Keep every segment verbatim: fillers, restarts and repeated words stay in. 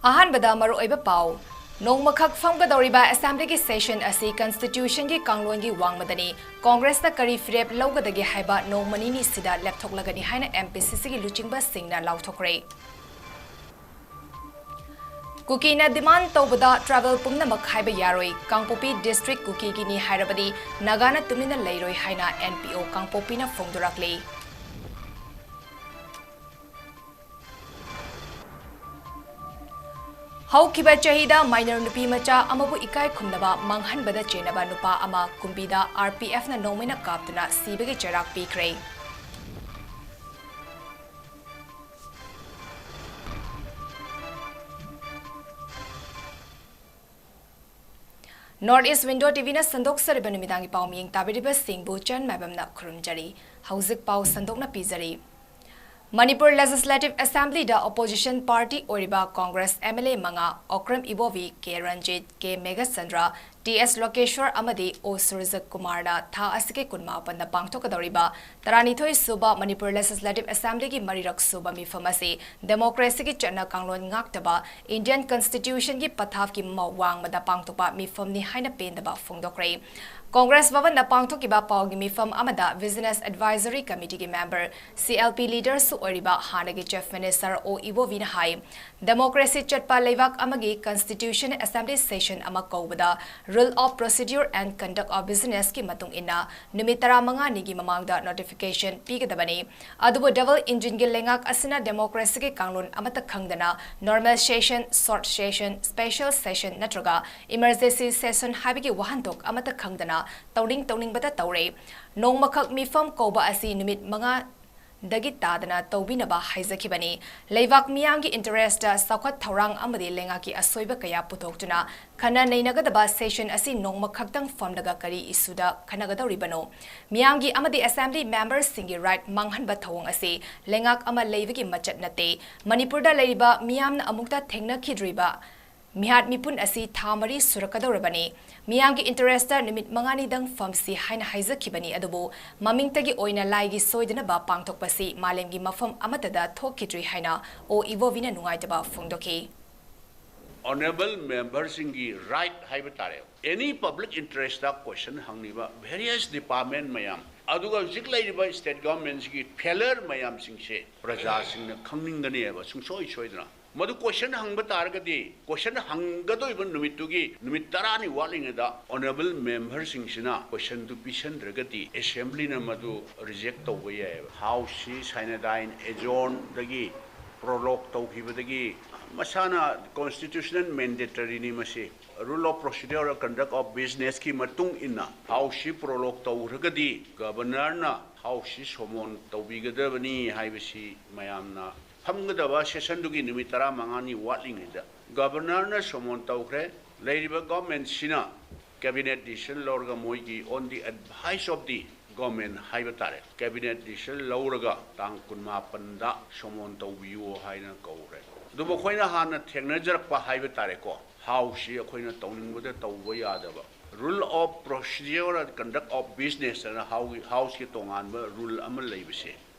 ꯑꯍꯥꯟꯕꯗ ꯃꯔꯨꯑꯣꯏꯕ ꯄꯥꯎ꯫ ꯅꯣꯡꯃꯈꯛ ꯐꯝꯒꯗꯧꯔꯤꯕ Assemblyꯒꯤ session ꯑꯁꯤ Constitutionꯒꯤ ꯀꯥꯡꯂꯣꯟꯒꯤ ꯋꯥꯡꯃꯗꯅꯤ꯫ Congressꯅ ꯀꯔꯤ ꯐꯤꯔꯦꯞ ꯂꯧꯒꯗꯒꯦ ꯍꯥꯏꯕ ꯅꯣꯡꯃ ꯅꯤꯅꯤꯁꯤꯗ ꯂꯦꯞꯊꯣꯛꯂꯒꯅꯤ ꯍꯥꯏꯅ MPCCꯒꯤ ꯂꯨꯆꯤꯡꯕꯁꯤꯡꯅ ꯂꯥꯎꯊꯣꯛꯈ꯭ꯔꯦ꯫ ꯀꯨꯀꯤꯅ demand ꯇꯧꯕꯗ tribal ꯄꯨꯝꯅꯃꯛ ꯍꯥꯏꯕ ꯌꯥꯔꯣꯏ, ꯀꯥꯡꯄꯣꯛꯄꯤ district ꯀꯨꯀꯤꯒꯤꯅꯤ ꯍꯥꯏꯔꯕꯗꯤ ꯅꯥꯒꯥꯅ ꯇꯨꯃꯤꯟꯅ ꯂꯩꯔꯣꯏ ꯍꯥꯏꯅ NPO ꯀꯥꯡꯄꯣꯛꯄꯤꯅ ꯐꯣꯡꯗꯣꯔꯛꯂꯤ꯫ ꯍꯧꯈꯤꯕ ꯆꯍꯤꯗ minor ꯅꯨꯄꯤ ꯃꯆꯥ ꯑꯃꯕꯨ ꯏꯀꯥꯏ ꯈꯨꯝꯅꯕ ꯃꯥꯡꯍꯟꯕꯗ ꯆꯦꯟꯅꯕ ꯅꯨꯄꯥ ꯑꯃ ꯀꯨꯝꯕꯤꯗ RPFꯅ ꯅꯣꯡꯃꯩꯅ ꯀꯥꯞꯇꯨꯅ ꯁꯤꯕꯒꯤ ꯆꯩꯔꯥꯛ ꯄꯤꯈ꯭ꯔꯦ꯫ North East Window TVꯅ ꯁꯟꯗꯣꯛꯆꯔꯤꯕ ꯅꯨꯃꯤꯗꯥꯡꯒꯤ ꯄꯥꯎ ꯃꯤꯌꯦꯡ ꯇꯥꯕꯤꯔꯤꯕꯁꯤꯡꯕꯨ ꯆꯟ ꯃꯥꯏꯕꯝꯅ ꯈꯨꯔꯨꯝꯖꯔꯤ꯫ ꯍꯧꯖꯤꯛ ꯄꯥꯎ ꯁꯟꯗꯣꯛꯅ ꯄꯤꯖꯔꯤ꯫ ꯃꯅꯤꯄꯨꯔ Legislative Assemblyꯗ opposition party ꯑꯣꯏꯔꯤꯕ Congress MLA ꯃꯉꯥ, ꯑꯣꯀ꯭ꯔꯝ ꯏꯕꯣꯕꯤ, ꯀꯦ ꯔꯟꯖꯤꯠ, ꯀꯦ ꯃꯦꯘꯆꯟꯗ꯭ꯔ, ꯇꯤ ꯑꯦꯁ ꯂꯣꯀꯦꯁ꯭ꯋꯔ ꯑꯃꯗꯤ ꯑꯣ ꯁꯨꯔꯖ ꯀꯨꯃꯥꯔꯅ ꯊꯥ ꯑꯁꯤꯒꯤ ꯀꯨꯟꯃꯥꯄꯟꯗ ꯄꯥꯡꯊꯣꯛꯀꯗꯧꯔꯤꯕ ꯇꯔꯥꯅꯤꯊꯣꯏ ꯁꯨꯕ ꯃꯅꯤꯄꯨꯔ Legislative Assemblyꯒꯤ ꯃꯔꯤꯔꯛ ꯁꯨꯕ ꯃꯤꯐꯝ ꯑꯁꯤ democracyꯒꯤ ꯆꯠꯅ ꯀꯥꯡꯂꯣꯟ ꯉꯥꯛꯇꯕ Indian Constitutionꯒꯤ ꯄꯊꯥꯞꯀꯤ ꯃ-, ꯋꯥꯡꯃꯗ ꯄꯥꯡꯊꯣꯛꯄ ꯃꯤꯐꯝꯅꯤ ꯍꯥꯏꯅ ꯄꯦꯟꯗꯕ ꯐꯣꯡꯗꯣꯛꯈ꯭ꯔꯦ꯫ Congress ꯚꯕꯟꯗ ꯄꯥꯡꯊꯣꯛꯈꯤꯕ ꯄꯥꯎꯒꯤ ꯃꯤꯐꯝ ꯑꯃꯗ Business Advisory Committeeꯒꯤ member, CLP leaderꯁꯨ ꯑꯣꯏꯔꯤꯕ ꯍꯥꯟꯅꯒꯤ Chief Minister ꯑꯣ ꯏꯕꯣꯕꯤꯅ ꯍꯥꯏ, democracy ꯆꯠꯄ ꯂꯩꯕꯥꯛ ꯑꯃꯒꯤ constitution assembly session ꯑꯃ ꯀꯧꯕꯗ rule of procedure and conduct of businessꯀꯤ ꯃꯇꯨꯡ ꯏꯟꯅ ꯅꯨꯃꯤꯠ ꯇꯔꯥꯃꯉꯥꯅꯤꯒꯤ ꯃꯃꯥꯡꯗ notification ꯄꯤꯒꯗꯕꯅꯤ꯫ ꯑꯗꯨꯕꯨ double engineꯒꯤ ꯂꯩꯉꯥꯛ ꯑꯁꯤꯅ democracyꯒꯤ ꯀꯥꯡꯂꯣꯟ ꯑꯃꯠꯇ ꯈꯪꯗꯅ normal session, short session, special session ꯅꯠꯇ꯭ꯔꯒ emergency session ꯍꯥꯏꯕꯒꯤ ꯋꯥꯍꯟꯊꯣꯛ ꯑꯃꯠꯇ ꯈꯪꯗꯅ ꯇꯧꯅꯤꯡ ꯇꯧꯅꯤꯡꯕꯇ ꯇꯧꯔꯦ꯫ ꯅꯣꯡꯃꯈꯛ ꯃꯤꯐꯝ ꯀꯧꯕ ꯑꯁꯤ ꯅꯨꯃꯤꯠ ꯃꯉꯥ ꯗꯒꯤ ꯇꯥꯗꯅ ꯇꯧꯕꯤꯅꯕ ꯍꯥꯏꯖꯈꯤꯕꯅꯤ꯫ ꯂꯩꯕꯥꯛ ꯃꯤꯌꯥꯝꯒꯤ interestꯇ ꯆꯥꯎꯈꯠ ꯊꯧꯔꯥꯡ ꯑꯃꯗꯤ ꯂꯩꯉꯥꯛꯀꯤ ꯑꯁꯣꯏꯕ ꯀꯌꯥ ꯄꯨꯊꯣꯛꯇꯨꯅ ꯈꯟꯅ ꯅꯩꯅꯒꯗꯕ session ꯑꯁꯤ ꯅꯣꯡꯃ ꯈꯛꯇꯪ ꯐꯝꯂꯒ ꯀꯔꯤ issueꯗ ꯈꯟꯅꯒꯗꯧꯔꯤꯕꯅꯣ? ꯃꯤꯌꯥꯝꯒꯤ ꯑꯃꯗꯤ assembly memberꯁꯤꯡꯒꯤ right ꯃꯥꯡꯍꯟꯕ ꯊꯧꯑꯣꯡ ꯑꯁꯤ ꯂꯩꯉꯥꯛ ꯑꯃ ꯂꯩꯕꯒꯤ ꯃꯆꯠ ꯅꯠꯇꯦ꯫ ꯃꯅꯤꯄꯨꯔꯗ ꯂꯩꯔꯤꯕ ꯃꯤꯌꯥꯝꯅ ꯑꯃꯨꯛꯇ ꯊꯦꯡꯅꯈꯤꯗ꯭ꯔꯤꯕ ꯃꯤꯍꯥꯠ ꯃꯤꯄꯨꯟ ꯑꯁꯤ ꯊꯥ ꯃꯔꯤ ꯁꯨꯔꯛꯀꯗꯧꯔꯕꯅꯤ꯫ ꯃꯤꯌꯥꯝꯒꯤ interestꯇ ꯅꯨꯃꯤꯠ ꯃꯉꯥꯅꯤꯗꯪ ꯐꯝꯁꯤ ꯍꯥꯏꯅ ꯍꯥꯏꯖꯈꯤꯕꯅꯤ, ꯑꯗꯨꯕꯨ ꯃꯃꯤꯡꯇꯒꯤ ꯑꯣꯏꯅ ꯂꯥꯏꯒꯤ ꯁꯣꯏꯗꯅꯕ ꯄꯥꯡꯊꯣꯛꯄꯁꯤ ꯃꯥꯂꯦꯝꯒꯤ ꯃꯐꯝ ꯑꯃꯠꯇꯗ ꯊꯣꯛꯈꯤꯗ꯭ꯔꯤ ꯍꯥꯏꯅ ꯑꯣ ꯏꯕꯣꯕꯤꯅ ꯅꯨꯡꯉꯥꯏꯇꯕ ꯐꯣꯡꯗꯣꯛꯈꯤ꯫ Honourable memberꯁꯤꯡꯒꯤ right ꯍꯥꯏꯕ ꯇꯥꯔꯦ, any public interestꯇ question ꯍꯪꯂꯤꯕ various department ꯃꯌꯥꯝ, ꯑꯗꯨꯒ ꯍꯧꯖꯤꯛ ꯂꯩꯔꯤꯕ state governmentꯁꯤꯒꯤ failure ꯃꯌꯥꯝꯁꯤꯡꯁꯦ ꯄ꯭ꯔꯖꯥꯁꯤꯡꯅ ꯈꯪꯅꯤꯡꯒꯅꯦꯕ ꯁꯨꯡꯁꯣꯏ ꯁꯣꯏꯗꯅ꯫ ꯃꯗꯨ question ꯍꯪꯕ ꯇꯥꯔꯒꯗꯤ, question ꯍꯪꯒꯗꯧꯔꯤꯕ ꯅꯨꯃꯤꯠꯇꯨꯒꯤ ꯅꯨꯃꯤꯠ ꯇꯔꯥꯅꯤ ꯋꯥꯠꯂꯤꯉꯩꯗ honourable memberꯁꯤꯡꯁꯤꯅ questionꯗꯨ ꯄꯤꯁꯟꯗ꯭ꯔꯒꯗꯤ assemblyꯅ ꯃꯗꯨ reject ꯇꯧꯕ ꯌꯥꯏꯑꯕ꯫ Houseꯁꯤ sine die adjournꯗꯒꯤ prorogue ꯇꯧꯈꯤꯕꯗꯒꯤ ꯃꯁꯥꯅ constitutional mandatoryꯅꯤ ꯃꯁꯤ꯫ Rule of Procedure of Conduct of Businessꯀꯤ ꯃꯇꯨꯡ ꯏꯟꯅ Houseꯁꯤ prorogue ꯇꯧꯈ꯭ꯔꯒꯗꯤ Governorꯅ Houseꯁꯤ summon ꯇꯧꯕꯤꯒꯗꯕꯅꯤ ꯍꯥꯏꯕꯁꯤ ꯃꯌꯥꯝꯅ ꯐꯝꯒꯗꯕ sessionꯗꯨꯒꯤ ꯅꯨꯃꯤꯠ ꯇꯔꯥꯃꯉꯥꯅꯤ ꯋꯥꯠꯂꯤꯉꯩꯗ Governorꯅ summon ꯇꯧꯈ꯭ꯔꯦ꯫ ꯂꯩꯔꯤꯕ governmentꯁꯤꯅ cabinet decision ꯂꯧꯔꯒ ꯃꯣꯏꯒꯤ on the advice of the government ꯍꯥꯏꯕ ꯇꯥꯔꯦ, cabinet decision ꯂꯧꯔꯒ ꯇꯥꯡ ꯀꯨꯟꯃꯥꯄꯟꯗ summon ꯇꯧꯕꯤꯌꯨ ꯍꯥꯏꯅ ꯀꯧꯈ꯭ꯔꯦ꯫ ꯑꯗꯨꯕꯨ ꯑꯩꯈꯣꯏꯅ ꯍꯥꯟꯅ ꯊꯦꯡꯅꯖꯔꯛꯄ ꯍꯥꯏꯕ ꯇꯥꯔꯦꯀꯣ, Houseꯁꯤ ꯑꯩꯈꯣꯏꯅ ꯇꯧꯅꯤꯡꯕꯗ ꯇꯧꯕ ꯌꯥꯗꯕ, Rule of Procedure and Conduct of Business ꯍꯥꯏꯅ Houseꯀꯤ ꯇꯣꯉꯥꯟꯕ rule ꯑꯃ ꯂꯩꯕꯁꯦ,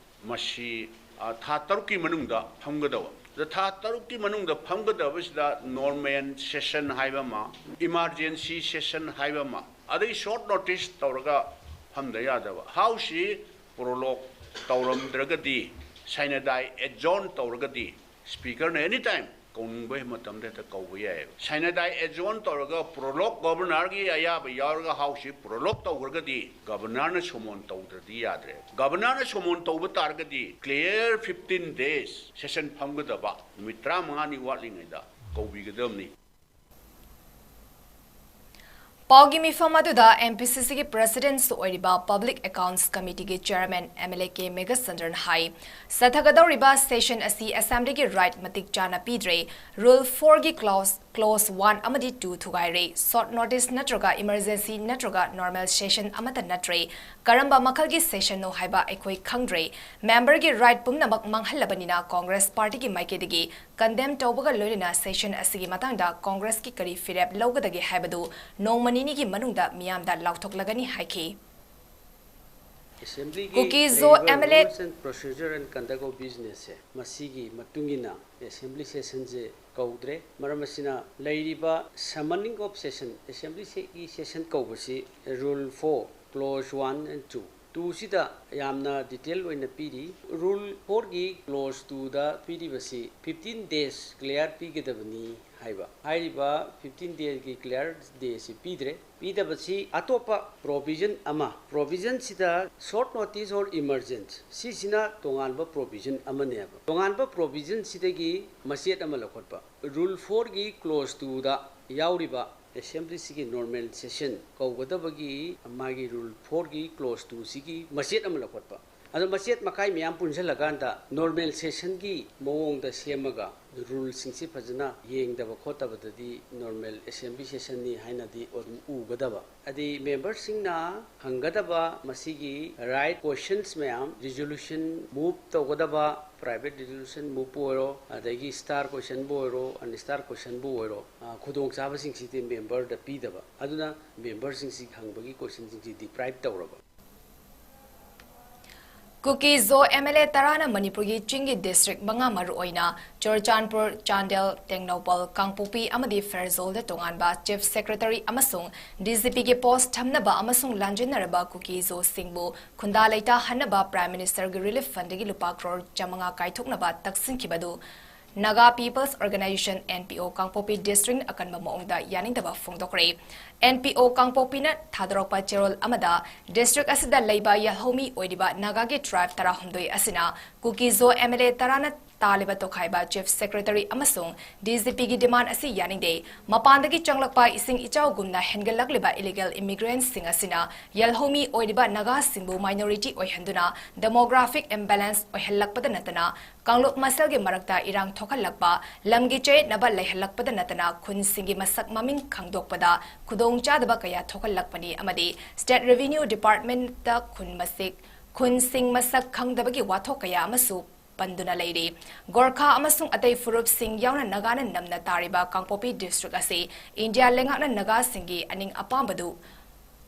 ꯃꯁꯤ, ꯑ, ꯊꯥ ꯇꯔꯨꯛꯀꯤ ꯃꯅꯨꯡꯗ ꯐꯝꯒꯗꯕ꯫ ꯑꯗ ꯊꯥ ꯇꯔꯨꯛꯀꯤ ꯃꯅꯨꯡꯗ ꯐꯝꯒꯗꯕꯁꯤꯗ normal session ꯍꯥꯏꯕ ꯑꯃ, emergency session ꯍꯥꯏꯕ ꯑꯃ, ꯑꯗꯩ short notice ꯇꯧꯔꯒ ꯐꯝꯗ ꯌꯥꯗꯕ꯫ Houseꯁꯤ prorogue ꯇꯧꯔꯝꯗ꯭ꯔꯒꯗꯤ, sine die adjourn ꯇꯧꯔꯒꯗꯤ, Speakerꯅ any time ꯀꯧꯅꯤꯡꯕ ꯃꯇꯝꯗ ꯍꯦꯛꯇ ꯀꯧꯕ ꯌꯥꯏꯑꯕ꯫ Sine die adjourn ꯇꯧꯔꯒ prorogue, Governorꯒꯤ ꯑꯌꯥꯕ ꯌꯥꯎꯔꯒ Houseꯁꯤ prorogue ꯇꯧꯈ꯭ꯔꯒꯗꯤ Governorꯅ summon ꯇꯧꯗ꯭ꯔꯗꯤ ꯌꯥꯗ꯭ꯔꯦ꯫ Governorꯅ summon ꯇꯧꯕ ꯇꯥꯔꯒꯗꯤ clear fifteen days session ꯐꯝꯒꯗꯕ ꯅꯨꯃꯤꯠ ꯇꯔꯥꯃꯉꯥꯅꯤ ꯋꯥꯠꯂꯤꯉꯩꯗ ꯀꯧꯕꯤꯒꯗꯕꯅꯤ꯫ ꯄꯥꯎꯒꯤ ꯃꯤꯐꯝ ꯑꯗꯨꯗ MPCCꯒꯤ Presidentꯁꯨ ꯑꯣꯏꯔꯤꯕ Public Accounts Committeeꯒꯤ Chairman MLA K ꯃꯦꯘꯆꯟꯗ꯭ꯔꯅ ꯍꯥꯏ, ꯆꯠꯊꯒꯗꯧꯔꯤꯕ session ꯑꯁꯤ Assemblyꯒꯤ right ꯃꯇꯤꯛ ꯆꯥꯅ ꯄꯤꯗ꯭ꯔꯦ, Rule fourꯒꯤ clause, clause one ꯑꯃꯗꯤ two ꯊꯨꯒꯥꯏꯔꯦ, short notice ꯅꯠꯇ꯭ꯔꯒ emergency ꯅꯠꯇ꯭ꯔꯒ normal session ꯑꯃꯠꯇ ꯅꯠꯇ꯭ꯔꯦ, ꯀꯔꯝꯕ ꯃꯈꯜꯒꯤ sessionꯅꯣ ꯍꯥꯏꯕ ꯑꯩꯈꯣꯏ ꯈꯪꯗ꯭ꯔꯦ, memberꯒꯤ right ꯄꯨꯝꯅꯃꯛ ꯃꯥꯡꯍꯜꯂꯕꯅꯤꯅ Congress partyꯒꯤ ꯃꯥꯏꯀꯩꯗꯒꯤ condemn ꯇꯧꯕꯒ ꯂꯣꯏꯅꯅ session ꯑꯁꯤꯒꯤ ꯃꯇꯥꯡꯗ Congressꯀꯤ ꯀꯔꯤ ꯐꯤꯔꯦꯞ ꯂꯧꯒꯗꯒꯦ ꯍꯥꯏꯕꯗꯨ ꯅꯣꯡꯃ ꯅꯤꯅꯤꯒꯤ ꯃꯅꯨꯡꯗ ꯃꯤꯌꯥꯝꯗ ꯂꯥꯎꯊꯣꯛꯂꯒꯅꯤ ꯍꯥꯏꯈꯤ꯫ ꯑꯦꯁꯦꯝꯕ꯭ꯂꯤꯒꯤ ꯀꯨꯀꯤ ꯖꯣ ꯂꯩꯔꯤꯕ M L A rules and procedure and conduct of businessꯁꯦ, ꯃꯁꯤꯒꯤ ꯃꯇꯨꯡ ꯏꯟꯅ ꯑꯦꯁꯦꯝꯕ꯭ꯂꯤ ꯁꯦꯁꯟꯁꯦ ꯀꯧꯗ꯭ꯔꯦ꯫ ꯃꯔꯝ ꯑꯁꯤꯅ, ꯂꯩꯔꯤꯕ summoning of session, ꯑꯦꯁꯦꯝꯕ꯭ꯂꯤꯒꯤ ꯁꯦꯁꯟ ꯀꯧꯕꯁꯤ, rule four, clause one and two, two ꯁꯤꯗ ꯌꯥꯝꯅ detail ꯑꯣꯏꯅ ꯄꯤꯔꯤ꯫ Rule fourꯒꯤ clause twoꯗ ꯄꯤꯔꯤꯕꯁꯤ fifteen days clear ꯄꯤꯒꯗꯕꯅꯤ ꯍꯥꯏꯕ꯫ ꯍꯥꯏꯔꯤꯕ fifteen dayꯒꯤ clear dayꯁꯤ ꯄꯤꯗ꯭ꯔꯦ꯫ ꯄꯤꯗꯕꯁꯤ ꯑꯇꯣꯞꯄ provision ꯑꯃ, provisionꯁꯤꯗ short notice or emergence, ꯁꯤꯁꯤꯅ ꯇꯣꯉꯥꯟꯕ provision ꯑꯃꯅꯦꯕ꯫ ꯇꯣꯉꯥꯟꯕ provisionꯁꯤꯗꯒꯤ ꯃꯆꯦꯠ ꯑꯃ ꯂꯧꯈꯠꯄ꯫ Rule fourꯒꯤ clause twoꯗ ꯌꯥꯎꯔꯤꯕ ꯑꯦꯁꯦꯝꯕ꯭ꯂꯤꯁꯤꯒꯤ normal session ꯀꯧꯒꯗꯕꯒꯤ ꯃꯥꯒꯤ rule fourꯒꯤ clause twoꯁꯤꯒꯤ ꯃꯆꯦꯠ ꯑꯃ ꯂꯧꯈꯠꯄ꯫ ꯑꯗꯣ ꯃꯆꯦꯠ ꯃꯀꯥꯏ ꯃꯌꯥꯝ ꯄꯨꯟꯁꯤꯜꯂꯀꯥꯟꯗ normal sessionꯒꯤ ꯃꯑꯣꯡꯗ ꯁꯦꯝꯃꯒ, ruleꯁꯤꯡꯁꯤ ꯐꯖꯅ ꯌꯦꯡꯗꯕ ꯈꯣꯠꯇꯕꯗꯗꯤ normal assembly sessionꯅꯤ ꯍꯥꯏꯅꯗꯤ ꯑꯗꯨꯝ ꯎꯒꯗꯕ꯫ ꯑꯗꯤ memberꯁꯤꯡꯅ ꯍꯪꯒꯗꯕ ꯃꯁꯤꯒꯤ right questions ꯃꯌꯥꯝ, resolution move ꯇꯧꯒꯗꯕ, private resolution moveꯄꯨ ꯑꯣꯏꯔꯣ, ꯑꯗꯒꯤ star questionꯕꯨ ꯑꯣꯏꯔꯣ, unstar questionꯕꯨ ꯑꯣꯏꯔꯣ, ꯑ, ꯈꯨꯗꯣꯡꯆꯥꯕꯁꯤꯡꯁꯤꯗꯤ memberꯗ ꯄꯤꯗꯕ꯫ ꯑꯗꯨꯅ memberꯁꯤꯡꯁꯤ ꯍꯪꯕꯒꯤ questionꯁꯤꯡꯁꯤ deprive ꯇꯧꯔꯕ꯫ ꯀꯨꯀꯤ ꯖꯣ ꯑꯦꯝ ꯑꯦꯜ ꯑꯦ ꯇꯔꯥꯅ ꯃꯅꯤꯄꯨꯔꯒꯤ ꯆꯤꯡꯒꯤ district ꯃꯉꯥ, ꯃꯔꯨꯑꯣꯏꯅ ꯆꯨꯔꯆꯥꯟꯄꯨꯔ, ꯆꯥꯟꯗꯦꯜ, ꯇꯦꯡꯅꯧꯄꯜ, ꯀꯥꯡꯄꯣꯛꯄꯤ ꯑꯃꯗꯤ ꯐꯦꯔꯖꯣꯜꯗ ꯇꯣꯉꯥꯟꯕ chief secretary ꯑꯃꯁꯨꯡ D G Pꯒꯤ post ꯊꯝꯅꯕ ꯑꯃꯁꯨꯡ ꯂꯥꯟꯖꯦꯟꯅꯔꯕ ꯀꯨꯀꯤ ꯖꯣꯁꯤꯡꯕꯨ ꯈꯨꯟꯗꯥ ꯂꯩꯇꯥꯍꯟꯅꯕ Prime Ministerꯒꯤ relief fundꯗꯒꯤ ꯂꯨꯄꯥ ꯀ꯭ꯔꯣꯔ ꯆꯥꯃꯉꯥ ꯀꯥꯏꯊꯣꯛꯅꯕ ꯇꯛꯁꯤꯟꯈꯤꯕꯗꯨ Naga People's Organisation, N P O, ꯀꯥꯡꯄꯣꯛꯄꯤ districtꯅ ꯑꯀꯟꯕ ꯃꯑꯣꯡꯗ ꯌꯥꯅꯤꯡꯗꯕ ꯐꯣꯡꯗꯣꯛꯈ꯭ꯔꯦ꯫ N P O ꯀꯥꯡꯄꯣꯛꯄꯤꯅ ꯊꯥꯗꯣꯔꯛꯄ ꯆꯦꯔꯣꯜ ꯑꯃꯗ, district ꯑꯁꯤꯗ ꯂꯩꯕ ꯌꯦꯜꯍꯧꯃꯤ ꯑꯣꯏꯔꯤꯕ ꯅꯥꯒꯥꯒꯤ tribe ꯇꯔꯥꯍꯨꯝꯗꯣꯏ ꯑꯁꯤꯅ ꯀꯨꯀꯤ ꯖꯣ M L A ꯇꯔꯥꯅ ꯇꯥꯜꯂꯤꯕ ꯇꯣꯈꯥꯏꯕ chief secretary ꯑꯃꯁꯨꯡ D G Pꯒꯤ demand ꯑꯁꯤ ꯌꯥꯅꯤꯡꯗꯦ꯫ ꯃꯄꯥꯟꯗꯒꯤ ꯆꯪꯂꯛꯄ ꯏꯁꯤꯡ ꯏꯆꯥꯎꯒꯨꯝꯅ ꯍꯦꯟꯒꯠꯂꯛꯂꯤꯕ illegal immigrantꯁꯤꯡ ꯑꯁꯤꯅ ꯌꯦꯜꯍꯧꯃꯤ ꯑꯣꯏꯔꯤꯕ ꯅꯥꯒꯥꯁꯤꯡꯕꯨ minority ꯑꯣꯏꯍꯟꯗꯨꯅ demographic imbalance ꯑꯣꯏꯍꯜꯂꯛꯄꯗ ꯅꯠꯇꯅ, ꯀꯥꯡꯂꯨꯞ ꯃꯁꯦꯜꯒꯤ ꯃꯔꯛꯇ ꯏꯔꯥꯡ ꯊꯣꯛꯍꯜꯂꯛꯄ, ꯂꯝꯒꯤ ꯆꯌꯦꯠꯅꯕ ꯂꯩꯍꯜꯂꯛꯄꯗ ꯅꯠꯇꯅ, ꯈꯨꯟꯁꯤꯡꯒꯤ ꯃꯁꯛ ꯃꯃꯤꯡ ꯈꯪꯗꯣꯛꯄꯗ ꯈꯨꯗꯣꯡꯆꯥꯗꯕ ꯀꯌꯥ ꯊꯣꯛꯍꯜꯂꯛꯄꯅꯤ ꯑꯃꯗꯤ state revenue departmentꯇ ꯈꯨꯟ ꯃꯁꯤꯡ, ꯈꯨꯟꯁꯤꯡ ꯃꯁꯛ ꯈꯪꯗꯕꯒꯤ ꯋꯥꯊꯣꯛ ꯀꯌꯥ ꯑꯃꯁꯨ ꯄꯟꯗꯨꯅ ꯂꯩꯔꯤ꯫ ꯒꯣꯔꯈꯥ ꯑꯃꯁꯨꯡ ꯑꯇꯩ ꯐꯨꯔꯨꯞꯁꯤꯡ ꯌꯥꯎꯅ ꯅꯥꯒꯥꯅ ꯅꯝꯅ ꯇꯥꯔꯤꯕ ꯀꯥꯡꯄꯣꯛꯄꯤ district ꯑꯁꯤ ꯏꯟꯗꯤꯌꯥ ꯂꯩꯉꯥꯛꯅ ꯅꯥꯒꯥꯁꯤꯡꯒꯤ ꯑꯅꯤꯡ ꯑꯄꯥꯝꯕꯗꯨ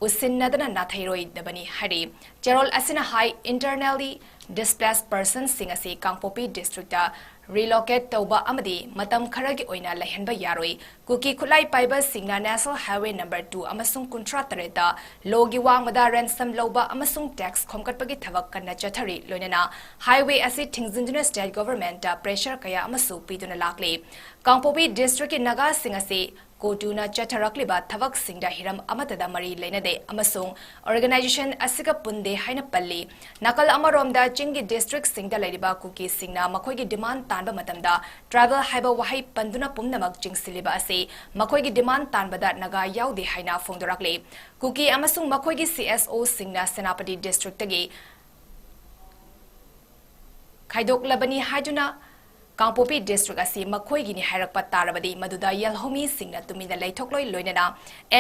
ꯎꯁꯤꯟꯅꯗꯅ ꯅꯥꯊꯩꯔꯣꯏꯗꯕꯅꯤ ꯍꯥꯏꯔꯤ꯫ ꯆꯦꯔꯣꯜ ꯑꯁꯤꯅ ꯍꯥꯏ, internally displaced personꯁꯤꯡ ꯑꯁꯤ ꯀꯥꯡꯄꯣꯛꯄꯤ districtꯇ relocate ꯇꯧꯕ ꯑꯃꯗꯤ ꯃꯇꯝ ꯈꯔꯒꯤ ꯑꯣꯏꯅ ꯂꯩꯍꯟꯕ ꯌꯥꯔꯣꯏ꯫ ꯀꯨꯀꯤ ꯈꯨꯠꯂꯥꯏ ꯄꯥꯏꯕꯁꯤꯡꯅ National Highway number two ꯑꯃꯁꯨꯡ ꯀꯨꯟꯊ꯭ꯔꯥ ꯇꯔꯦꯠꯇ ꯂꯣꯒꯤ ꯋꯥꯡꯃꯗ ransom ꯂꯧꯕ ꯑꯃꯁꯨꯡ tax ꯈꯣꯝꯒꯠꯄꯒꯤ ꯊꯕꯛ ꯀꯟꯅ ꯆꯠꯊꯔꯤ꯫ ꯂꯣꯏꯅꯅ highway ꯑꯁꯤ ꯊꯤꯡꯖꯤꯟꯗꯨꯅ state governmentꯇ pressure ꯀꯌꯥ ꯑꯃꯁꯨ ꯄꯤꯗꯨꯅ ꯂꯥꯛꯂꯤ꯫ ꯀꯥꯡꯄꯣꯛꯄꯤ districtꯀꯤ ꯅꯥꯒꯥꯁꯤꯡ ꯑꯁꯤ ꯀꯣꯇꯨꯅ ꯆꯠꯊꯔꯛꯂꯤꯕ ꯊꯕꯛꯁꯤꯡꯗ ꯍꯤꯔꯝ ꯑꯃꯠꯇꯗ ꯃꯔꯤ ꯂꯩꯅꯗꯦ ꯑꯃꯁꯨꯡ organization ꯑꯁꯤꯒ ꯄꯨꯟꯗꯦ ꯍꯥꯏꯅ ꯄꯜꯂꯤ꯫ ꯅꯥꯀꯜ ꯑꯃꯔꯣꯝꯗ, ꯆꯤꯡꯒꯤ districtꯁꯤꯡꯗ ꯂꯩꯔꯤꯕ ꯀꯨꯀꯤꯁꯤꯡꯅ ꯃꯈꯣꯏꯒꯤ demand ꯇꯥꯟꯕ ꯃꯇꯝꯗ tribal ꯍꯥꯏꯕ ꯋꯥꯍꯩ ꯄꯟꯗꯨꯅ ꯄꯨꯝꯅꯃꯛ ꯆꯤꯡꯁꯤꯜꯂꯤꯕ ꯑꯁꯤ ꯃꯈꯣꯏꯒꯤ demand ꯇꯥꯟꯕꯗ ꯅꯥꯒꯥ ꯌꯥꯎꯗꯦ ꯍꯥꯏꯅ ꯐꯣꯡꯗꯣꯔꯛꯂꯤ꯫ ꯀꯨꯀꯤ ꯑꯃꯁꯨꯡ ꯃꯈꯣꯏꯒꯤ CSOꯁꯤꯡꯅ ꯁꯦꯅꯥꯄꯇꯤ districtꯇꯒꯤ ꯈꯥꯏꯗꯣꯛꯂꯕꯅꯤ ꯍꯥꯏꯗꯨꯅ ꯀꯥꯡꯄꯣꯛꯄꯤ district ꯑꯁꯤ ꯃꯈꯣꯏꯒꯤꯅꯤ ꯍꯥꯏꯔꯛꯄ ꯇꯥꯔꯕꯗꯤ, ꯃꯗꯨꯗ ꯌꯦꯜꯍꯧꯃꯤꯁꯤꯡꯅ ꯇꯨꯃꯤꯟꯅ ꯂꯩꯊꯣꯛꯂꯣꯏ꯫ ꯂꯣꯏꯅꯅ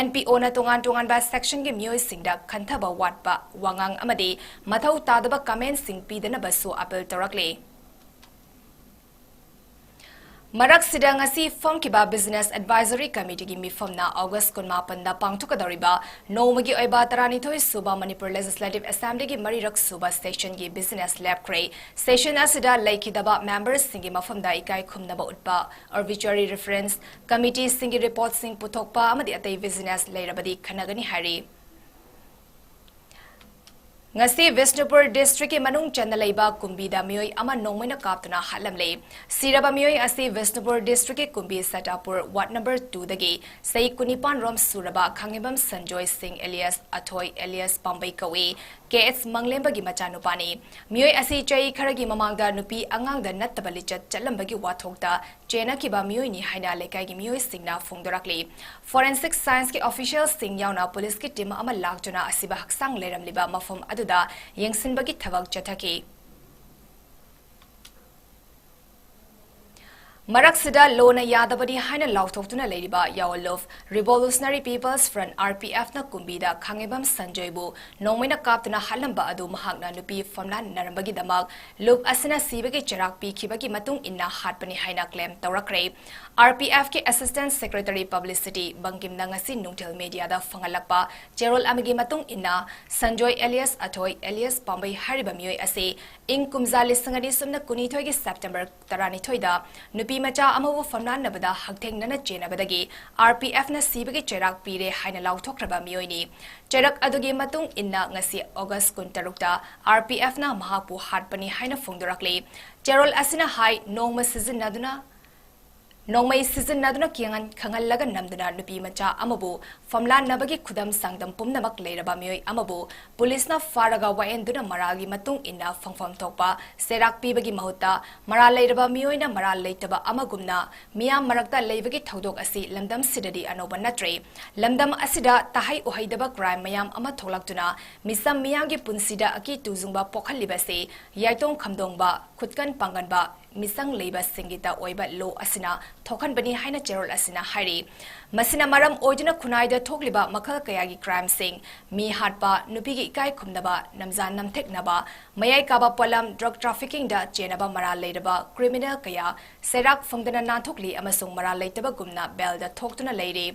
NPOꯅ ꯇꯣꯉꯥꯟ ꯇꯣꯉꯥꯟꯕ sectionꯒꯤ ꯃꯤꯑꯣꯏꯁꯤꯡꯗ ꯈꯟꯊꯕ ꯋꯥꯠꯄ ꯋꯥꯉꯥꯡ ꯑꯃꯗꯤ ꯃꯊꯧ ꯇꯥꯗꯕ commentꯁꯤꯡ ꯄꯤꯗꯅꯕꯁꯨ appeal ꯇꯧꯔꯛꯂꯤ꯫ ꯃꯔꯛꯁꯤꯗ, ꯉꯁꯤ ꯐꯝꯈꯤꯕ Business Advisory Committeeꯒꯤ ꯃꯤꯐꯝꯅ August ꯀꯨꯟꯃꯥꯄꯟꯗ ꯄꯥꯡꯊꯣꯛꯀꯗꯧꯔꯤꯕ ꯅꯣꯡꯃꯒꯤ ꯑꯣꯏꯕ ꯇꯔꯥꯅꯤꯊꯣꯏ ꯁꯨꯕ Manipur Legislative Assemblyꯒꯤ ꯃꯔꯤꯔꯛ ꯁꯨꯕ sessionꯒꯤ business ꯂꯦꯞꯈ꯭ꯔꯦ꯫ Session ꯑꯁꯤꯗ ꯂꯩꯈꯤꯗꯕ memberꯁꯤꯡꯒꯤ ꯃꯐꯝꯗ ꯏꯀꯥꯏ ꯈꯨꯝꯅꯕ ꯎꯠꯄ, arbitrary reference, committeeꯁꯤꯡꯒꯤ reportꯁꯤꯡ ꯄꯨꯊꯣꯛꯄ ꯑꯃꯗꯤ ꯑꯇꯩ business ꯂꯩꯔꯕꯗꯤ ꯈꯟꯅꯒꯅꯤ ꯍꯥꯏꯔꯤ꯫ ꯉꯁꯤ ꯕꯤꯁꯅꯨꯄꯨꯔ districtꯀꯤ ꯃꯅꯨꯡ ꯆꯟꯅ ꯂꯩꯕ ꯀꯨꯝꯕꯤꯗ ꯃꯤꯑꯣꯏ ꯑꯃ ꯅꯣꯡꯃꯩꯅ ꯀꯥꯞꯇꯨꯅ ꯍꯥꯠꯂꯝꯂꯦ꯫ ꯁꯤꯔꯕ ꯃꯤꯑꯣꯏ ꯑꯁꯤ ꯕꯤꯁꯅꯨꯄꯨꯔ districtꯀꯤ ꯀꯨꯝꯕꯤ ꯁꯇꯥꯄꯨꯔ ward number twoꯗꯒꯤ ꯆꯍꯤ ꯀꯨꯟꯅꯤꯄꯥꯟ ꯔꯣꯝ ꯁꯨꯔꯕ ꯈꯥꯡꯉꯦꯝꯕꯝ ꯁꯟꯖꯣꯏ ꯁꯤꯡ alias ꯑꯊꯣꯏ alias ꯄꯥꯝꯕꯩ ꯀꯧꯏ꯫ ꯀꯦ ꯑꯦꯁ ꯃꯪꯂꯦꯝꯕꯒꯤ ꯃꯆꯥꯅꯨꯄꯥꯅꯤ꯫ ꯃꯤꯑꯣꯏ ꯑꯁꯤ ꯆꯍꯤ ꯈꯔꯒꯤ ꯃꯃꯥꯡꯗ ꯅꯨꯄꯤ ꯑꯉꯥꯡꯗ ꯅꯠꯇꯕ ꯂꯤꯆꯠ ꯆꯠꯂꯝꯕꯒꯤ ꯋꯥꯊꯣꯛꯇ ꯆꯦꯟꯅꯈꯤꯕ ꯃꯤꯑꯣꯏꯅꯤ ꯍꯥꯏꯅ ꯂꯩꯀꯥꯏꯒꯤ ꯃꯤꯑꯣꯏꯁꯤꯡꯅ ꯐꯣꯡꯗꯣꯔꯛꯂꯤ꯫ Forensic scienceꯀꯤ officialꯁꯤꯡ ꯌꯥꯎꯅ policeꯀꯤ team ꯑꯃ ꯂꯥꯛꯇꯨꯅ ꯑꯁꯤꯕ ꯍꯛꯆꯥꯡ ꯂꯩꯔꯝꯂꯤꯕ ꯃꯐꯝ ꯑꯗꯨꯗ ꯌꯦꯡꯁꯤꯟꯕꯒꯤ ꯊꯕꯛ ꯆꯠꯊꯈꯤ꯫ ꯃꯔꯛꯁꯤꯗ ꯂꯣꯅ ꯌꯥꯗꯕꯅꯤ ꯍꯥꯏꯅ ꯂꯥꯎꯊꯣꯛꯇꯨꯅ ꯂꯩꯔꯤꯕ ꯌꯥꯑꯣꯟꯂꯨꯞ Revolutionary People's Front, R P F, ꯅ ꯀꯨꯝꯕꯤꯗ ꯈꯥꯉꯦꯝꯕꯝ ꯁꯟꯖꯣꯏꯕꯨ ꯅꯣꯡꯃꯩꯅ ꯀꯥꯞꯇꯨꯅ ꯍꯥꯠꯂꯝꯕ ꯑꯗꯨ ꯃꯍꯥꯛꯅ ꯅꯨꯄꯤ ꯐꯝꯂꯥꯟꯅꯔꯝꯕꯒꯤꯗꯃꯛ ꯂꯨꯞ ꯑꯁꯤꯅ ꯁꯤꯕꯒꯤ ꯆꯩꯔꯥꯛ ꯄꯤꯈꯤꯕꯒꯤ ꯃꯇꯨꯡ ꯏꯟꯅ ꯍꯥꯠꯄꯅꯤ ꯍꯥꯏꯅ claim ꯇꯧꯔꯛꯈ꯭ꯔꯦ꯫ R P F ꯀꯤ Assistant Secretary Publicity ꯕꯪꯀꯤꯝꯅ ꯉꯁꯤ ꯅꯨꯡꯊꯤꯜ media ꯗ ꯐꯪꯍꯜꯂꯛꯄ ꯆꯦꯔꯣꯜ ꯑꯃꯒꯤ ꯃꯇꯨꯡ ꯏꯟꯅ, ꯁꯟꯖꯣꯏ alias ꯑꯊꯣꯏ alias ꯄꯥꯝꯕꯩ ꯍꯥꯏꯔꯤꯕ ꯃꯤꯑꯣꯏ ꯑꯁꯤ ꯏꯪ ꯀꯨꯝꯖꯥ ꯂꯤꯁꯤꯡ ꯑꯅꯤ ꯁꯨꯞꯅ ꯀꯨꯟꯅꯤꯊꯣꯏꯒꯤ September ꯇꯔꯥꯅꯤꯊꯣꯏꯗ ꯅꯨꯄꯤ ꯃꯆꯥ ꯑꯃꯕꯨ ꯐꯝꯂꯥꯟꯅꯕꯗ ꯍꯛꯊꯦꯡꯅꯅ ꯆꯦꯟꯅꯕꯗꯒꯤ R P F ꯅ ꯁꯤꯕꯒꯤ ꯆꯩꯔꯥꯛ ꯄꯤꯔꯦ ꯍꯥꯏꯅ ꯂꯥꯎꯊꯣꯛꯈ꯭ꯔꯕ ꯃꯤꯑꯣꯏꯅꯤ꯫ ꯆꯩꯔꯛ ꯑꯗꯨꯒꯤ ꯃꯇꯨꯡ ꯏꯟꯅ ꯉꯁꯤ August ꯀꯨꯟꯇꯔꯨꯛꯇ R P F ꯅ ꯃꯍꯥꯛꯄꯨ ꯍꯥꯠꯄꯅꯤ ꯍꯥꯏꯅ ꯐꯣꯡꯗꯣꯔꯛꯂꯤ꯫ ꯆꯦꯔꯣꯜ ꯑꯁꯤꯅ ꯍꯥꯏ, ꯅꯣꯡꯃ ꯁꯤꯖꯤꯟꯅꯗꯨꯅ, ꯅꯣꯡꯃꯩ ꯁꯤꯖꯤꯟꯅꯗꯨꯅ ꯀꯤꯍꯟ-, ꯈꯪꯍꯜꯂꯒ ꯅꯝꯗꯨꯅ ꯅꯨꯄꯤ ꯃꯆꯥ ꯑꯃꯕꯨ ꯐꯝꯂꯥꯟꯅꯕꯒꯤ ꯈꯨꯗꯝ ꯆꯥꯡꯗꯝ ꯄꯨꯝꯅꯃꯛ ꯂꯩꯔꯕ ꯃꯤꯑꯣꯏ ꯑꯃꯕꯨ ꯄꯨꯂꯤꯁꯅ ꯐꯥꯔꯒ ꯋꯥꯌꯦꯟꯗꯨꯅ ꯃꯔꯥꯜꯒꯤ ꯃꯇꯨꯡ ꯏꯟꯅ ꯐꯪꯐꯝ ꯊꯣꯛꯄ ꯆꯩꯔꯥꯛ ꯄꯤꯕꯒꯤ ꯃꯍꯨꯠꯇ, ꯃꯔꯥꯜ ꯂꯩꯔꯕ ꯃꯤꯑꯣꯏꯅ ꯃꯔꯥꯜ ꯂꯩꯇꯕ ꯑꯃꯒꯨꯝꯅ ꯃꯤꯌꯥꯝ ꯃꯔꯛꯇ ꯂꯩꯕꯒꯤ ꯊꯧꯗꯣꯛ ꯑꯁꯤ ꯂꯝꯗꯝꯁꯤꯗꯗꯤ ꯑꯅꯧꯕ ꯅꯠꯇ꯭ꯔꯦ꯫ ꯂꯝꯗꯝ ꯑꯁꯤꯗ ꯇꯥꯍꯩ ꯎꯍꯩꯗꯕ crime ꯃꯌꯥꯝ ꯑꯃ ꯊꯣꯛꯂꯛꯇꯨꯅ ꯃꯤꯆꯝ ꯃꯤꯌꯥꯝꯒꯤ ꯄꯨꯟꯁꯤꯗ ꯑꯀꯤ ꯇꯨꯖꯨꯡꯕ ꯄꯣꯛꯍꯜꯂꯤꯕꯁꯤ ꯌꯥꯏꯇꯣꯡ ꯈꯝꯗꯣꯡꯕ, ꯈꯨꯠꯀꯟ ꯄꯥꯡꯒꯟꯕ, ꯃꯤꯆꯪ ꯂꯩꯕꯁꯤꯡꯒꯤꯇ ꯑꯣꯏꯕ ꯂꯣ ꯑꯁꯤꯅ ꯊꯣꯛꯍꯟꯕꯅꯤ ꯍꯥꯏꯅ ꯆꯦꯔꯣꯜ ꯑꯁꯤꯅ ꯍꯥꯏꯔꯤ꯫ ꯃꯁꯤꯅ ꯃꯔꯝ ꯑꯣꯏꯗꯨꯅ ꯈꯨꯟꯅꯥꯏꯗ ꯊꯣꯛꯂꯤꯕ ꯃꯈꯜ ꯀꯌꯥꯒꯤ crimeꯁꯤꯡ, ꯃꯤ ꯍꯥꯠꯄ, ꯅꯨꯄꯤꯒꯤ ꯏꯀꯥꯏ ꯈꯨꯝꯅꯕ, ꯅꯝꯖꯥ ꯅꯝꯊꯦꯛꯅꯕ, ꯃꯌꯥꯏ ꯀꯥꯕ ꯄꯣꯠꯂꯝ, drug traffickingꯗ ꯆꯦꯟꯅꯕ ꯃꯔꯥꯜ ꯂꯩꯔꯕ criminal ꯀꯌꯥ ꯆꯩꯔꯥꯛ ꯐꯪꯗꯅ ꯅꯥꯟꯊꯣꯛꯂꯤ ꯑꯃꯁꯨꯡ ꯃꯔꯥꯜ ꯂꯩꯇꯕꯒꯨꯝꯅ bailꯗ ꯊꯣꯛꯇꯨꯅ ꯂꯩꯔꯤ꯫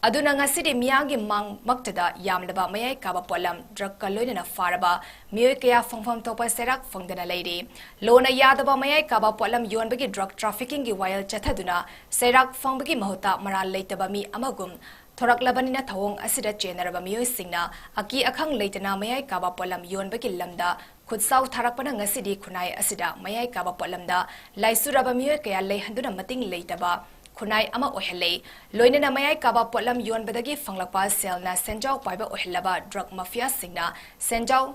ꯑꯗꯨꯅ ꯉꯁꯤꯗꯤ ꯃꯤꯌꯥꯝꯒꯤ ꯃꯥꯡꯃꯛꯇꯗ ꯌꯥꯝꯂꯕ ꯃꯌꯥꯏ ꯀꯥꯕ ꯄꯣꯠꯂꯝ, drugꯀ ꯂꯣꯏꯅꯅ ꯐꯥꯔꯕ ꯃꯤꯑꯣꯏ ꯀꯌꯥ ꯐꯪꯐꯝ ꯊꯣꯛꯄ ꯆꯩꯔꯥꯛ ꯐꯪꯗꯅ ꯂꯩꯔꯤ꯫ ꯂꯣꯅ ꯌꯥꯗꯕ ꯃꯌꯥꯏ ꯀꯥꯕ ꯄꯣꯠꯂꯝ ꯌꯣꯟꯕꯒꯤ drug traffickingꯒꯤ ꯋꯥꯌꯦꯜ ꯆꯠꯊꯗꯨꯅ ꯆꯩꯔꯥꯛ ꯐꯪꯕꯒꯤ ꯃꯍꯨꯠꯇ ꯃꯔꯥꯜ ꯂꯩꯇꯕ ꯃꯤ ꯑꯃꯒꯨꯝ ꯊꯣꯔꯛꯂꯕꯅꯤꯅ ꯊꯧꯑꯣꯡ ꯑꯁꯤꯗ ꯆꯦꯟꯅꯔꯕ ꯃꯤꯑꯣꯏꯁꯤꯡꯅ ꯑꯀꯤ ꯑꯈꯪ ꯂꯩꯇꯅ ꯃꯌꯥꯏ ꯀꯥꯕ ꯄꯣꯠꯂꯝ ꯌꯣꯟꯕꯒꯤ ꯂꯝꯗ ꯈꯨꯠꯁꯥꯎ ꯊꯥꯔꯛꯄꯅ ꯉꯁꯤꯗꯤ ꯈꯨꯟꯅꯥꯏ ꯑꯁꯤꯗ ꯃꯌꯥꯏ ꯀꯥꯕ ꯄꯣꯠꯂꯝꯗ ꯂꯥꯏꯆꯨꯔꯕ ꯃꯤꯑꯣꯏ ꯀꯌꯥ ꯂꯩꯍꯟꯗꯨꯅ ꯃꯇꯤꯡ ꯂꯩꯇꯕ ꯈꯨꯟꯅꯥꯏ ꯑꯃ ꯑꯣꯏꯍꯜꯂꯦ꯫ ꯂꯣꯏꯅꯅ ꯃꯌꯥꯏ ꯀꯥꯕ ꯄꯣꯠꯂꯝ ꯌꯣꯟꯕꯗꯒꯤ ꯐꯪꯂꯛꯄ ꯁꯦꯜꯅ ꯁꯦꯟꯖꯥꯎ ꯄꯥꯏꯕ ꯑꯣꯏꯍꯜꯂꯕ drug mafiaꯁꯤꯡꯅ ꯁꯦꯟꯖꯥꯎ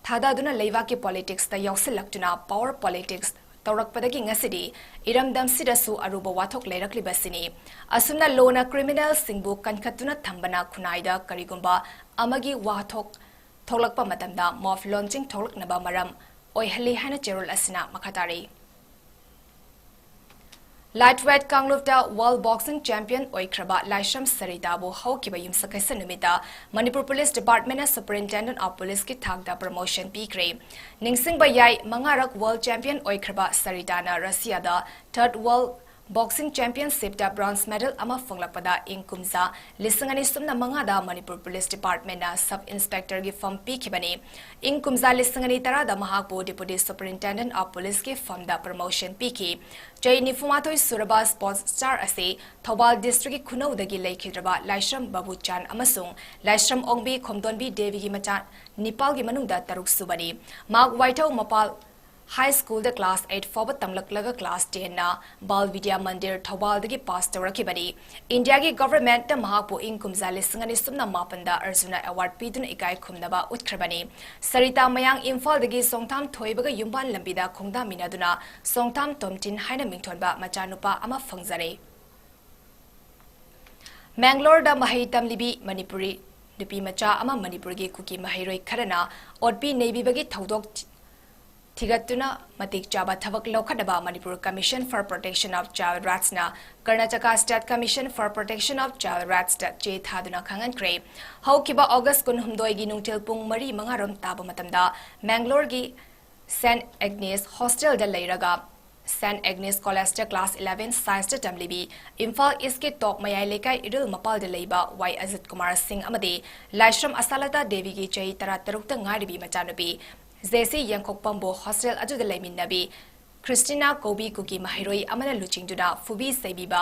ꯊꯥꯗꯗꯨꯅ ꯂꯩꯕꯥꯛꯀꯤ politicsꯇ ꯌꯥꯎꯁꯤꯜꯂꯛꯇꯨꯅ power politics ꯇꯧꯔꯛꯄꯗꯒꯤ ꯉꯁꯤꯗꯤ ꯏꯔꯝꯗꯝꯁꯤꯗꯁꯨ ꯑꯔꯨꯕ ꯋꯥꯊꯣꯛ ꯂꯩꯔꯛꯂꯤꯕꯁꯤꯅꯤ꯫ ꯑꯁꯨꯝꯅ ꯂꯣꯅ criminalꯁꯤꯡꯕꯨ ꯀꯟꯈꯠꯇꯨꯅ ꯊꯝꯕꯅ ꯈꯨꯟꯅꯥꯏꯗ ꯀꯔꯤꯒꯨꯝꯕ ꯑꯃꯒꯤ ꯋꯥꯊꯣꯛ ꯊꯣꯛꯂꯛꯄ ꯃꯇꯝꯗ mob lynching ꯊꯣꯛꯂꯛꯅꯕ ꯃꯔꯝ ꯑꯣꯏꯍꯜꯂꯤ ꯍꯥꯏꯅ ꯆꯦꯔꯣꯜ ꯑꯁꯤꯅ ꯃꯈꯥ ꯇꯥꯔꯤ꯫ Lightweight ꯀꯥꯡꯂꯨꯞꯇ World Boxing Champion ꯑꯣꯏꯈ꯭ꯔꯕ ꯂꯥꯏꯁ꯭ꯔꯝ ꯁꯔꯤꯇꯥꯕꯨ ꯍꯧꯈꯤꯕ ꯌꯨꯝꯁꯀꯩꯁ ꯅꯨꯃꯤꯠꯇ ꯃꯅꯤꯄꯨꯔ Police Department ꯅ Superintendent of Police ꯀꯤ ꯊꯥꯛꯇ promotion ꯄꯤꯈ꯭ꯔꯦ꯫ ꯅꯤꯡꯁꯤꯡꯕ ꯌꯥꯏ, ꯃꯉꯥꯔꯛ World Champion ꯑꯣꯏꯈ꯭ꯔꯕ ꯁꯔꯤꯇꯥꯅ ꯔꯁꯤꯌꯥꯗ Third World Boxing Championship ꯇ bronze medal ꯑꯃ ꯐꯪꯂꯛꯄꯗ ꯏꯪ ꯀꯨꯝꯖꯥ ꯂꯤꯁꯤꯡ ꯑꯅꯤ ꯁꯨꯞꯅ ꯃꯉꯥꯗ ꯃꯅꯤꯄꯨꯔ Police Department ꯅ Sub Inspector ꯒꯤ ꯐꯝ ꯄꯤꯈꯤꯕꯅꯤ꯫ ꯏꯪ ꯀꯨꯝꯖꯥ ꯂꯤꯁꯤꯡ ꯑꯅꯤ ꯇꯔꯥꯗ ꯃꯍꯥꯛꯄꯨ Deputy Superintendent of Police ꯀꯤ ꯐꯝꯗ promotion ꯄꯤꯈꯤ꯫ ꯆꯍꯤ ꯅꯤꯐꯨ ꯃꯥꯊꯣꯏ ꯁꯨꯔꯕ sports star ꯑꯁꯤ ꯊꯧꯕꯥꯜ district ꯀꯤ ꯈꯨꯅꯧꯗꯒꯤ ꯂꯩꯈꯤꯗ꯭ꯔꯕ ꯂꯥꯏꯁ꯭ꯔꯝ ꯕꯕꯨꯆꯥꯟ ꯑꯃꯁꯨꯡ ꯂꯥꯏꯁ꯭ꯔꯝ ꯑꯣꯡꯕꯤ ꯈꯣꯝꯗꯣꯟꯕꯤ ꯗꯦꯕꯤꯒꯤ ꯃꯆꯥ ꯅꯤꯄꯥꯜꯒꯤ ꯃꯅꯨꯡꯗ ꯇꯔꯨꯛ ꯁꯨꯕꯅꯤ꯫ ꯃꯍꯥꯛ ꯋꯥꯏꯊꯧ ꯃꯄꯥꯜ High School ꯗ class eight ꯐꯥꯎꯕ ꯇꯝꯂꯛꯂꯒ class ten ꯅ ꯕꯥꯜ ꯕꯤꯗ꯭ꯌꯥ ꯃꯟꯗꯤꯔ ꯊꯧꯕꯥꯜꯗꯒꯤ pass ꯇꯧꯔꯛꯈꯤꯕꯅꯤ꯫ ꯏꯟꯗꯤꯌꯥꯒꯤ government ꯅ ꯃꯍꯥꯛꯄꯨ ꯏꯪ ꯀꯨꯝꯖꯥ ꯂꯤꯁꯤꯡ ꯑꯅꯤ ꯁꯨꯞꯅ ꯃꯥꯄꯟꯗ Arjuna Award ꯄꯤꯗꯨꯅ ꯏꯀꯥꯏ ꯈꯨꯝꯅꯕ ꯎꯠꯈ꯭ꯔꯕꯅꯤ꯫ ꯁꯔꯤꯇꯥ ꯃꯌꯥꯡ ꯏꯝꯐꯥꯜꯗꯒꯤ ꯁꯣꯡꯊꯥꯝ ꯊꯣꯏꯕꯒ ꯌꯨꯝꯕꯥꯟ ꯂꯝꯕꯤꯗ ꯈꯣꯡꯗꯥꯃꯤꯟꯅꯗꯨꯅ ꯁꯣꯡꯊꯥꯝ ꯇꯣꯝꯊꯤꯟ ꯍꯥꯏꯅ ꯃꯤꯡꯊꯣꯟꯕ ꯃꯆꯥꯅꯨꯄꯥ ꯑꯃ ꯐꯪꯖꯔꯦ꯫ ꯃꯦꯡꯒꯂꯣꯔꯗ ꯃꯍꯩ ꯇꯝꯂꯤꯕꯤ ꯃꯅꯤꯄꯨꯔꯤ ꯅꯨꯄꯤ ꯃꯆꯥ ꯑꯃ ꯃꯅꯤꯄꯨꯔꯒꯤ ꯀꯨꯀꯤ ꯃꯍꯩꯔꯣꯏ ꯈꯔꯅ ꯑꯣꯠꯄꯤ ꯅꯩꯕꯤꯕꯒꯤ ꯊꯧꯗꯣꯛ ꯊꯤꯒꯠꯇꯨꯅ ꯃꯇꯤꯛ ꯆꯥꯕ ꯊꯕꯛ ꯂꯧꯈꯠꯅꯕ Manipur Commission for Protection of Child Rights ꯅ Karnataka State Commission for Protection of Child Rights ꯇ ꯆꯦ ꯊꯥꯗꯨꯅ ꯈꯪꯍꯟꯈ꯭ꯔꯦ꯫ ꯍꯧꯈꯤꯕ August ꯀꯨꯟꯍꯨꯝꯗꯣꯏꯒꯤ ꯅꯨꯡꯊꯤꯜ ꯄꯨꯡ ꯃꯔꯤ ꯃꯉꯥꯔꯣꯝ ꯇꯥꯕ ꯃꯇꯝꯗ ꯃꯦꯡꯒꯂꯣꯔꯒꯤ Saint Agnes Hostel ꯗ ꯂꯩꯔꯒ Saint Agnes College ꯇ class eleven Science ꯇ ꯇꯝꯂꯤꯕꯤ ꯏꯝꯐꯥꯜ East ꯀꯤ ꯇꯣꯞ ꯃꯌꯥꯏ ꯂꯩꯀꯥꯏ ꯏꯔꯤꯜ ꯃꯄꯥꯜꯗ ꯂꯩꯕ ꯋꯥꯏ ꯑꯖꯤꯠ ꯀꯨꯃꯥꯔ ꯁꯤꯡ ꯑꯃꯗꯤ ꯂꯥꯏꯁ꯭ꯔꯝ ꯑꯁꯥꯂꯇꯥ ꯗꯦꯕꯤꯒꯤ ꯆꯍꯤ ꯇꯔꯥꯇꯔꯨꯛꯇ ꯉꯥꯏꯔꯤꯕꯤ ꯃꯆꯥꯅꯨꯄꯤ ꯖꯦꯁꯤ ꯌꯦꯡꯈꯣꯛꯄꯝꯕꯨ hostel ꯑꯗꯨꯗ ꯂꯩꯃꯤꯟꯅꯕꯤ ꯈ꯭ꯔꯤꯁꯇꯤꯅꯥ ꯀꯧꯕꯤ ꯀꯨꯀꯤ ꯃꯍꯩꯔꯣꯏ ꯑꯃꯅ ꯂꯨꯆꯤꯡꯗꯨꯅ ꯐꯨꯕꯤ ꯆꯩꯕꯤꯕ,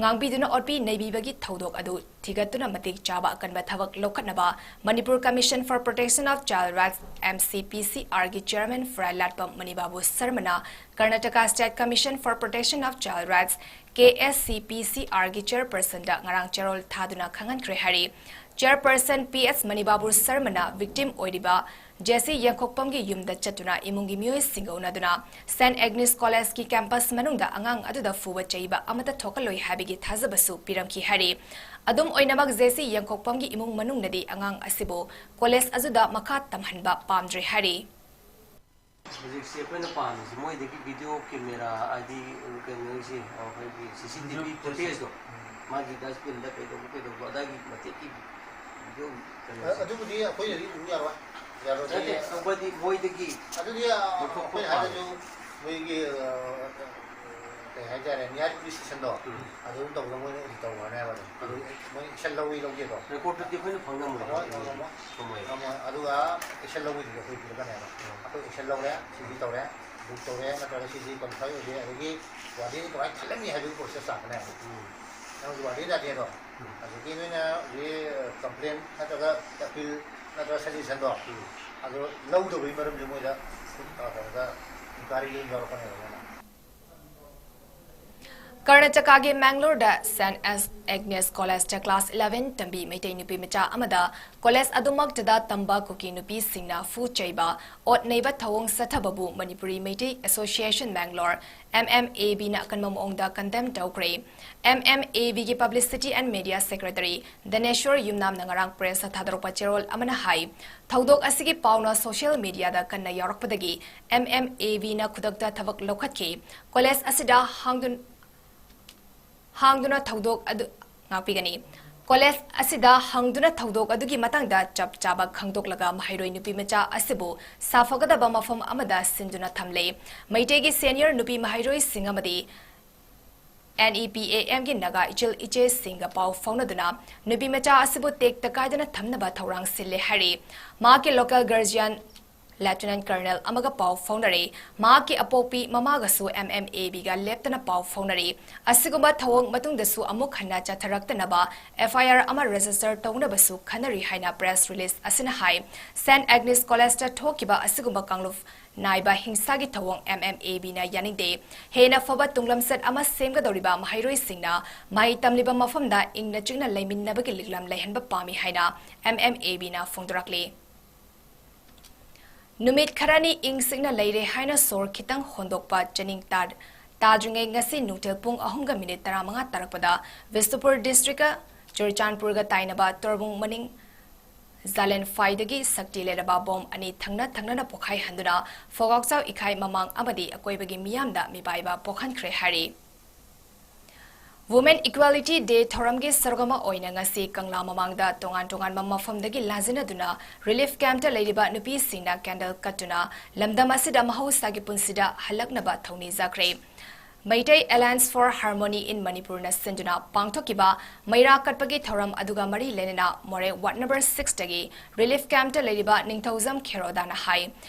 ꯉꯥꯡꯕꯤꯗꯨꯅ ꯑꯣꯠꯄꯤ ꯅꯩꯕꯤꯕꯒꯤ ꯊꯧꯗꯣꯛ ꯑꯗꯨ ꯊꯤꯒꯠꯇꯨꯅ ꯃꯇꯤꯛ ꯆꯥꯕ ꯑꯀꯟꯕ ꯊꯕꯛ ꯂꯧꯈꯠꯅꯕ Manipur Commission for Protection of Child Rights, M C P C R ꯒꯤ chairman ꯐꯨꯔꯥꯏꯂꯥꯠꯄꯝ ꯃꯅꯤꯕꯥꯕꯨ ꯁꯔꯃꯅ Karnataka State Commission for Protection of Child Rights, K S C P C R ꯒꯤ chairperson ꯗ ꯉꯔꯥꯡ ꯆꯦꯔꯣꯜ ꯊꯥꯗꯨꯅ ꯈꯪꯍꯟꯈ꯭ꯔꯦ ꯍꯥꯏꯔꯤ꯫ Chairperson P S ꯃꯅꯤꯕꯥꯕꯨ ꯁꯔꯃꯅ victim ꯑꯣꯏꯔꯤꯕ ꯖꯦꯁꯤ ꯌꯦꯡꯈꯣꯛꯄꯝꯒꯤ ꯌꯨꯝꯗ ꯆꯠꯇꯨꯅ ꯏꯃꯨꯡꯒꯤ ꯃꯤꯑꯣꯏꯁꯤꯡꯒ ꯎꯅꯗꯨꯅ Saint Agnes College ꯀꯤ campus ꯃꯅꯨꯡꯗ ꯑꯉꯥꯡ ꯑꯗꯨꯗ ꯐꯨꯕ ꯆꯩꯕ ꯑꯃꯠꯇ ꯊꯣꯛꯍꯜꯂꯣꯏ ꯍꯥꯏꯕꯒꯤ ꯊꯥꯖꯕꯁꯨ ꯄꯤꯔꯝꯈꯤ ꯍꯥꯏꯔꯤ꯫ ꯑꯗꯨꯝ ꯑꯣꯏꯅꯃꯛ, ꯖꯦꯁꯤ ꯌꯦꯡꯈꯣꯛꯄꯝꯒꯤ ꯏꯃꯨꯡ ꯃꯅꯨꯡꯅꯗꯤ ꯑꯉꯥꯡ ꯑꯁꯤꯕꯨ college ꯑꯗꯨꯗ ꯃꯈꯥ ꯇꯝꯍꯟꯕ ꯄꯥꯝꯗ꯭ꯔꯦ ꯍꯥꯏꯔꯤ꯫ ꯍꯧꯖꯤꯛꯁꯦ ꯑꯩꯈꯣꯏꯅ ꯄꯥꯝꯃꯤꯁꯦ ꯃꯣꯏꯗꯒꯤ ꯚꯤꯗꯤꯑꯣ ꯀꯦꯃꯦꯔꯥ, ꯍꯥꯏꯗꯤ ꯀꯩꯅꯣꯁꯦ, ꯑꯩꯈꯣꯏꯒꯤ ꯁꯤ ꯁꯤ ꯇꯤ ꯚꯤ ꯐꯨꯇꯦꯖꯇꯣ, ꯃꯥꯒꯤ ꯗꯁꯕꯤꯟꯗ ꯀꯩꯗꯧꯕ ꯀꯩꯗꯧꯕ ꯑꯗꯥꯒꯤ ꯃꯇꯦꯛꯀꯤ ꯚꯤꯗꯤꯑꯣ ꯀꯩꯅꯣꯁꯦ꯫ ꯑꯗꯨꯕꯨꯗꯤ ꯑꯩꯈꯣꯏꯅꯗꯤ ꯎ ꯌꯥꯔꯣꯏ꯫ ꯌꯥꯔꯣꯏ꯫ ꯅꯠꯇꯦ, ꯇꯧꯕꯗꯤ ꯃꯣꯏꯗꯒꯤ ꯑꯗꯨꯗꯤ, ꯑ, ꯂꯧꯊꯣꯛꯄ ꯑꯩꯈꯣꯏꯅ ꯄꯥꯝꯃꯤ꯫ ꯍꯥꯏꯔꯁꯨ ꯃꯣꯏꯒꯤ, ꯑ, ꯀꯩ ꯍꯥꯏꯇꯥꯔꯦ, ꯅꯤꯌꯥꯔ ꯄꯨꯂꯤꯁ ꯁ꯭ꯇꯦꯁꯟꯗꯣ, ꯎꯝ꯫ ꯑꯗꯨ ꯑꯗꯨꯝ ꯇꯧꯕꯗ ꯃꯣꯏꯅ ꯑꯦꯗꯤꯠ ꯇꯧꯈ꯭ꯔꯅꯦꯕ ꯑꯗꯨꯝ꯫ ꯑꯗꯨ ꯎꯝ꯫ ꯃꯣꯏ ꯑꯦꯛꯁꯟ ꯂꯧꯏ ꯂꯧꯗꯦꯗꯣ꯫ ꯔꯦꯀꯣꯔꯠꯇꯨꯗꯤ ꯑꯩꯈꯣꯏꯅ ꯐꯪ ꯉꯝꯃꯣꯏ꯫ ꯉꯝꯃꯣꯏ, ꯉꯝꯃꯣꯏ꯫ ꯉꯝꯃꯣꯏ꯫ ꯉꯝꯃꯣꯏ꯫ ꯑꯗꯨꯒ ꯑꯦꯛꯁꯟ ꯂꯧꯕꯩꯗꯨꯗꯤ ꯑꯩꯈꯣꯏ ꯄꯤꯔꯛꯀꯅꯦꯕ꯫ ꯎꯝ꯫ ꯑꯩꯈꯣꯏ ꯑꯦꯛꯁꯟ ꯂꯧꯔꯦ, ꯁꯤꯗꯤ ꯇꯧꯔꯦ, ꯕꯨꯛ ꯇꯧꯔꯦ, ꯅꯠꯇ꯭ꯔꯒ ꯁꯤꯗꯤ ꯀ꯭ꯋꯥꯂꯤꯐꯥꯏ ꯑꯣꯏꯗꯦ, ꯑꯗꯒꯤ ꯋꯥꯔꯗꯦꯟꯗꯤ ꯀꯃꯥꯏꯅ ꯈꯜꯂꯝꯃꯤ ꯍꯥꯏꯕꯒꯤ ꯄ꯭ꯔꯣꯁꯦꯁ ꯂꯥꯛꯀꯅꯦꯕ꯫ ꯎꯝ꯫ ꯅꯪꯁꯨ ꯋꯥꯔꯗꯦꯟ ꯌꯥꯗꯦꯗꯣ꯫ ꯎꯝ꯫ ꯑꯗꯒꯤ ꯅꯣꯏꯅ ꯍꯧꯖꯤꯛ ꯀꯝꯄ꯭ꯂꯦꯟ ꯅꯠꯇ꯭ꯔꯒ ꯑꯄꯤꯜ ꯅꯠꯇ꯭ꯔꯒ ꯁꯖꯦꯁꯟꯗꯣ, ꯎꯝ꯫ ꯑꯗꯣ ꯂꯧꯗꯕꯒꯤ ꯃꯔꯝꯁꯦ ꯃꯣꯏꯗ, ꯑ, ꯀꯩꯅꯣꯗ, ꯏꯟꯀ꯭ꯋꯥꯏꯔꯤꯗ ꯑꯗꯨꯝ ꯌꯥꯎꯔꯛꯀꯅꯦꯕ ꯃꯣꯏꯅ꯫ ꯀꯔꯅꯥꯇꯀꯥꯒꯤ ꯃꯦꯡꯒꯂꯣꯔꯗ ꯁꯦꯟꯠ ꯑꯦꯁ ꯑꯦꯒꯅꯦꯁ ꯀꯣꯂꯦꯖꯇ ꯀ꯭ꯂꯥꯁ ꯏꯂꯦꯚꯦꯟ ꯇꯝꯕꯤ ꯃꯩꯇꯩ ꯅꯨꯄꯤ ꯃꯆꯥ ꯑꯃꯗ ꯀꯣꯂꯦꯖ ꯑꯗꯨꯃꯛꯇꯗ ꯇꯝꯕ ꯀꯨꯀꯤ ꯅꯨꯄꯤꯁꯤꯡꯅ ꯐꯨ ꯆꯩꯕ, ꯑꯣꯠ ꯅꯩꯕ ꯊꯧꯑꯣꯡ ꯆꯠꯊꯕꯕꯨ Manipuri Meitei association Mangalore, M M A ꯕꯤꯅ ꯑꯀꯟꯕ ꯃꯑꯣꯡꯗ ꯀꯟꯗꯦꯝ ꯇꯧꯈ꯭ꯔꯦ꯫ ꯑꯦꯝ ꯑꯦꯝ ꯑꯦ ꯕꯤꯒꯤ publicity and media secretary Dhaneshor ꯌꯨꯝꯅꯥꯝꯅ ꯉꯔꯥꯡ ꯄ꯭ꯔꯦꯁꯇ ꯊꯥꯗꯣꯔꯛꯄ ꯆꯦꯔꯣꯜ ꯑꯃꯅ ꯍꯥꯏ, ꯊꯧꯗꯣꯛ ꯑꯁꯤꯒꯤ ꯄꯥꯎꯅ ꯁꯣꯁꯤꯌꯦꯜ ꯃꯦꯗꯤꯌꯥꯗ ꯀꯟꯅ ꯌꯥꯎꯔꯛꯄꯗꯒꯤ ꯑꯦꯝ ꯑꯦꯝ ꯑꯦ ꯕꯤꯅ ꯈꯨꯗꯛꯇ ꯊꯕꯛ ꯂꯧꯈꯠꯈꯤ꯫ ꯀꯣꯂꯦꯖ ꯑꯁꯤꯗ ꯍꯥꯡꯗꯨꯟ-, ꯍꯥꯡꯗꯨꯅ ꯊꯧꯗꯣꯛ ꯑꯗꯨ ꯉꯥꯛꯄꯤꯒꯅꯤ꯫ ꯀꯣꯂꯦꯖ ꯑꯁꯤꯗ ꯍꯥꯡꯗꯨꯅ ꯊꯧꯗꯣꯛ ꯑꯗꯨꯒꯤ ꯃꯇꯥꯡꯗ ꯆꯞ ꯆꯥꯕ ꯈꯪꯗꯣꯛꯂꯒ ꯃꯍꯩꯔꯣꯏ ꯅꯨꯄꯤ ꯃꯆꯥ ꯑꯁꯤꯕꯨ ꯁꯥꯐꯒꯗꯕ ꯃꯐꯝ ꯑꯃꯗ ꯁꯤꯟꯗꯨꯅ ꯊꯝꯂꯦ꯫ ꯃꯩꯇꯩꯒꯤ ꯁꯦꯅꯤꯌꯔ ꯅꯨꯄꯤ ꯃꯍꯩꯔꯣꯏꯁꯤꯡ ꯑꯃꯗꯤ ꯑꯦꯟ ꯏ ꯄꯤ ꯑꯦ ꯑꯦꯝꯒꯤ ꯅꯥꯒꯥ ꯏꯆꯤꯜ ꯏꯆꯦꯁꯤꯡꯒ ꯄꯥꯎ ꯐꯥꯎꯅꯗꯨꯅ ꯅꯨꯄꯤ ꯃꯆꯥ ꯑꯁꯤꯕꯨ ꯇꯦꯛꯇ ꯀꯥꯏꯗꯅ ꯊꯝꯅꯕ ꯊꯧꯔꯥꯡ ꯁꯤꯜꯂꯦ ꯍꯥꯏꯔꯤ꯫ ꯃꯍꯥꯛꯀꯤ ꯂꯣꯀꯦꯜ ꯒꯥꯔꯖꯤꯌꯥꯟ ꯂꯦꯐꯇꯤꯅꯦꯟꯠ ꯀꯔꯅꯦꯜ ꯑꯃꯒ ꯄꯥꯎ ꯐꯥꯎꯅꯔꯦ꯫ ꯃꯍꯥꯛꯀꯤ ꯑꯄꯣꯛꯄꯤ ꯃꯃꯥꯒꯁꯨ ꯑꯦꯝ ꯑꯦꯝ ꯑꯦ ꯕꯤꯒ ꯂꯦꯞꯇꯅ ꯄꯥꯎ ꯐꯥꯎꯅꯔꯦ꯫ ꯑꯁꯤꯒꯨꯝꯕ ꯊꯧꯑꯣꯡ ꯃꯇꯨꯡꯗꯁꯨ ꯑꯃꯨꯛ ꯍꯟꯅ ꯆꯠꯊꯔꯛꯇꯅꯕ ꯑꯦꯐ ꯑꯥꯏ ꯑꯥꯔ ꯑꯃ ꯔꯦꯖꯤꯁꯇꯔ ꯇꯧꯅꯕꯁꯨ ꯈꯟꯅꯔꯤ ꯍꯥꯏꯅ ꯄ꯭ꯔꯦꯁ ꯔꯤꯂꯤꯖ ꯑꯁꯤꯅ ꯍꯥꯏ꯫ ꯁꯦꯟꯠ ꯑꯦꯒꯅꯦꯁ ꯀꯣꯂꯦꯖꯇ ꯊꯣꯛꯈꯤꯕ ꯑꯁꯤꯒꯨꯝꯕ ꯀꯥꯡꯂꯨꯞ ꯅꯥꯏꯕ ꯍꯤꯡꯁꯥꯒꯤ ꯊꯧꯑꯣꯡ ꯑꯦꯝ ꯑꯦꯝ ꯑꯦ ꯕꯤꯅ ꯌꯥꯅꯤꯡꯗꯦ꯫ ꯍꯦꯟꯅ ꯐꯕ ꯇꯨꯡꯂꯝꯆꯠ ꯑꯃ ꯁꯦꯝꯒꯗꯧꯔꯤꯕ ꯃꯍꯩꯔꯣꯏꯁꯤꯡꯅ ꯃꯍꯩ ꯇꯝꯂꯤꯕ ꯃꯐꯝꯗ ꯏꯪꯅ ꯆꯤꯛꯅ ꯂꯩꯃꯤꯟꯅꯕꯒꯤ ꯂꯤꯛꯂꯝ ꯂꯩꯍꯟꯕ ꯄꯥꯝꯃꯤ ꯍꯥꯏꯅ ꯑꯦꯝ ꯑꯦꯝ ꯑꯦ ꯕꯤꯅ ꯐꯣꯡꯗꯣꯔꯛꯂꯤ꯫ ꯅꯨꯃꯤꯠ ꯈꯔꯅꯤ ꯏꯪ ꯆꯤꯛꯅ ꯂꯩꯔꯦ ꯍꯥꯏꯅ ꯁꯣꯔ ꯈꯤꯇꯪ ꯍꯣꯟꯗꯣꯛꯄ ꯆꯥꯅꯤꯡ ꯇꯥ-, ꯇꯥꯗ꯭ꯔꯤꯉꯩ ꯉꯁꯤ ꯅꯨꯡꯊꯤꯜ ꯄꯨꯡ ꯑꯍꯨꯝꯒ ꯃꯤꯅꯤꯠ ꯇꯔꯥꯃꯉꯥ ꯇꯥꯔꯛꯄꯗ ꯕꯤꯁꯅꯨꯄꯨꯔ ꯗꯤꯁꯇ꯭ꯔꯤꯛꯀ ꯆꯨꯔꯆꯥꯟꯄꯨꯔꯒ ꯇꯥꯏꯅꯕ ꯇꯣꯔꯕꯨꯡ ꯃꯅꯤꯡ ꯖꯥꯂꯦꯟꯐꯥꯏꯗꯒꯤ ꯁꯛꯇꯤ ꯂꯩꯔꯕ ꯕꯣꯝ ꯑꯅꯤ ꯊꯪꯅ ꯊꯪꯅꯅ ꯄꯣꯈꯥꯏꯍꯟꯗꯨꯅ ꯐꯣꯒꯥꯛꯆꯥꯎ ꯏꯈꯥꯏ ꯃꯃꯥꯡ ꯑꯃꯗꯤ ꯑꯀꯣꯏꯕꯒꯤ ꯃꯤꯌꯥꯝꯗ ꯃꯤꯄꯥꯏꯕ ꯄꯣꯛꯍꯟꯈ꯭ꯔꯦ ꯍꯥꯏꯔꯤ꯫ Women Equality Day ꯊꯧꯔꯝꯒꯤ ꯁꯔꯨꯛ ꯑꯃ ꯑꯣꯏꯅ ꯉꯁꯤ ꯀꯪꯂꯥ ꯃꯃꯥꯡꯗ ꯇꯣꯉꯥꯟ ꯇꯣꯉꯥꯟꯕ ꯃꯐꯝꯗꯒꯤ ꯂꯥꯟꯖꯦꯟꯅꯗꯨꯅ relief camp ꯇ ꯂꯩꯔꯤꯕ ꯅꯨꯄꯤꯁꯤꯡꯅ candle ꯀꯠꯇꯨꯅ ꯂꯝꯗꯝ ꯑꯁꯤꯗ ꯃꯍꯧꯁꯥꯒꯤ ꯄꯨꯟꯁꯤꯗ ꯍꯜꯂꯛꯅꯕ ꯊꯧꯅꯤꯖꯈ꯭ꯔꯦ꯫ Meitei Alliance for Harmony in Manipur ꯅ ꯁꯤꯟꯗꯨꯅ ꯄꯥꯡꯊꯣꯛꯈꯤꯕ ꯃꯩꯔꯥ ꯀꯠꯄꯒꯤ ꯊꯧꯔꯝ ꯑꯗꯨꯒ ꯃꯔꯤ ꯂꯩꯅꯅ ꯃꯣꯔꯦ ward number six ꯇꯒꯤ relief camp ꯇ ꯂꯩꯔꯤꯕ ꯅꯤꯡꯊꯧꯖꯝ ꯈꯦꯔꯣꯗꯥꯅ ꯍꯥꯏ,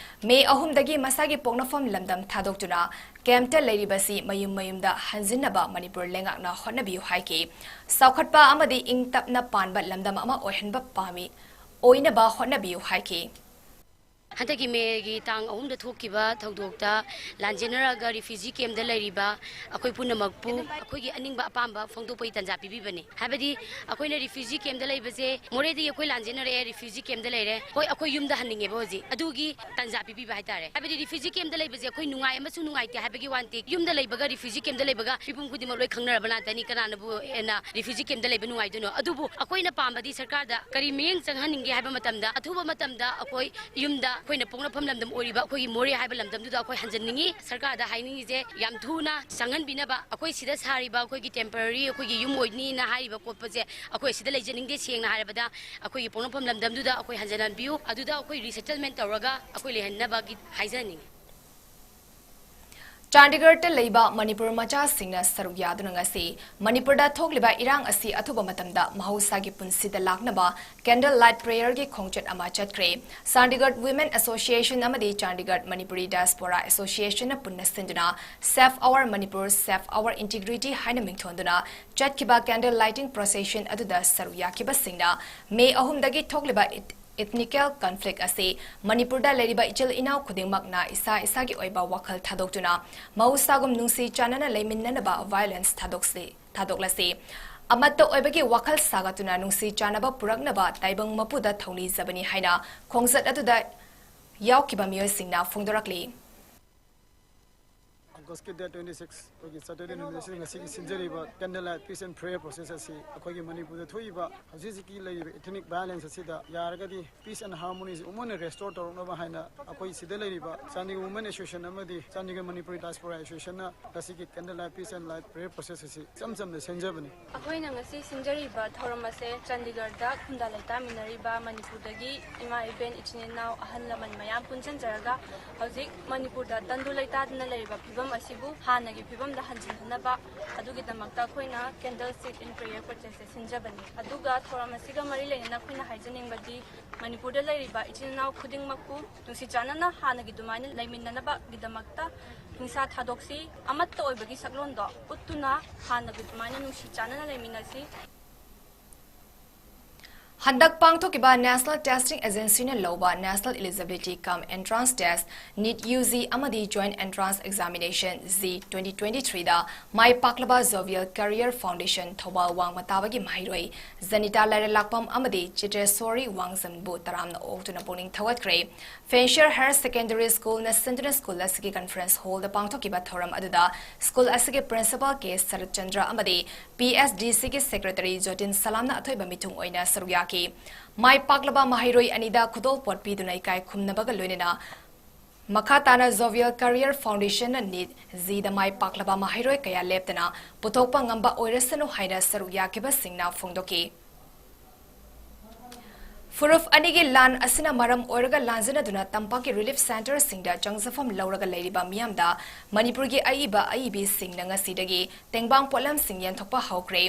ꯃꯦ ꯑꯍꯨꯝꯗꯒꯤ ꯃꯁꯥꯒꯤ ꯄꯣꯛꯅꯐꯝ ꯂꯝꯗꯝ ꯊꯥꯗꯣꯛꯇꯨꯅ camp ꯇ ꯂꯩꯔꯤꯕꯁꯤ ꯃꯌꯨꯝ ꯃꯌꯨꯝꯗ ꯍꯟꯖꯤꯟꯅꯕ ꯃꯅꯤꯄꯨꯔ ꯂꯩꯉꯥꯛꯅ ꯍꯣꯠꯅꯕꯤꯌꯨ ꯍꯥꯏꯈꯤ꯫ ꯆꯥꯎꯈꯠꯄ ꯑꯃꯗꯤ ꯏꯪ ꯇꯞꯅ ꯄꯥꯟꯕ ꯂꯝꯗꯝ ꯑꯃ ꯑꯣꯏꯍꯟꯕ ꯄꯥꯝꯃꯤ, ꯑꯣꯏꯅꯕ ꯍꯣꯠꯅꯕꯤꯌꯨ ꯍꯥꯏꯈꯤ꯫ ꯍꯟꯗꯛꯀꯤ ꯃꯦꯒꯤ ꯇꯥꯡ ꯑꯍꯨꯝꯗ ꯊꯣꯛꯈꯤꯕ ꯊꯧꯗꯣꯛꯇ ꯂꯥꯟꯖꯦꯟꯅꯔꯒ refugee camp ꯇ ꯂꯩꯔꯤꯕ ꯑꯩꯈꯣꯏ ꯄꯨꯝꯅꯃꯛꯄꯨ ꯑꯩꯈꯣꯏꯒꯤ ꯑꯅꯤꯡꯕ ꯑꯄꯥꯝꯕ ꯐꯣꯡꯗꯣꯛꯄꯒꯤ ꯇꯥꯟꯖꯥ ꯄꯤꯕꯤꯕꯅꯤ꯫ ꯍꯥꯏꯕꯗꯤ ꯑꯩꯈꯣꯏꯅ refugee camp ꯇ ꯂꯩꯕꯁꯦ ꯃꯣꯔꯦꯗꯒꯤ ꯑꯩꯈꯣꯏ ꯂꯥꯟꯖꯦꯟꯅꯔꯛꯑꯦ, refugee camp ꯇ ꯂꯩꯔꯦ꯫ ꯍꯣꯏ, ꯑꯩꯈꯣꯏ ꯌꯨꯝꯗ ꯍꯟꯅꯤꯡꯉꯦꯕ ꯍꯧꯖꯤꯛ꯫ ꯑꯗꯨꯒꯤ ꯇꯥꯟꯖꯥ ꯄꯤꯕꯤꯕ ꯍꯥꯏꯇꯥꯔꯦ꯫ ꯍꯥꯏꯕꯗꯤ refugee camp ꯇ ꯂꯩꯕꯁꯦ ꯑꯩꯈꯣꯏ ꯅꯨꯡꯉꯥꯏ ꯑꯃꯁꯨꯡ ꯅꯨꯡꯉꯥꯏꯇꯦ ꯍꯥꯏꯕꯒꯤ ꯋꯥ ꯅꯠꯇꯦ꯫ ꯌꯨꯝꯗ ꯂꯩꯕꯒ refugee camp ꯇ ꯂꯩꯕꯒ ꯃꯤꯄꯨꯝ ꯈꯨꯗꯤꯡꯃꯛ ꯂꯣꯏ ꯈꯪꯅꯔꯕ ꯉꯥꯛꯇꯅꯤ꯫ ꯀꯅꯥꯅꯕꯨ ꯍꯦꯟꯅ refugee camp ꯇ ꯂꯩꯕ ꯅꯨꯡꯉꯥꯏꯗꯣꯏꯅꯣ? ꯑꯗꯨꯕꯨ ꯑꯩꯈꯣꯏꯅ ꯄꯥꯝꯕꯗꯤ ꯁꯔꯀꯥꯔꯗ ꯀꯔꯤ ꯃꯤꯠꯌꯦꯡ ꯆꯪꯍꯟꯅꯤꯡꯒꯦ ꯍꯥꯏꯕ ꯃꯇꯝꯗ, ꯑꯊꯨꯕ ꯃꯇꯝꯗ ꯑꯩꯈꯣꯏ ꯌꯨꯝꯗ, ꯑꯩꯈꯣꯏꯅ ꯄꯣꯛꯅꯐꯝ ꯂꯝꯗꯝ ꯑꯣꯏꯔꯤꯕ ꯑꯩꯈꯣꯏꯒꯤ ꯃꯣꯔꯦ ꯍꯥꯏꯕ ꯂꯝꯗꯝꯗꯨꯗ ꯑꯩꯈꯣꯏ ꯍꯟꯖꯟꯅꯤꯡꯉꯤ꯫ ꯁꯔꯀꯥꯔꯗ ꯍꯥꯏꯅꯤꯡꯉꯤꯁꯦ ꯌꯥꯝ ꯊꯨꯅ ꯆꯪꯍꯟꯕꯤꯅꯕ꯫ ꯑꯩꯈꯣꯏ ꯁꯤꯗ ꯁꯥꯔꯤꯕ ꯑꯩꯈꯣꯏꯒꯤ temporary ꯑꯩꯈꯣꯏꯒꯤ ꯌꯨꯝ ꯑꯣꯏꯅꯤꯅ ꯍꯥꯏꯔꯤꯕ ꯈꯣꯠꯄꯁꯦ ꯑꯩꯈꯣꯏ ꯁꯤꯗ ꯂꯩꯖꯅꯤꯡꯗꯦ꯫ ꯁꯦꯡꯅ ꯍꯥꯏꯔꯕꯗ ꯑꯩꯈꯣꯏꯒꯤ ꯄꯣꯛꯅꯐꯝ ꯂꯝꯗꯝꯗꯨꯗ ꯑꯩꯈꯣꯏ ꯍꯟꯖꯤꯜꯍꯟꯕꯤꯌꯨ꯫ ꯑꯗꯨꯗ ꯑꯩꯈꯣꯏ resettlement ꯇꯧꯔꯒ ꯑꯩꯈꯣꯏ ꯂꯩꯍꯟꯅꯕꯒꯤ ꯍꯥꯏꯖꯅꯤꯡꯉꯤ꯫ ꯆꯥꯟꯗꯤꯒꯔꯗ ꯂꯩꯕ ꯃꯅꯤꯄꯨꯔ ꯃꯆꯥꯁꯤꯡꯅ ꯁꯔꯨꯛ ꯌꯥꯗꯨꯅ ꯉꯁꯤ ꯃꯅꯤꯄꯨꯔꯗ ꯊꯣꯛꯂꯤꯕ ꯏꯔꯥꯡ ꯑꯁꯤ ꯑꯊꯨꯕ ꯃꯇꯝꯗ ꯃꯍꯧꯁꯥꯒꯤ ꯄꯨꯟꯁꯤꯗ ꯂꯥꯛꯅꯕ candle light prayer ꯒꯤ ꯈꯣꯡꯆꯠ ꯑꯃ ꯆꯠꯈ꯭ꯔꯦ꯫ Chandigarh Women Association ꯑꯃꯗꯤ Chandigarh Manipuri Diaspora Association ꯅ ꯄꯨꯟꯅ ꯁꯤꯟꯗꯨꯅ Save Our Manipur, Save Our Integrity ꯍꯥꯏꯅ ꯃꯤꯡꯊꯣꯟꯗꯨꯅ ꯆꯠꯈꯤꯕ candle lighting procession ꯑꯗꯨꯗ ꯁꯔꯨꯛ ꯌꯥꯈꯤꯕꯁꯤꯡꯅ ꯃꯦ ꯑꯍꯨꯝꯗꯒꯤ ꯊꯣꯛꯂꯤꯕ ethnical conflict ꯑꯁꯤ ꯃꯅꯤꯄꯨꯔꯗ ꯂꯩꯔꯤꯕ ꯏꯆꯤꯜ ꯏꯅꯥꯎ ꯈꯨꯗꯤꯡꯃꯛꯅ ꯏꯁꯥ ꯏꯁꯥꯒꯤ ꯑꯣꯏꯕ ꯋꯥꯈꯜ ꯊꯥꯗꯣꯛꯇꯨꯅ ꯃꯍꯧꯁꯥꯒꯨꯝ ꯅꯨꯡꯁꯤ ꯆꯥꯟꯅꯅ ꯂꯩꯃꯤꯟꯅꯅꯕ violence ꯊꯥꯗꯣꯛꯁꯤ, ꯊꯥꯗꯣꯛꯂꯁꯤ꯫ ꯑꯃꯠꯇ ꯑꯣꯏꯕꯒꯤ ꯋꯥꯈꯜ ꯁꯥꯒꯠꯇꯨꯅ ꯅꯨꯡꯁꯤ ꯆꯥꯟꯅꯕ ꯄꯨꯔꯛꯅꯕ ꯇꯥꯏꯕꯪ ꯃꯄꯨꯗ ꯊꯧꯅꯤꯖꯕꯅꯤ ꯍꯥꯏꯅ ꯈꯣꯡꯆꯠ ꯑꯗꯨꯗ ꯌꯥꯎꯈꯤꯕ ꯃꯤꯑꯣꯏꯁꯤꯡꯅ ꯐꯣꯡꯗꯣꯔꯛꯂꯤ꯫ ꯑꯣꯒꯁꯀꯤ ꯗꯦꯠ ꯇ꯭ꯋꯦꯟꯇꯤ ꯁꯤꯛꯁ, ꯑꯩꯈꯣꯏꯒꯤ ꯁꯇꯔꯗꯦ ꯅꯨꯃꯤꯠ ꯑꯁꯤꯗ ꯉꯁꯤꯒꯤ ꯁꯤꯟꯖꯔꯤꯕ candle light peace and prayer process ꯑꯁꯤ ꯑꯩꯈꯣꯏꯒꯤ ꯃꯅꯤꯄꯨꯔꯗ ꯊꯣꯛꯏꯕ ꯍꯧꯖꯤꯛ ꯍꯧꯖꯤꯛꯀꯤ ꯂꯩꯔꯤꯕ ethnic violence ꯑꯁꯤꯗ ꯌꯥꯔꯒꯗꯤ peace and harmony ꯑꯁꯤ ꯑꯃꯨꯛ ꯍꯟꯅ restore ꯇꯧꯔꯛꯅꯕ ꯍꯥꯏꯅ ꯑꯩꯈꯣꯏ ꯁꯤꯗ ꯂꯩꯔꯤꯕ ꯆꯥꯟꯗꯤꯒꯔ Women Association ꯑꯃꯗꯤ ꯆꯥꯟꯗꯤꯒꯔ ꯃꯅꯤꯄꯨꯔꯤ Diaspora Associationꯅ ꯉꯁꯤꯒꯤ candle light peace and light prayer process ꯑꯁꯤ ꯏꯆꯝ ꯆꯝꯅ ꯁꯤꯟꯖꯕꯅꯤ꯫ ꯑꯩꯈꯣꯏꯅ ꯉꯁꯤ ꯁꯤꯟꯖꯔꯤꯕ ꯊꯧꯔꯝ ꯑꯁꯦ ꯆꯥꯟꯗꯤꯒꯔꯗ ꯈꯨꯟꯗꯥ ꯂꯩꯇꯥꯃꯤꯟꯅꯔꯤꯕ ꯃꯅꯤꯄꯨꯔꯗꯒꯤ ꯏꯃꯥ ꯏꯕꯦꯟ ꯏꯆꯤꯟ ꯏꯅꯥꯎ ꯑꯍꯜ ꯂꯃꯟ ꯃꯌꯥꯝ ꯄꯨꯟꯁꯤꯟꯖꯔꯒ ꯍꯧꯖꯤꯛ ꯃꯅꯤꯄꯨꯔꯗ ꯇꯪꯗꯨ ꯂꯩꯇꯥꯗꯅ ꯂꯩꯔꯤꯕ ꯐꯤꯕꯝ ꯑꯁꯤꯕꯨ ꯍꯥꯟꯅꯒꯤ ꯐꯤꯕꯝꯗ ꯍꯟꯖꯤꯟꯍꯟꯅꯕ ꯑꯗꯨꯒꯤꯗꯃꯛꯇ ꯑꯩꯈꯣꯏꯅ candle sit in prayer protest ꯁꯦ ꯁꯤꯟꯖꯕꯅꯤ꯫ ꯑꯗꯨꯒ ꯊꯧꯔꯝ ꯑꯁꯤꯒ ꯃꯔꯤ ꯂꯩꯅꯅ ꯑꯩꯈꯣꯏꯅ ꯍꯥꯏꯖꯅꯤꯡꯕꯗꯤ ꯃꯅꯤꯄꯨꯔꯗ ꯂꯩꯔꯤꯕ ꯏꯆꯤꯟ ꯏꯅꯥꯎ ꯈꯨꯗꯤꯡꯃꯛꯄꯨ ꯅꯨꯡꯁꯤ ꯆꯥꯟꯅꯅ ꯍꯥꯟꯅꯒꯤ ꯑꯗꯨꯃꯥꯏꯅ ꯂꯩꯃꯤꯟꯅꯅꯕꯒꯤꯗꯃꯛꯇ ꯍꯤꯡꯁꯥ ꯊꯥꯗꯣꯛꯁꯤ, ꯑꯃꯠꯇ ꯑꯣꯏꯕꯒꯤ ꯁꯛꯂꯣꯟꯗꯣ ꯎꯠꯇꯨꯅ ꯍꯥꯟꯅꯒꯤ ꯑꯗꯨꯃꯥꯏꯅ ꯅꯨꯡꯁꯤ ꯆꯥꯟꯅꯅ ꯂꯩꯃꯤꯟꯅꯁꯤ꯫ ꯍꯟꯗꯛ ꯄꯥꯡꯊꯣꯛꯈꯤꯕ National Testing Agencyꯅ ꯂꯧꯕ National Eligibility cum Entrance Test, NEET UG ꯑꯃꯗꯤ Joint Entrance Examination, JEE, twenty twenty-threeꯗ ꯃꯥꯏ ꯄꯥꯛꯂꯕ Jovial Career Foundation ꯊꯧꯕꯥꯜ ꯋꯥꯡꯃ ꯇꯥꯕꯒꯤ ꯃꯍꯩꯔꯣꯏ ꯖꯅꯤꯇꯥ ꯂꯥꯏꯔꯦꯜꯂꯥꯛꯄꯝ ꯑꯃꯗꯤ ꯆꯤꯇ꯭ꯔꯦꯁꯣꯔꯤ ꯋꯥꯡꯖꯝꯕꯨ ꯇꯔꯥꯝꯅ ꯑꯣꯛꯇꯨꯅ ꯄꯨꯛꯅꯤꯡ ꯊꯧꯒꯠꯈ꯭ꯔꯦ꯫ Fancier Higher Secondary Schoolꯅ ꯁꯤꯟꯗꯨꯅ ꯁ꯭ꯀꯨꯜ ꯑꯁꯤꯒꯤ conference hallꯗ ꯄꯥꯡꯊꯣꯛꯈꯤꯕ ꯊꯧꯔꯝ ꯑꯗꯨꯗ ꯁ꯭ꯀꯨꯜ ꯑꯁꯤꯒꯤ Principal ꯀꯦ ꯁꯔꯠꯆꯟꯗ꯭ꯔ ꯑꯃꯗꯤ PSDCꯒꯤ Secretary ꯖꯣꯇꯤꯟ ꯁꯂꯥꯝꯅ ꯑꯊꯣꯏꯕ ꯃꯤꯊꯨꯡ ꯑꯣꯏꯅ ꯁꯔꯨꯛ ꯌꯥꯈꯤ꯫ ꯃꯥꯏ ꯄꯥꯛꯂꯕ ꯃꯍꯩꯔꯣꯏ ꯑꯅꯤꯗ ꯈꯨꯗꯣꯜꯄꯣꯠ ꯄꯤꯗꯨꯅ ꯏꯀꯥꯏ ꯈꯨꯝꯅꯕꯒ ꯂꯣꯏꯅꯅ ꯃꯈꯥ ꯇꯥꯅ Jovial Career Foundationꯅ NEET JEEꯗ ꯃꯥꯏ ꯄꯥꯛꯂꯕ ꯃꯍꯩꯔꯣꯏ ꯀꯌꯥ ꯂꯦꯞꯇꯅ ꯄꯨꯊꯣꯛꯄ ꯉꯝꯕ ꯑꯣꯏꯔꯁꯅꯨ ꯍꯥꯏꯅ ꯁꯔꯨꯛ ꯌꯥꯈꯤꯕꯁꯤꯡꯅ ꯐꯣꯡꯗꯣꯛꯈꯤ꯫ ꯐꯨꯔꯨꯞ ꯑꯅꯤꯒꯤ ꯂꯥꯟ ꯑꯁꯤꯅ ꯃꯔꯝ ꯑꯣꯏꯔꯒ ꯂꯥꯟꯖꯦꯟꯅꯗꯨꯅ ꯇꯝꯄꯥꯛꯀꯤ relief centreꯁꯤꯡꯗ ꯆꯪꯖꯐꯝ ꯂꯧꯔꯒ ꯂꯩꯔꯤꯕ ꯃꯤꯌꯥꯝꯗ ꯃꯅꯤꯄꯨꯔꯒꯤ ꯑꯏꯕ ꯑꯏꯕꯤꯁꯤꯡꯅ ꯉꯁꯤꯗꯒꯤ ꯇꯦꯡꯕꯥꯡ ꯄꯣꯠꯂꯝꯁꯤꯡ ꯌꯦꯟꯊꯣꯛꯄ ꯍꯧꯈ꯭ꯔꯦ꯫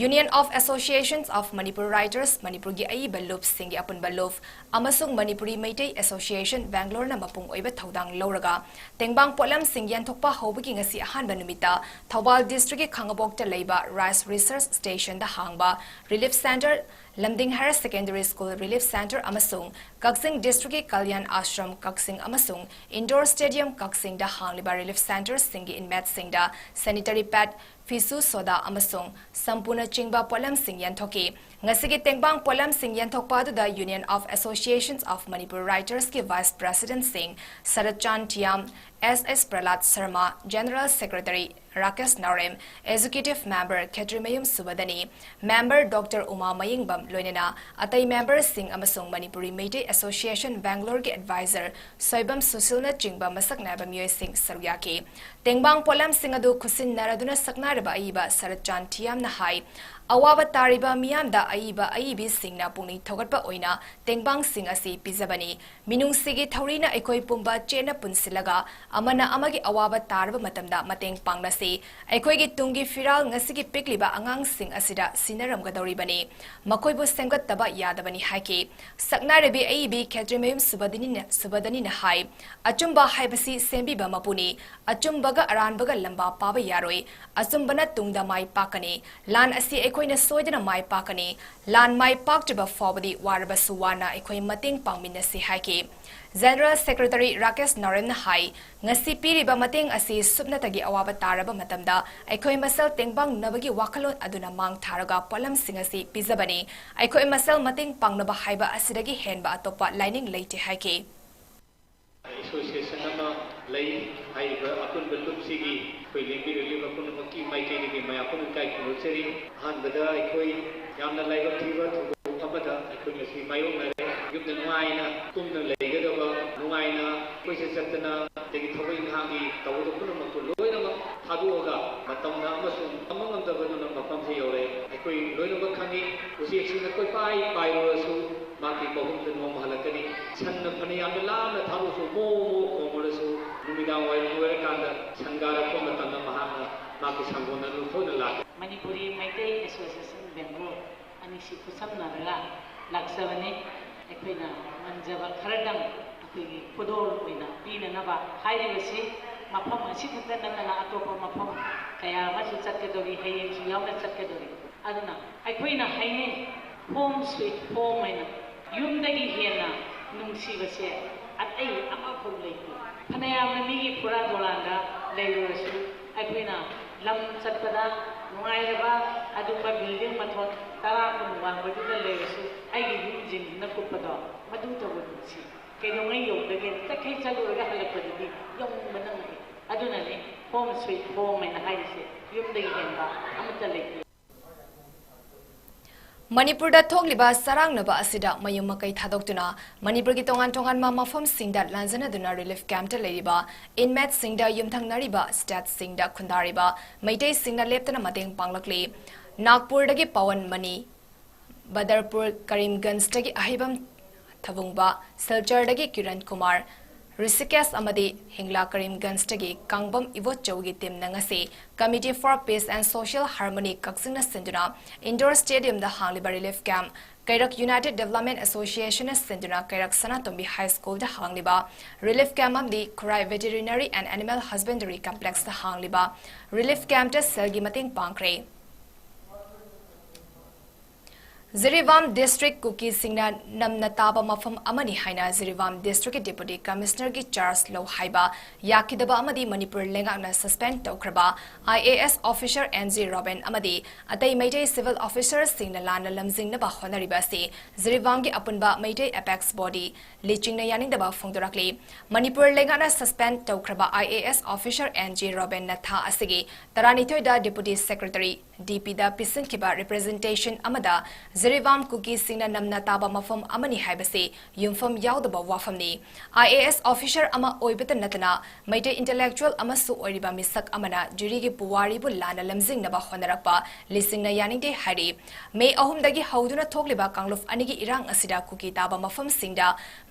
Union of Associations of Manipur Writers, ꯃꯅꯤꯄꯨꯔꯒꯤ ꯑꯏꯕ ꯂꯨꯞꯁꯤꯡꯒꯤ ꯑꯄꯨꯟꯕ ꯂꯨꯞ, ꯑꯃꯁꯨꯡ ꯃꯅꯤꯄꯨꯔꯤ ꯃꯩꯇꯩ Association Bangaloreꯅ ꯃꯄꯨꯡ ꯑꯣꯏꯕ ꯊꯧꯗꯥꯡ ꯂꯧꯔꯒ ꯇꯦꯡꯕꯥꯡ ꯄꯣꯠꯂꯝꯁꯤꯡ ꯌꯦꯟꯊꯣꯛꯄ ꯍꯧꯕꯒꯤ ꯉꯁꯤ ꯑꯍꯥꯟꯕ ꯅꯨꯃꯤꯠꯇ ꯊꯧꯕꯥꯜ districtꯀꯤ ꯈꯥꯉꯕꯣꯛꯇ ꯂꯩꯕ Rice Research Stationꯗ ꯍꯥꯡꯕ relief centre, ꯂꯝꯗꯤꯡ Higher Secondary School relief centre ꯑꯃꯁꯨꯡ ꯀꯛꯆꯤꯡ districtꯀꯤ ꯀꯜꯌꯥꯟ ꯑꯥꯁ꯭ꯔꯝ ꯀꯛꯆꯤꯡ ꯑꯃꯁꯨꯡ Indoor Stadium ꯀꯛꯆꯤꯡꯗ ꯍꯥꯡꯂꯤꯕ relief centreꯁꯤꯡꯒꯤ inmateꯁꯤꯡꯗ sanitary pad ꯐꯤꯁꯨ ꯁꯣꯗꯥ ꯑꯃꯁꯨꯡ ꯁꯝꯄꯨꯅꯆꯤꯡꯕ ꯄꯣꯠꯂꯝꯁꯤꯡ ꯌꯦꯟꯊꯣꯛꯈꯤ꯫ ꯉꯁꯤꯒꯤ ꯇꯦꯡꯕꯥꯡ ꯄꯣꯠꯂꯝꯁꯤꯡ ꯌꯦꯟꯊꯣꯛꯄ ꯑꯗꯨꯗ Union of Associations of Manipur Writers ꯀꯤ Vice President ꯁꯤꯡ ꯁꯔꯠꯆꯥꯟ ꯊꯤꯌꯥꯝ, ꯑꯦꯁ ꯑꯦꯁ ꯄ꯭ꯔꯂꯥꯗ ꯁꯔꯃ, General Secretary ꯔꯥꯀꯦꯁ ꯅꯥꯎꯔꯦꯝ, Executive Member ꯈꯦꯇ꯭ꯔꯤꯃꯌꯨꯝ ꯁꯨꯕꯗꯅꯤ, Member Doctor ꯎꯃꯥ ꯃꯌꯦꯡꯕꯝ, ꯂꯣꯏꯅꯅ ꯑꯇꯩ member ꯁꯤꯡ ꯑꯃꯁꯨꯡ ꯃꯅꯤꯄꯨꯔꯤ ꯃꯩꯇꯩ Association Bangalore ꯒꯤ advisor ꯁꯣꯏꯕꯝ ꯁꯨꯁꯤꯜꯅꯆꯤꯡꯕ ꯃꯁꯛ ꯅꯥꯏꯕ ꯃꯤꯑꯣꯏꯁꯤꯡ ꯁꯔꯨꯛ ꯌꯥꯈꯤ꯫ ꯇꯦꯡꯕꯥꯡ ꯄꯣꯠꯂꯝꯁꯤꯡ ꯑꯗꯨ ꯈꯨꯠꯁꯤꯟꯅꯔꯗꯨꯅ ꯁꯛꯅꯥꯏꯔꯕ ꯑꯏꯕ ꯁꯔꯠꯆꯥꯟ ꯊꯤꯌꯥꯝꯅ ꯍꯥꯏ, ꯑꯋꯥꯕ ꯇꯥꯔꯤꯕ ꯃꯤꯌꯥꯝꯗ ꯑꯏꯕ ꯑꯏꯕꯤꯁꯤꯡꯅ ꯄꯨꯛꯅꯤꯡ ꯊꯧꯒꯠꯄ ꯑꯣꯏꯅ ꯇꯦꯡꯕꯥꯡꯁꯤꯡ ꯑꯁꯤ ꯄꯤꯖꯕꯅꯤ꯫ ꯃꯤꯅꯨꯡꯁꯤꯒꯤ ꯊꯧꯔꯤꯅ ꯑꯩꯈꯣꯏ ꯄꯨꯝꯕ ꯆꯦꯠꯅ ꯄꯨꯟꯁꯤꯜꯂꯒ ꯑꯃꯅ ꯑꯃꯒꯤ ꯑꯋꯥꯕ ꯇꯥꯔꯕ ꯃꯇꯝꯗ ꯃꯇꯦꯡ ꯄꯥꯡꯅꯁꯤ꯫ ꯑꯩꯈꯣꯏꯒꯤ ꯇꯨꯡꯒꯤ ꯐꯤꯔꯥꯜ ꯉꯁꯤꯒꯤ ꯄꯤꯛꯂꯤꯕ ꯑꯉꯥꯡꯁꯤꯡ ꯑꯁꯤꯗ ꯁꯤꯟꯅꯔꯝꯒꯗꯧꯔꯤꯕꯅꯤ꯫ ꯃꯈꯣꯏꯕꯨ ꯁꯦꯝꯒꯠꯇꯕ ꯌꯥꯗꯕꯅꯤ ꯍꯥꯏꯈꯤ꯫ ꯁꯛꯅꯥꯏꯔꯕꯤ ꯑꯏꯕꯤ ꯈꯦꯇ꯭ꯔꯤꯃꯌꯨꯝ ꯁꯨꯕꯗꯅꯤꯅ, ꯁꯨꯕꯗꯅꯤꯅ ꯍꯥꯏ, ꯑꯆꯨꯝꯕ ꯍꯥꯏꯕꯁꯤ ꯁꯦꯝꯕꯤꯕ ꯃꯄꯨꯅꯤ꯫ ꯑꯆꯨꯝꯕꯒ ꯑꯔꯥꯟꯕꯒ ꯂꯝꯕꯥ ꯄꯥꯕ ꯌꯥꯔꯣꯏ꯫ ꯑꯆꯨꯝꯕꯅ ꯇꯨꯡꯗ ꯃꯥꯏ ꯄꯥꯛꯀꯅꯤ꯫ ꯂꯥꯟ ꯑꯁꯤ ꯑꯩꯈꯣꯏꯅ ꯁꯣꯏꯗꯅ ꯃꯥꯏ ꯄꯥꯛꯀꯅꯤ꯫ ꯂꯥꯟ ꯃꯥꯏ ꯄꯥꯛꯇ꯭ꯔꯤꯕ ꯐꯥꯎꯕꯗꯤ ꯋꯥꯔꯕꯁꯨ ꯋꯥꯅ ꯑꯩꯈꯣꯏ ꯃꯇꯦꯡ ꯄꯥꯡꯃꯤꯟꯅꯁꯤ ꯍꯥꯏꯈꯤ꯫ General Secretary ꯔꯥꯀꯦꯁ ꯅꯥꯎꯔꯦꯝꯅ ꯍꯥꯏ, ꯉꯁꯤ ꯄꯤꯔꯤꯕ ꯃꯇꯦꯡ ꯑꯁꯤ ꯁꯨꯞꯅꯇꯒꯤ ꯑꯋꯥꯕ ꯇꯥꯔꯕ ꯃꯇꯝꯗ ꯑꯩꯈꯣꯏ ꯃꯁꯦꯜ ꯇꯦꯡꯕꯥꯡꯅꯕꯒꯤ ꯋꯥꯈꯜꯂꯣꯟ ꯑꯗꯨꯅ ꯃꯥꯡ ꯊꯥꯔꯒ ꯄꯣꯠꯂꯝꯁꯤꯡ ꯑꯁꯤ ꯄꯤꯖꯕꯅꯤ꯫ ꯑꯩꯈꯣꯏ ꯃꯁꯦꯜ ꯃꯇꯦꯡ ꯄꯥꯡꯅꯕ ꯍꯥꯏꯕ ꯑꯁꯤꯗꯒꯤ ꯍꯦꯟꯕ ꯑꯇꯣꯞꯄ ꯂꯥꯏꯅꯤꯡ ꯂꯩꯇꯦ ꯍꯥꯏꯈꯤ꯫ Association ꯑꯃ ꯂꯩ꯫ ꯍꯥꯏꯔꯤꯕ ꯑꯄꯨꯟꯕ ꯂꯨꯞꯁꯤꯒꯤ ꯑꯩꯈꯣꯏ ꯂꯦꯡꯕꯤꯔꯛꯂꯤꯕ ꯄꯨꯝꯅꯃꯛꯀꯤ ꯃꯥꯏꯀꯩꯗꯒꯤ ꯃꯌꯥꯝ ꯄꯨꯝꯅꯃꯛ ꯏꯀꯥꯏ ꯈꯨꯝꯅꯖꯔꯤ꯫ ꯑꯍꯥꯟꯕꯗ ꯑꯩꯈꯣꯏ ꯌꯥꯝꯅ ꯂꯥꯏꯕꯛ ꯊꯤꯕ ꯊꯧꯗꯣꯛ ꯑꯃꯗ ꯑꯩꯈꯣꯏ ꯉꯁꯤ ꯃꯥꯌꯣꯛꯅꯔꯦ꯫ ꯌꯨꯝꯗ ꯅꯨꯡꯉꯥꯏꯅ ꯇꯨꯝꯗꯨꯅ ꯂꯩꯒꯗꯕ, ꯅꯨꯡꯉꯥꯏꯅ ꯀꯣꯏꯆꯠ ꯆꯠꯇꯅ, ꯑꯗꯒꯤ ꯊꯕꯛ ꯏꯪꯈꯥꯡꯒꯤ ꯇꯧꯒꯗꯕ ꯄꯨꯝꯅꯃꯛꯇꯨ ꯂꯣꯏꯅꯃꯛ ꯊꯥꯗꯣꯛꯑꯒ ꯃꯇꯝꯅ ꯑꯃꯁꯨꯡ ꯇꯝꯕ ꯉꯝꯗꯕꯗꯨꯅ ꯃꯐꯝꯁꯤ ꯌꯧꯔꯦ꯫ ꯑꯩꯈꯣꯏ ꯂꯣꯏꯅꯃꯛ ꯈꯪꯉꯤ, ꯎꯆꯦꯛꯁꯤꯡꯅ ꯀꯣꯏꯄꯥꯏ ꯄꯥꯏꯔꯨꯔꯁꯨ ꯃꯍꯥꯛꯀꯤ ꯃꯍꯨꯝꯗ ꯅꯣꯡꯃ ꯍꯜꯂꯛꯀꯅꯤ꯫ ꯁꯟꯅ ꯐꯅ ꯌꯥꯝꯅ ꯂꯥꯞꯅ ꯊꯥꯗꯣꯛꯑꯁꯨ ꯃꯣ ꯃꯣ ꯈꯣꯡꯂꯨꯔꯁꯨ ꯅꯨꯃꯤꯗꯥꯡ ꯋꯥꯏꯔꯝ ꯑꯣꯏꯔꯀꯥꯟꯗ ꯁꯪꯒꯥꯔꯛꯄ ꯃꯇꯝꯗ ꯃꯍꯥꯛꯅ ꯃꯍꯥꯛꯀꯤ ꯁꯪꯒꯣꯝ ꯑꯗꯨ ꯊꯣꯛꯅ ꯂꯥꯛꯀꯅꯤ꯫ ꯃꯅꯤꯄꯨꯔꯤ ꯃꯩꯇꯩ ꯑꯦꯁꯣꯁꯤꯌꯦꯁꯟ ꯕꯦꯡꯒ꯭ꯂꯣꯔ ꯑꯅꯤꯁꯤ ꯈꯨꯠꯁꯝꯅꯔꯒ ꯂꯥꯛꯆꯕꯅꯤ꯫ ꯑꯩꯈꯣꯏꯅ ꯉꯝꯖꯕ ꯈꯔꯗꯪ ꯑꯩꯈꯣꯏꯒꯤ ꯈꯨꯗꯣꯜ ꯑꯣꯏꯅ ꯄꯤꯅꯅꯕ ꯍꯥꯏꯔꯤꯕꯁꯤ ꯃꯐꯝ ꯑꯁꯤꯈꯛꯇ ꯅꯠꯇꯅ ꯑꯇꯣꯞꯄ ꯃꯐꯝ ꯀꯌꯥ ꯑꯃꯁꯨ ꯆꯠꯀꯗꯧꯔꯤ, ꯍꯌꯦꯡꯁꯨ ꯌꯥꯎꯅ ꯆꯠꯀꯗꯧꯔꯤ꯫ ꯑꯗꯨꯅ ꯑꯩꯈꯣꯏꯅ ꯍꯥꯏꯅꯩ, "Home sweet home" ꯍꯥꯏꯅ꯫ ꯌꯨꯝꯗꯒꯤ ꯍꯦꯟꯅ ꯅꯨꯡꯁꯤꯕꯁꯦ ꯑꯇꯩ ꯑꯃꯐꯥꯎ ꯂꯩꯇꯦ꯫ ꯐꯅꯌꯥꯝꯅ ꯃꯤꯒꯤ ꯐꯨꯔꯥ ꯗꯣꯂꯥꯟꯗ ꯂꯩꯔꯨꯔꯁꯨ ꯑꯩꯈꯣꯏꯅ ꯂꯝ ꯆꯠꯄꯗ ꯅꯨꯡꯉꯥꯏꯔꯕ ꯑꯗꯨꯒꯨꯝꯕ ꯕꯤꯜꯗꯤꯡ ꯃꯊꯣꯟ ꯇꯔꯥ ꯀꯨꯟ ꯋꯥꯡꯕꯗꯨꯗ ꯂꯩꯔꯁꯨ, ꯑꯩꯒꯤ ꯌꯨꯝꯁꯤꯡꯁꯤꯅ ꯀꯨꯞꯄꯗꯣ, ꯃꯗꯨ ꯇꯧꯕ ꯄꯨꯟꯁꯤ ꯀꯩꯗꯧꯉꯩ ꯌꯧꯗꯒꯦ? ꯆꯠꯈꯩ ꯆꯠꯂꯨꯔꯒ ꯍꯜꯂꯛꯄꯗꯨꯗꯤ ꯌꯧꯅꯤꯡꯕ ꯅꯪꯗꯦ꯫ ꯑꯗꯨꯅꯅꯦ ꯍꯣꯝ ꯁ꯭ꯋꯤꯠ ꯍꯣꯝ ꯍꯥꯏꯅ ꯍꯥꯏꯔꯤꯁꯦ, ꯌꯨꯝꯗꯒꯤ ꯍꯦꯟꯕ ꯑꯃꯠꯇ ꯂꯩꯇꯦ꯫ ꯃꯅꯤꯄꯨꯔꯗ ꯊꯣꯛꯂꯤꯕ ꯆꯔꯥꯡꯅꯕ ꯑꯁꯤꯗ ꯃꯌꯨꯝ ꯃꯀꯩ ꯊꯥꯗꯣꯛꯇꯨꯅ ꯃꯅꯤꯄꯨꯔꯒꯤ ꯇꯣꯉꯥꯟ ꯇꯣꯉꯥꯟꯕ ꯃꯐꯝꯁꯤꯡꯗ ꯂꯥꯟꯖꯅꯗꯨꯅ ꯔꯤꯂꯤꯐ ꯀꯦꯝꯞꯇ ꯂꯩꯔꯤꯕ ꯏꯟꯃꯦꯠꯁꯤꯡꯗ ꯌꯨꯝꯊꯪꯅꯔꯤꯕ ꯁ꯭ꯇꯦꯠꯁꯤꯡꯗ ꯈꯨꯟꯗꯥꯔꯤꯕ ꯃꯩꯇꯩꯁꯤꯡꯅ ꯂꯦꯞꯇꯅ ꯃꯇꯦꯡ ꯄꯥꯡꯂꯛꯂꯤ꯫ ꯅꯥꯒꯄꯨꯔꯗꯒꯤ ꯄꯋꯟ ꯃꯅꯤ, ꯕꯗꯔꯄꯨꯔ ꯀꯔꯤꯝꯒꯟꯖꯇꯒꯤ ꯑꯍꯩꯕꯝ ꯊꯕꯨꯡꯕ, ꯁꯤꯜꯆꯔꯗꯒꯤ ꯀꯤꯔꯟ ꯀꯨꯃꯥꯔ, ꯔꯤꯁꯤꯀꯦꯁ ꯑꯃꯗꯤ ꯍꯤꯡꯂꯥ ꯀꯔꯤꯝꯒꯟꯖꯇꯒꯤ ꯀꯥꯡꯕꯝ ꯏꯕꯣꯆꯧꯒꯤ ꯇꯤꯝꯅ ꯉꯁꯤ Committee for Peace and Social Harmony ꯀꯛꯆꯤꯡꯅ ꯁꯤꯟꯗꯨꯅ ꯏꯟꯗꯣꯔ ꯁ꯭ꯇꯦꯗꯤꯌꯝꯗ ꯍꯥꯡꯂꯤꯕ ꯔꯤꯂꯤꯐ ꯀꯦꯝꯞ, ꯀꯩꯔꯛ ꯌꯨꯅꯥꯏꯇꯦꯗ ꯗꯦꯕꯂꯞꯃꯦꯟ ꯑꯦꯁꯣꯁꯤꯌꯦꯁꯟꯅ ꯁꯤꯟꯗꯨꯅ ꯀꯩꯔꯛ ꯁꯅꯥꯇꯣꯝꯕꯤ ꯍꯥꯏ ꯁ꯭ꯀꯨꯜꯗ ꯍꯥꯡꯂꯤꯕ ꯔꯤꯂꯤꯐ ꯀꯦꯝꯞ ꯑꯃꯗꯤ ꯈꯨꯔꯥꯏ ꯚꯦꯇꯦꯔꯤꯅꯔꯤ ꯑꯦꯟ ꯑꯦꯅꯤꯃꯦꯜ ꯍꯁꯕꯦꯟꯗꯔꯤ ꯀꯝꯄ꯭ꯂꯦꯛꯁꯇ ꯍꯥꯡꯂꯤꯕ ꯔꯤꯂꯤꯐ ꯀꯦꯝꯞꯇ ꯁꯦꯜꯒꯤ ꯃꯇꯦꯡ ꯄꯥꯡꯈ꯭ꯔꯦ꯫ ꯖꯤꯔꯤꯕꯥꯝ ꯗꯤꯁꯇ꯭ꯔꯤꯛ ꯀꯨꯀꯤꯁꯤꯡꯅ ꯅꯝꯅ ꯇꯥꯕ ꯃꯐꯝ ꯑꯃꯅꯤ ꯍꯥꯏꯅ ꯖꯤꯔꯤꯕꯥꯝ ꯗꯤꯁꯇ꯭ꯔꯤꯛꯀꯤ ꯗꯤꯄꯨꯇꯤ ꯀꯃꯤꯁꯅꯔꯒꯤ ꯆꯥꯔꯖ ꯂꯧ ꯍꯥꯏꯕ ꯌꯥꯈꯤꯗꯕ ꯑꯃꯗꯤ ꯃꯅꯤꯄꯨꯔ ꯂꯩꯉꯥꯛꯅ ꯁꯁꯄꯦꯟ ꯇꯧꯈ꯭ꯔꯕ I A S officer N G Robin ꯑꯃꯗꯤ ꯑꯇꯩ ꯃꯩꯇꯩ ꯁꯤꯚꯤꯜ ꯑꯣꯐꯤꯁꯔꯁꯤꯡꯅ ꯂꯥꯟꯅ ꯂꯝꯖꯤꯡꯅꯕ ꯍꯣꯠꯅꯔꯤꯕ ꯑꯁꯤ ꯖꯤꯔꯤꯕꯥꯝꯒꯤ ꯑꯄꯨꯟꯕ ꯃꯩꯇꯩ ꯑꯦꯄꯦꯛꯁ ꯕꯣꯗꯤ ꯂꯤꯆꯤꯡꯅ ꯌꯥꯅꯤꯡꯗꯕ ꯐꯣꯡꯗꯣꯔꯛꯂꯤ꯫ ꯃꯅꯤꯄꯨꯔ ꯂꯩꯉꯥꯛꯅ ꯁꯁꯄꯦꯟ ꯇꯧꯈ꯭ꯔꯕ I A S officer N G ꯔꯣꯕꯤꯟꯅ ꯊꯥ ꯑꯁꯤꯒꯤ ꯇꯔꯥꯅꯤꯊꯣꯏꯗ ꯗꯤꯄꯨꯇꯤ ꯁꯦꯀ꯭ꯔꯦꯇꯔꯤ ꯗꯤ ꯄꯤꯗ ꯄꯤꯁꯤꯟꯈꯤꯕ ꯔꯤꯄ꯭ꯔꯖꯦꯟꯇꯦꯁꯟ ꯑꯃꯗ ꯖꯤꯔꯤꯕꯥꯝ ꯀꯨꯀꯤꯁꯤꯡꯅ ꯅꯝꯅ ꯇꯥꯕ ꯃꯐꯝ ꯑꯃꯅꯤ ꯍꯥꯏꯕꯁꯤ ꯌꯨꯝꯐꯝ ꯌꯥꯎꯗꯕ ꯋꯥꯐꯝꯅꯤ꯫ ꯑꯥꯏ ꯑꯦ ꯑꯦꯁ ꯑꯣꯐꯤꯁꯔ ꯑꯃ ꯑꯣꯏꯕꯇ ꯅꯠꯇꯅ ꯃꯩꯇꯩ ꯏꯟꯇꯦꯂꯦꯛꯆꯨꯑꯦꯜ ꯑꯃꯁꯨ ꯑꯣꯏꯔꯤꯕ ꯃꯤꯁꯛ ꯑꯃꯅ ꯖꯤꯔꯤꯒꯤ ꯄꯨꯋꯥꯔꯤꯕꯨ ꯂꯥꯟꯅ ꯂꯝꯖꯤꯡꯅꯕ ꯍꯣꯠꯅꯔꯛꯄ ꯂꯤꯆꯤꯡꯅ ꯌꯥꯅꯤꯡꯗꯦ ꯍꯥꯏꯔꯤ꯫ ꯃꯦ ꯑꯍꯨꯝꯗꯒꯤ ꯍꯧꯗꯨꯅ ꯊꯣꯛꯂꯤꯕ ꯀꯥꯡꯂꯨꯞ ꯑꯅꯤꯒꯤ ꯏꯔꯥꯡ ꯑꯁꯤꯗ ꯀꯨꯀꯤ ꯇꯥꯕ ꯃꯐꯝꯁꯤꯡꯗ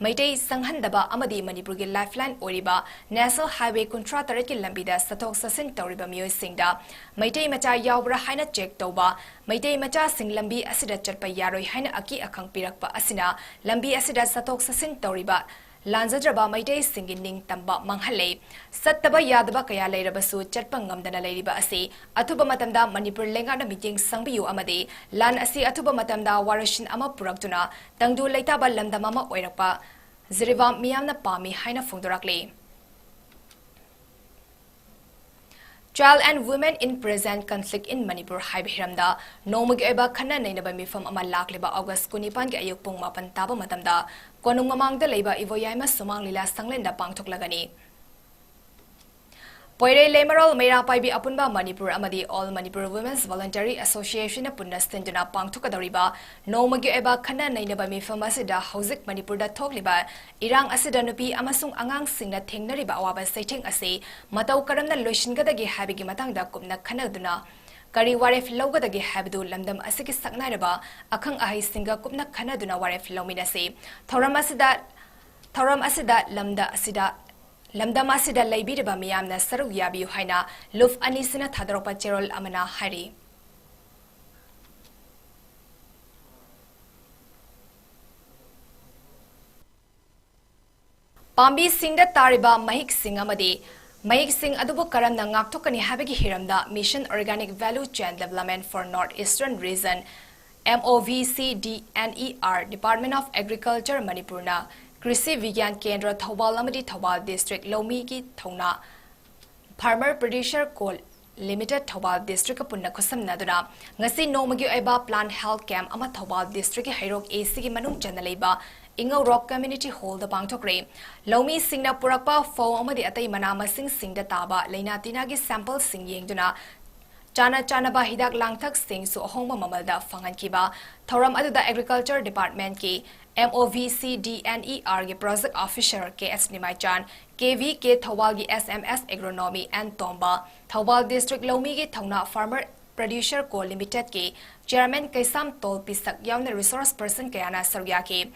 ꯃꯩꯇꯩ ꯆꯪꯍꯟꯗꯕ ꯑꯃꯗꯤ ꯃꯅꯤꯄꯨꯔꯒꯤ ꯂꯥꯏꯐꯂꯥꯏꯟ ꯑꯣꯏꯔꯤꯕ ꯅꯦꯁꯅꯦꯜ ꯍꯥꯏꯋꯦ ꯀꯨꯟꯊ꯭ꯔꯥ ꯇꯔꯦꯠꯀꯤ ꯂꯝꯕꯤꯗ ꯆꯠꯊꯣꯛ ꯆꯠꯁꯤꯟ ꯇꯧꯔꯤꯕ ꯃꯤꯑꯣꯏꯁꯤꯡꯗ ꯃꯩꯇꯩ ꯃꯆꯥ ꯌꯥꯎꯕ꯭ꯔꯥ ꯍꯥꯏꯅ ꯆꯦꯛ ꯇꯧꯕ, ꯃꯩꯇꯩ ꯃꯆꯥꯁꯤꯡ ꯂꯝꯕꯤ ꯑꯁꯤꯗ ꯆꯠꯄ ꯌꯥꯔꯣꯏ ꯍꯥꯏꯅ ꯑꯀꯤ ꯑꯈꯪ ꯄꯤꯔꯛꯄ ꯑꯁꯤꯅ ꯂꯝꯕꯤ ꯑꯁꯤꯗ ꯆꯠꯊꯣꯛ ꯆꯠꯁꯤꯟ ꯇꯧꯔꯤꯕ ꯂꯥꯟꯖꯗ꯭ꯔꯕ ꯃꯩꯇꯩꯁꯤꯡꯒꯤ ꯅꯤꯡꯇꯝꯕ ꯃꯥꯡꯍꯜꯂꯦ꯫ ꯆꯠꯇꯕ ꯌꯥꯗꯕ ꯀꯌꯥ ꯂꯩꯔꯕꯁꯨ ꯆꯠꯄ ꯉꯝꯗꯅ ꯂꯩꯔꯤꯕ ꯑꯁꯤ ꯑꯊꯨꯕ ꯃꯇꯝꯗ ꯃꯅꯤꯄꯨꯔ ꯂꯩꯉꯥꯛꯅ ꯃꯤꯠꯌꯦꯡ ꯆꯪꯕꯤꯌꯨ ꯑꯃꯗꯤ ꯂꯥꯟ ꯑꯁꯤ ꯑꯊꯨꯕ ꯃꯇꯝꯗ ꯋꯥꯔꯣꯏꯁꯤꯟ ꯑꯃ ꯄꯨꯔꯛꯇꯨꯅ ꯇꯪꯗꯨ ꯂꯩꯇꯥꯕ ꯂꯝꯗꯝ ꯑꯃ ꯑꯣꯏꯔꯛꯄ ꯖꯤꯔꯤꯕꯥꯝ ꯃꯤꯌꯥꯝꯅ ꯄꯥꯝꯃꯤ ꯍꯥꯏꯅ ꯐꯣꯡꯗꯣꯔꯛꯂꯤ꯫ Child and Women in Present Conflict in Manipur ꯍꯥꯏꯕ ꯍꯤꯔꯝꯗ ꯅꯣꯡꯃꯒꯤ ꯑꯣꯏꯕ ꯈꯟꯅ ꯅꯩꯅꯕ ꯃꯤꯐꯝ ꯑꯃ ꯂꯥꯛꯂꯤꯕ ꯑꯣꯒꯁ ꯀꯨꯟꯅꯤꯄꯥꯟꯒꯤ ꯑꯌꯨꯛ ꯄꯨꯡ ꯃꯥꯄꯟ ꯇꯥꯕ ꯃꯇꯝꯗ ꯀꯣꯅꯨꯡ ꯃꯃꯥꯡꯗ ꯂꯩꯕ ꯏꯕꯣꯌꯥꯏꯃ ꯁꯨꯃꯥꯡ ꯂꯤꯂꯥ ꯁꯪꯂꯦꯟꯗ ꯄꯥꯡꯊꯣꯛꯂꯒꯅꯤ꯫ ꯄꯣꯏꯔꯩ ꯂꯩꯃꯔꯣꯜ ꯃꯩꯔꯥ ꯄꯥꯏꯕꯤ ꯑꯄꯨꯟꯕ ꯃꯅꯤꯄꯨꯔ ꯑꯃꯗꯤ All Manipur Women's Voluntary Association ꯅ ꯄꯨꯟꯅ ꯁꯤꯟꯗꯨꯅ ꯄꯥꯡꯊꯣꯛꯀꯗꯧꯔꯤꯕ ꯅꯣꯡꯃꯒꯤ ꯑꯣꯏꯕ ꯈꯟꯅ ꯅꯩꯅꯕ ꯃꯤꯐꯝ ꯑꯁꯤꯗ ꯍꯧꯖꯤꯛ ꯃꯅꯤꯄꯨꯔꯗ ꯊꯣꯛꯂꯤꯕ ꯏꯔꯥꯡ ꯑꯁꯤꯗ ꯅꯨꯄꯤ ꯑꯃꯁꯨꯡ ꯑꯉꯥꯡꯁꯤꯡꯅ ꯊꯦꯡꯅꯔꯤꯕ ꯑꯋꯥꯕ ꯆꯩꯊꯦꯡ ꯑꯁꯤ ꯃꯇꯧ ꯀꯔꯝꯅ ꯂꯣꯏꯁꯤꯟꯒꯗꯒꯦ ꯍꯥꯏꯕꯒꯤ ꯃꯇꯥꯡꯗ ꯀꯨꯞꯅ ꯈꯟꯅꯗꯨꯅ ꯀꯔꯤ ꯋꯥꯔꯦꯞ ꯂꯧꯒꯗꯒꯦ ꯍꯥꯏꯕꯗꯨ ꯂꯝꯗꯝ ꯑꯁꯤꯒꯤ ꯁꯛꯅꯥꯏꯔꯕ ꯑꯈꯪ ꯑꯍꯩꯁꯤꯡꯒ ꯀꯨꯞꯅ ꯈꯟꯅꯗꯨꯅ ꯋꯥꯔꯦꯞ ꯂꯧꯃꯤꯟꯅꯁꯤ꯫ ꯊꯧꯔꯝ ꯑꯁꯤꯗ, ꯊꯧꯔꯝ ꯑꯁꯤꯗ ꯂꯝꯗ ꯑꯁꯤꯗ, ꯂꯝꯗꯝ ꯑꯁꯤꯗ ꯂꯩꯕꯤꯔꯤꯕ ꯃꯤꯌꯥꯝꯅ ꯁꯔꯨꯛ ꯌꯥꯕꯤꯌꯨ ꯍꯥꯏꯅ ꯂꯨꯞ ꯑꯅꯤꯁꯤꯅ ꯊꯥꯗꯣꯔꯛꯄ ꯆꯦꯔꯣꯜ ꯑꯃꯅ ꯍꯥꯏꯔꯤ꯫ ꯄꯥꯝꯕꯤꯁꯤꯡꯗ ꯇꯥꯔꯤꯕ ꯃꯍꯤꯛꯁꯤꯡ ꯑꯃꯗꯤ ꯃꯍꯤꯛꯁꯤꯡ ꯑꯗꯨꯕꯨ ꯀꯔꯝꯅ ꯉꯥꯛꯊꯣꯛꯀꯅꯤ ꯍꯥꯏꯕꯒꯤ ꯍꯤꯔꯝꯗ Mission Organic Value Chain Development for North Eastern Region, M O V C D N E R, Department of Agriculture, ꯃꯅꯤꯄꯨꯔꯅ ꯀ꯭ꯔꯤꯁꯤ ꯕꯤꯒ꯭ꯌꯥꯟ ꯀꯦꯟꯗ꯭ꯔ ꯊꯧꯕꯥꯜ ꯑꯃꯗꯤ ꯊꯧꯕꯥꯜ ꯗꯤꯁꯇ꯭ꯔꯤꯛ ꯂꯧꯃꯤꯒꯤ ꯊꯧꯅꯥ Farmer Producer Co Limited Thoubal ꯗꯤꯁꯇ꯭ꯔꯤꯛꯀ ꯄꯨꯟꯅ ꯈꯨꯠꯁꯝꯅꯗꯨꯅ ꯉꯁꯤ ꯅꯣꯡꯃꯒꯤ ꯑꯣꯏꯕ Plant Health Camp ꯑꯃ ꯊꯧꯕꯥꯜ ꯗꯤꯁꯇ꯭ꯔꯤꯛꯀꯤ ꯍꯩꯔꯣꯛ A Cꯒꯤ ꯃꯅꯨꯡ ꯆꯟꯅ ꯂꯩꯕ ꯏꯉꯧꯔꯣꯛ Community Hallꯗ ꯄꯥꯡꯊꯣꯛꯈ꯭ꯔꯦ꯫ ꯂꯧꯃꯤꯁꯤꯡꯅ ꯄꯨꯔꯛꯄ ꯐꯧ ꯑꯃꯗꯤ ꯑꯇꯩ ꯃꯅꯥ ꯃꯁꯤꯡꯁꯤꯡꯗ ꯇꯥꯕ ꯂꯩꯅꯥ ꯇꯤꯟꯅꯥꯒꯤ sampleꯁꯤꯡ ꯌꯦꯡꯗꯨꯅ ꯆꯥꯅ ꯆꯥꯅꯕ ꯍꯤꯗꯥꯛ ꯂꯥꯡꯊꯛꯁꯤꯡꯁꯨ ꯑꯍꯣꯡꯕ ꯃꯃꯜꯗ ꯐꯪꯍꯟꯈꯤꯕ꯫ ꯊꯧꯔꯝ ꯑꯗꯨꯗ Agriculture Departmentꯀꯤ M O V C D N E Rꯒꯤ Project Officer K H ꯅꯤꯃꯥꯏꯆꯥꯟ, K V K ꯊꯧꯕꯥꯜꯒꯤ S M S Agronomy N ꯇꯣꯝꯕ, ꯊꯧꯕꯥꯜ ꯗꯤꯁꯇ꯭ꯔꯤꯛ ꯂꯧꯃꯤꯒꯤ ꯊꯧꯅꯥ Farmer Producer Co Limitedꯀꯤ Chairman ꯀꯩꯁꯥꯝ ꯇꯣꯜ ꯄꯤꯁꯛ ꯌꯥꯎꯅ resource person ꯀꯌꯥꯅ ꯁꯔꯨꯛ ꯌꯥꯈꯤ꯫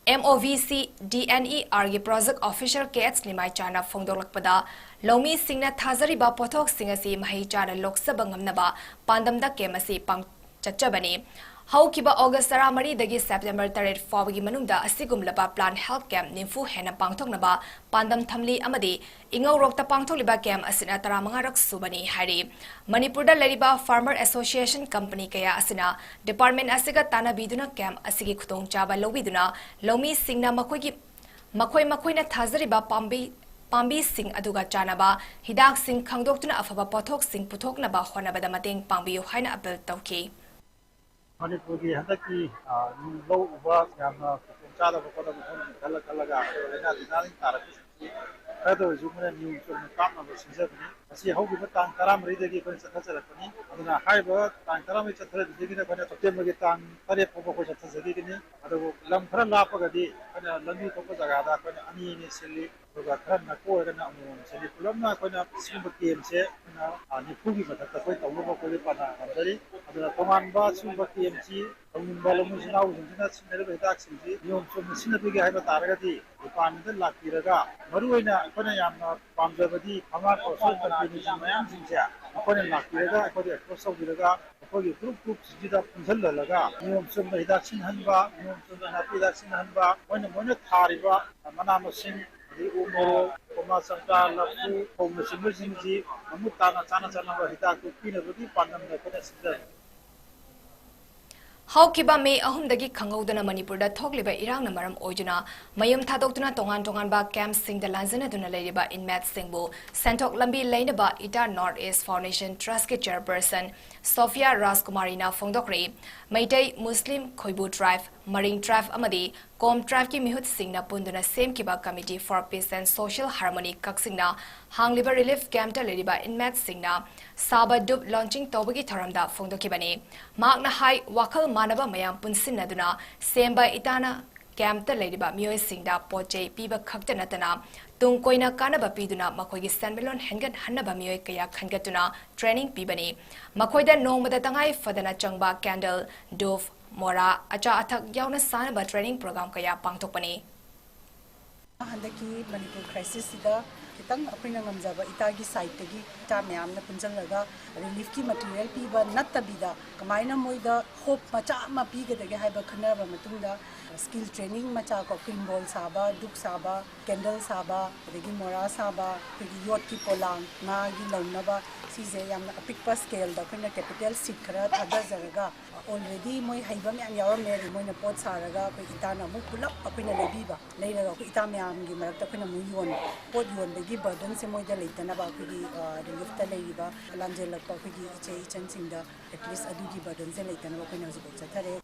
M O V C D N E Rꯒꯤ Project Officer K H ꯅꯤꯃꯥꯏꯆꯥꯟꯅ ꯐꯣꯡꯗꯣꯛꯂꯛꯄꯗ, ꯂꯧꯃꯤꯁꯤꯡꯅ ꯊꯥꯖꯔꯤꯕ ꯄꯣꯠꯊꯣꯛꯁꯤꯡ ꯑꯁꯤ ꯃꯍꯩ ꯆꯥꯅ ꯂꯣꯛꯆꯕ ꯉꯝꯅꯕ ꯄꯥꯟꯗꯝꯗ camp ꯑꯁꯤ ꯄꯥꯡ-, ꯆꯠꯆꯕꯅꯤ꯫ ꯍꯧꯈꯤꯕ ꯑꯣꯒꯁ ꯇꯔꯥꯃꯔꯤꯗꯒꯤ ꯁꯦꯞꯇꯦꯝꯕꯔ ꯇꯔꯦꯠ ꯐꯥꯎꯕꯒꯤ ꯃꯅꯨꯡꯗ ꯑꯁꯤꯒꯨꯝꯂꯕ Plant Health Camp ꯅꯤꯐꯨ ꯍꯦꯟꯅ ꯄꯥꯡꯊꯣꯛꯅꯕ ꯄꯥꯟꯗꯝ ꯊꯝꯂꯤ ꯑꯃꯗꯤ ꯏꯉꯧꯔꯣꯛꯇ ꯄꯥꯡꯊꯣꯛꯂꯤꯕ camp ꯑꯁꯤꯅ ꯇꯔꯥꯃꯉꯥꯔꯛ ꯁꯨꯕꯅꯤ ꯍꯥꯏꯔꯤ꯫ ꯃꯅꯤꯄꯨꯔꯗ ꯂꯩꯔꯤꯕ Farmer Association company ꯀꯌꯥ ꯑꯁꯤꯅ department ꯑꯁꯤꯒ ꯇꯥꯟꯅꯕꯤꯗꯨꯅ camp ꯑꯁꯤꯒꯤ ꯈꯨꯗꯣꯡꯆꯥꯕ ꯂꯧꯕꯤꯗꯨꯅ ꯂꯧꯃꯤꯁꯤꯡꯅ ꯃꯈꯣꯏꯒꯤ, ꯃꯈꯣꯏ ꯃꯈꯣꯏꯅ ꯊꯥꯖꯔꯤꯕ ꯄꯥꯝꯕꯤ, ꯄꯥꯝꯕꯤꯁꯤꯡ ꯑꯗꯨꯒ ꯆꯥꯟꯅꯕ ꯍꯤꯗꯥꯛꯁꯤꯡ ꯈꯪꯗꯣꯛꯇꯨꯅ ꯑꯐꯕ ꯄꯣꯠꯊꯣꯛꯁꯤꯡ ꯄꯨꯊꯣꯛꯅꯕ ꯍꯣꯠꯅꯕꯗ ꯃꯇꯦꯡ ꯄꯥꯡꯕꯤꯌꯨ ꯍꯥꯏꯅ ꯑꯥꯄꯤꯜ ꯇꯧꯈꯤ꯫ ꯃꯅꯤꯄꯨꯔꯒꯤ ꯍꯟꯗꯛꯀꯤ, ꯑ, ꯂꯧ ꯎꯕ ꯌꯥꯝꯅ ꯈꯨꯗꯣꯡ ꯆꯥꯗꯕ ꯈꯣꯠꯇꯕ ꯃꯐꯝꯁꯤꯡ ꯈꯜꯂ ꯈꯜꯂꯒ, ꯑꯗꯨꯒ ꯂꯥꯏꯅꯥ ꯇꯤꯟꯅꯥ ꯇꯥꯔꯛꯄꯁꯤꯡꯁꯤ ꯈꯔꯗ ꯑꯣꯏꯔꯁꯨ ꯃꯣꯏꯅ ꯅꯤꯌꯣꯝ ꯆꯨꯝꯅ ꯀꯥꯞꯅꯕ ꯁꯤꯟꯖꯕꯅꯤ꯫ ꯃꯁꯤ ꯍꯧꯈꯤꯕ ꯇꯥꯡ ꯇꯔꯥꯃꯔꯤꯗꯒꯤ ꯑꯩꯈꯣꯏꯅ ꯆꯠꯊꯖꯔꯛꯄꯅꯤ꯫ ꯑꯗꯨꯅ ꯍꯥꯏꯔꯤꯕ ꯇꯥꯡ ꯇꯔꯥꯃꯔꯤ ꯆꯠꯊꯔꯛꯄꯗꯒꯤꯅ ꯑꯩꯈꯣꯏꯅ ꯁꯦꯞꯇꯦꯝꯕꯔꯒꯤ ꯇꯥꯡ ꯇꯔꯦꯠ ꯐꯥꯎꯕ ꯑꯩꯈꯣꯏ ꯆꯠꯊꯖꯈꯤꯒꯅꯤ꯫ ꯑꯗꯨꯕꯨ ꯂꯝ ꯈꯔ ꯂꯥꯞꯄꯒꯗꯤ ꯑꯩꯈꯣꯏꯅ ꯂꯝꯕꯤ ꯊꯣꯛꯄ ꯖꯒꯥꯗ ꯑꯩꯈꯣꯏꯅ ꯑꯅꯤ ꯑꯅꯤ ꯁꯤꯜꯂꯤ꯫ ꯑꯗꯨꯒ ꯈꯔ ꯅꯛꯄ ꯑꯣꯏꯔꯒꯅ ꯑꯃꯃꯝ ꯁꯤꯜꯂꯤ꯫ ꯄꯨꯂꯞꯅ ꯑꯩꯈꯣꯏꯅ ꯁꯤꯒꯨꯝꯕ ꯀꯦꯝꯁꯦ ꯑꯩꯈꯣꯏꯅ, ꯑ, ꯅꯤꯐꯨꯒꯤ ꯃꯊꯛꯇ ꯑꯩꯈꯣꯏ ꯇꯧꯅꯕ ꯑꯩꯈꯣꯏꯒꯤ ꯄꯥꯟꯗꯝ ꯊꯝꯖꯔꯤ꯫ ꯑꯗꯨꯅ ꯇꯣꯉꯥꯟꯕ ꯁꯤꯒꯨꯝꯕ ꯀꯦꯝꯁꯤ ꯇꯧꯅꯤꯡꯕ ꯂꯧꯃꯤ ꯏꯆꯤꯜ ꯏꯅꯥꯎꯁꯤꯡꯁꯤꯅ ꯁꯤꯖꯤꯟꯅꯔꯤꯕ ꯍꯤꯗꯥꯛꯁꯤꯡꯁꯤ ꯅꯤꯌꯣꯝ ꯆꯨꯝꯅ ꯁꯤꯖꯤꯟꯅꯕꯤꯒꯦ ꯍꯥꯏꯕ ꯇꯥꯔꯒꯗꯤ departmentꯗ ꯂꯥꯛꯄꯤꯔꯒ, ꯃꯔꯨꯑꯣꯏꯅ ꯑꯩꯈꯣꯏꯅ ꯌꯥꯝꯅ ꯄꯥꯝꯖꯕꯗꯤ ꯐꯥꯔꯃꯥ ꯀꯣꯔꯁ ꯀꯝꯄꯦꯅꯤꯁꯤꯡ ꯃꯌꯥꯝꯁꯤꯡꯁꯦ ꯑꯩꯈꯣꯏꯅ ꯂꯥꯛꯄꯤꯔꯒ ꯑꯩꯈꯣꯏꯗ ꯑꯦꯄ꯭ꯔꯣꯁ ꯇꯧꯕꯤꯔꯒ ꯑꯩꯈꯣꯏꯒꯤ ꯒ꯭ꯔꯨꯞ ꯒ꯭ꯔꯨꯞꯁꯤꯡꯁꯤꯗ ꯄꯨꯟꯁꯤꯜꯍꯜꯂꯒ ꯅꯤꯌꯣꯝ ꯆꯨꯝꯅ ꯍꯤꯗꯥꯛ ꯁꯤꯖꯤꯟꯅꯍꯟꯕ, ꯅꯤꯌꯣꯝ ꯆꯨꯝꯅ ꯅꯥꯄꯤ ꯍꯤꯗꯥꯛ ꯁꯤꯖꯤꯟꯅꯍꯟꯕ, ꯃꯣꯏꯅ, ꯃꯣꯏꯅ ꯊꯥꯔꯤꯕ ꯃꯅꯥ ꯃꯁꯤꯡ, ꯑꯗꯩ ꯎ ꯃꯣꯔꯣꯛ, ꯀꯣꯝꯂꯥ ꯆꯝꯄ꯭ꯔꯥ, ꯂꯐꯨ, ꯐꯧꯅꯆꯤꯡꯕꯁꯤꯡꯁꯤ ꯃꯃꯨꯠ ꯇꯥꯅ ꯆꯥꯅ ꯆꯥꯅꯕ ꯍꯤꯗꯥꯛꯇꯨ ꯄꯤꯅꯕꯒꯤ ꯄꯥꯟꯗꯝꯗ ꯑꯩꯈꯣꯏꯅ ꯁꯤꯟꯖꯕꯅꯤ꯫ ꯍꯧꯈꯤꯕ ꯃꯦ ꯑꯍꯨꯝꯗꯒꯤ ꯈꯪꯍꯧꯗꯅ ꯃꯅꯤꯄꯨꯔꯗ ꯊꯣꯛꯂꯤꯕ ꯏꯔꯥꯡꯅ ꯃꯔꯝ ꯑꯣꯏꯗꯨꯅ ꯃꯌꯨꯝ ꯊꯥꯗꯣꯛꯇꯨꯅ ꯇꯣꯉꯥꯟ ꯇꯣꯉꯥꯟꯕ ꯀꯦꯝꯞꯁꯤꯡꯗ ꯂꯥꯟꯖꯟꯅꯗꯨꯅ ꯂꯩꯔꯤꯕ inmateꯁꯤꯡꯕꯨ ꯁꯦꯟꯊꯣꯛ ꯂꯝꯕꯤ ꯂꯩꯅꯕ ꯏꯇꯥ North East Foundation Trustꯀꯤ chairperson Sophia ꯔꯥꯖꯀꯨꯃꯥꯔꯤꯅ ꯐꯣꯡꯗꯣꯛꯈ꯭ꯔꯦ꯫ Meitei, ꯃꯨꯁꯂꯤꯝ, ꯈꯣꯏꯕꯨ tribe, ꯃꯔꯤꯡ tribe ꯑꯃꯗꯤ ꯀꯣꯝ tribeꯀꯤ ꯃꯤꯍꯨꯠꯁꯤꯡꯅ ꯄꯨꯟꯗꯨꯅ ꯁꯦꯝꯈꯤꯕ Committee for Peace and Social Harmony ꯀꯛꯆꯤꯡꯅ ꯍꯥꯡꯂꯤꯕ relief campꯇ ꯂꯩꯔꯤꯕ inmateꯁꯤꯡꯅ ꯁꯥꯕ ꯙꯨꯞ launching ꯇꯧꯕꯒꯤ ꯊꯧꯔꯝꯗ ꯐꯣꯡꯗꯣꯛꯈꯤꯕꯅꯤ꯫ ꯃꯍꯥꯛꯅ ꯍꯥꯏ, ꯋꯥꯈꯜ ꯃꯥꯟꯅꯕ ꯃꯌꯥꯝ ꯄꯨꯟꯁꯤꯟꯅꯗꯨꯅ ꯁꯦꯝꯕ ꯏꯇꯥꯅ campꯇ ꯂꯩꯔꯤꯕ ꯃꯤꯑꯣꯏꯁꯤꯡꯗ ꯄꯣꯠ ꯆꯩ ꯄꯤꯕ ꯈꯛꯇ ꯅꯠꯇꯅ ꯇꯨꯡ ꯀꯣꯏꯅ ꯀꯥꯟꯅꯕ ꯄꯤꯗꯨꯅ ꯃꯈꯣꯏꯒꯤ ꯁꯦꯟꯃꯤꯠꯂꯣꯟ ꯍꯦꯟꯒꯠꯍꯟꯅꯕ ꯃꯤꯑꯣꯏ ꯀꯌꯥ ꯈꯟꯒꯠꯇꯨꯅ training ꯄꯤꯕꯅꯤ꯫ ꯃꯈꯣꯏꯗ ꯅꯣꯡꯃꯗ ꯇꯉꯥꯏ ꯐꯗꯅ ꯆꯪꯕ candle, ꯙꯨꯞ, ꯃꯣꯔꯥ, ꯑꯆꯥ ꯑꯊꯛ ꯌꯥꯎꯅ ꯁꯥꯅꯕ training program ꯀꯌꯥ ꯄꯥꯡꯊꯣꯛꯄꯅꯤ꯫ ꯍꯟꯗꯛꯀꯤ ꯃꯅꯤꯄꯨꯔ crisisꯁꯤꯗ ꯈꯤꯇꯪ ꯑꯩꯈꯣꯏꯅ ꯉꯝꯖꯕ ꯏꯇꯥꯒꯤ ꯁꯥꯏꯠꯇꯒꯤ ꯏꯇꯥ ꯃꯌꯥꯝꯅ ꯄꯨꯟꯁꯤꯜꯂꯒ ꯔꯤꯂꯤꯐꯀꯤ ꯃꯦꯇꯔꯤꯌꯦꯜ ꯄꯤꯕ ꯅꯠꯇꯕꯤꯗ ꯀꯃꯥꯏꯅ ꯃꯣꯏꯗ ꯍꯣꯞ ꯃꯆꯥ ꯑꯃ ꯄꯤꯒꯗꯒꯦ ꯍꯥꯏꯕ ꯈꯟꯅꯔꯕ ꯃꯇꯨꯡꯗ ꯁ꯭ꯀꯤꯜ ꯇ꯭ꯔꯦꯅꯤꯡ ꯃꯆꯥ ꯀꯣ, ꯀ꯭ꯔꯤꯝꯕꯣꯜ ꯁꯥꯕ, ꯙꯨꯛ ꯁꯥꯕ, ꯀꯦꯟꯗꯜ ꯁꯥꯕ, ꯑꯗꯒꯤ ꯃꯣꯔꯥ ꯁꯥꯕ, ꯑꯩꯈꯣꯏꯒꯤ ꯌꯣꯠꯀꯤ ꯄꯣꯂꯥꯡ, ꯉꯥꯒꯤ ꯂꯧꯅꯕ, ꯁꯤꯁꯦ ꯌꯥꯝꯅ ꯑꯄꯤꯛꯄ ꯁ꯭ꯀꯦꯜꯗ ꯑꯩꯈꯣꯏꯅ ꯀꯦꯄꯤꯇꯦꯜ ꯁꯤꯠ ꯈꯔ ꯊꯥꯗꯖꯔꯒ ꯑꯣꯜꯔꯦꯗꯤ ꯃꯣꯏ ꯍꯩꯕ ꯃꯌꯥꯝ ꯌꯥꯎꯔꯝꯃꯦ꯫ ꯑꯗꯨ ꯃꯣꯏꯅ ꯄꯣꯠ ꯁꯥꯔꯒ ꯑꯩꯈꯣꯏ ꯏꯇꯥꯅ ꯑꯃꯨꯛ ꯄꯨꯂꯞ ꯑꯩꯈꯣꯏꯅ ꯂꯩꯕꯤꯕ, ꯂꯩꯔꯒ ꯑꯩꯈꯣꯏ ꯏꯇꯥ ꯃꯌꯥꯝꯒꯤ ꯃꯔꯛꯇ ꯑꯩꯈꯣꯏꯅ ꯑꯃꯨꯛ ꯌꯣꯟꯕ꯫ ꯄꯣꯠ ꯌꯣꯟꯕꯒꯤ ꯕꯔꯗꯟꯁꯦ ꯃꯣꯏꯗ ꯂꯩꯇꯅꯕ ꯑꯩꯈꯣꯏꯒꯤ ꯔꯤꯂꯤꯐꯇ ꯂꯩꯔꯤꯕ ꯂꯥꯝꯖꯦꯜꯂꯛꯄ ꯑꯩꯈꯣꯏꯒꯤ ꯏꯆꯦ ꯏꯆꯟꯁꯤꯡꯗ ꯑꯦꯠꯂꯤꯁ ꯑꯗꯨꯒꯤ ꯕꯔꯗꯟꯁꯦ ꯂꯩꯇꯅꯕ ꯑꯩꯈꯣꯏꯅ ꯍꯧꯖꯤꯛꯐꯥꯎ ꯆꯠꯊꯔꯦ꯫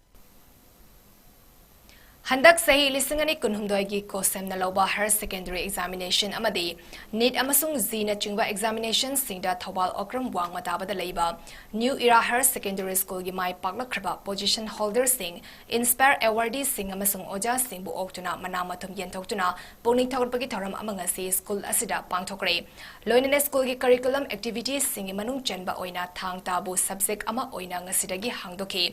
ꯍꯟꯗꯛ ꯆꯍꯤ ꯂꯤꯁꯤꯡ ꯑꯅꯤ ꯀꯨꯟꯍꯨꯝꯗꯣꯏꯒꯤ ꯀꯣꯁꯦꯝꯅ ꯂꯧꯕ ꯍꯥꯌꯔ ꯁꯦꯀꯦꯟꯗꯔꯤ ꯑꯦꯛꯖꯥꯃꯤꯅꯦꯁꯟ ꯑꯃꯗꯤ ꯅꯤꯠ ꯑꯃꯁꯨꯡ ꯖꯤꯅꯆꯤꯡꯕ ꯑꯦꯛꯖꯥꯃꯤꯅꯦꯁꯟꯁꯤꯡꯗ ꯊꯧꯕꯥꯜ ꯑꯣꯀ꯭ꯔꯝ ꯋꯥꯡꯃ ꯇꯥꯕꯗ ꯂꯩꯕ ꯅ꯭ꯌꯨ ꯏꯔꯥ ꯍꯥꯌꯔ ꯁꯦꯀꯦꯟꯗꯔꯤ ꯁ꯭ꯀꯨꯜꯒꯤ ꯃꯥꯏ ꯄꯥꯛꯂꯛꯈ꯭ꯔꯕ ꯄꯣꯖꯤꯁꯟ ꯍꯣꯜꯗꯔꯁꯤꯡ, ꯏꯟꯁꯄꯥꯌꯔ ꯑꯦꯋꯥꯔꯗꯤꯁꯤꯡ ꯑꯃꯁꯨꯡ ꯑꯣꯖꯥꯁꯤꯡꯕꯨ ꯑꯣꯛꯇꯨꯅ ꯃꯅꯥ ꯃꯊꯨꯝ ꯌꯦꯟꯊꯣꯛꯇꯨꯅ ꯄꯨꯛꯅꯤꯡ ꯊꯧꯒꯠꯄꯒꯤ ꯊꯧꯔꯝ ꯑꯃ ꯉꯁꯤ ꯁ꯭ꯀꯨꯜ ꯑꯁꯤꯗ ꯄꯥꯡꯊꯣꯛꯈ꯭ꯔꯦ꯫ ꯂꯣꯏꯅꯅ ꯁ꯭ꯀꯨꯜꯒꯤ ꯀꯔꯤꯀꯨꯂꯝ ꯑꯦꯛꯇꯤꯚꯤꯇꯤꯁꯤꯡꯒꯤ ꯃꯅꯨꯡ ꯆꯟꯕ ꯑꯣꯏꯅ ꯊꯥꯡ ꯇꯥꯕꯨ ꯁꯕꯖꯦꯛ ꯑꯃ ꯑꯣꯏꯅ ꯉꯁꯤꯗꯒꯤ ꯍꯥꯡꯗꯣꯛꯈꯤ꯫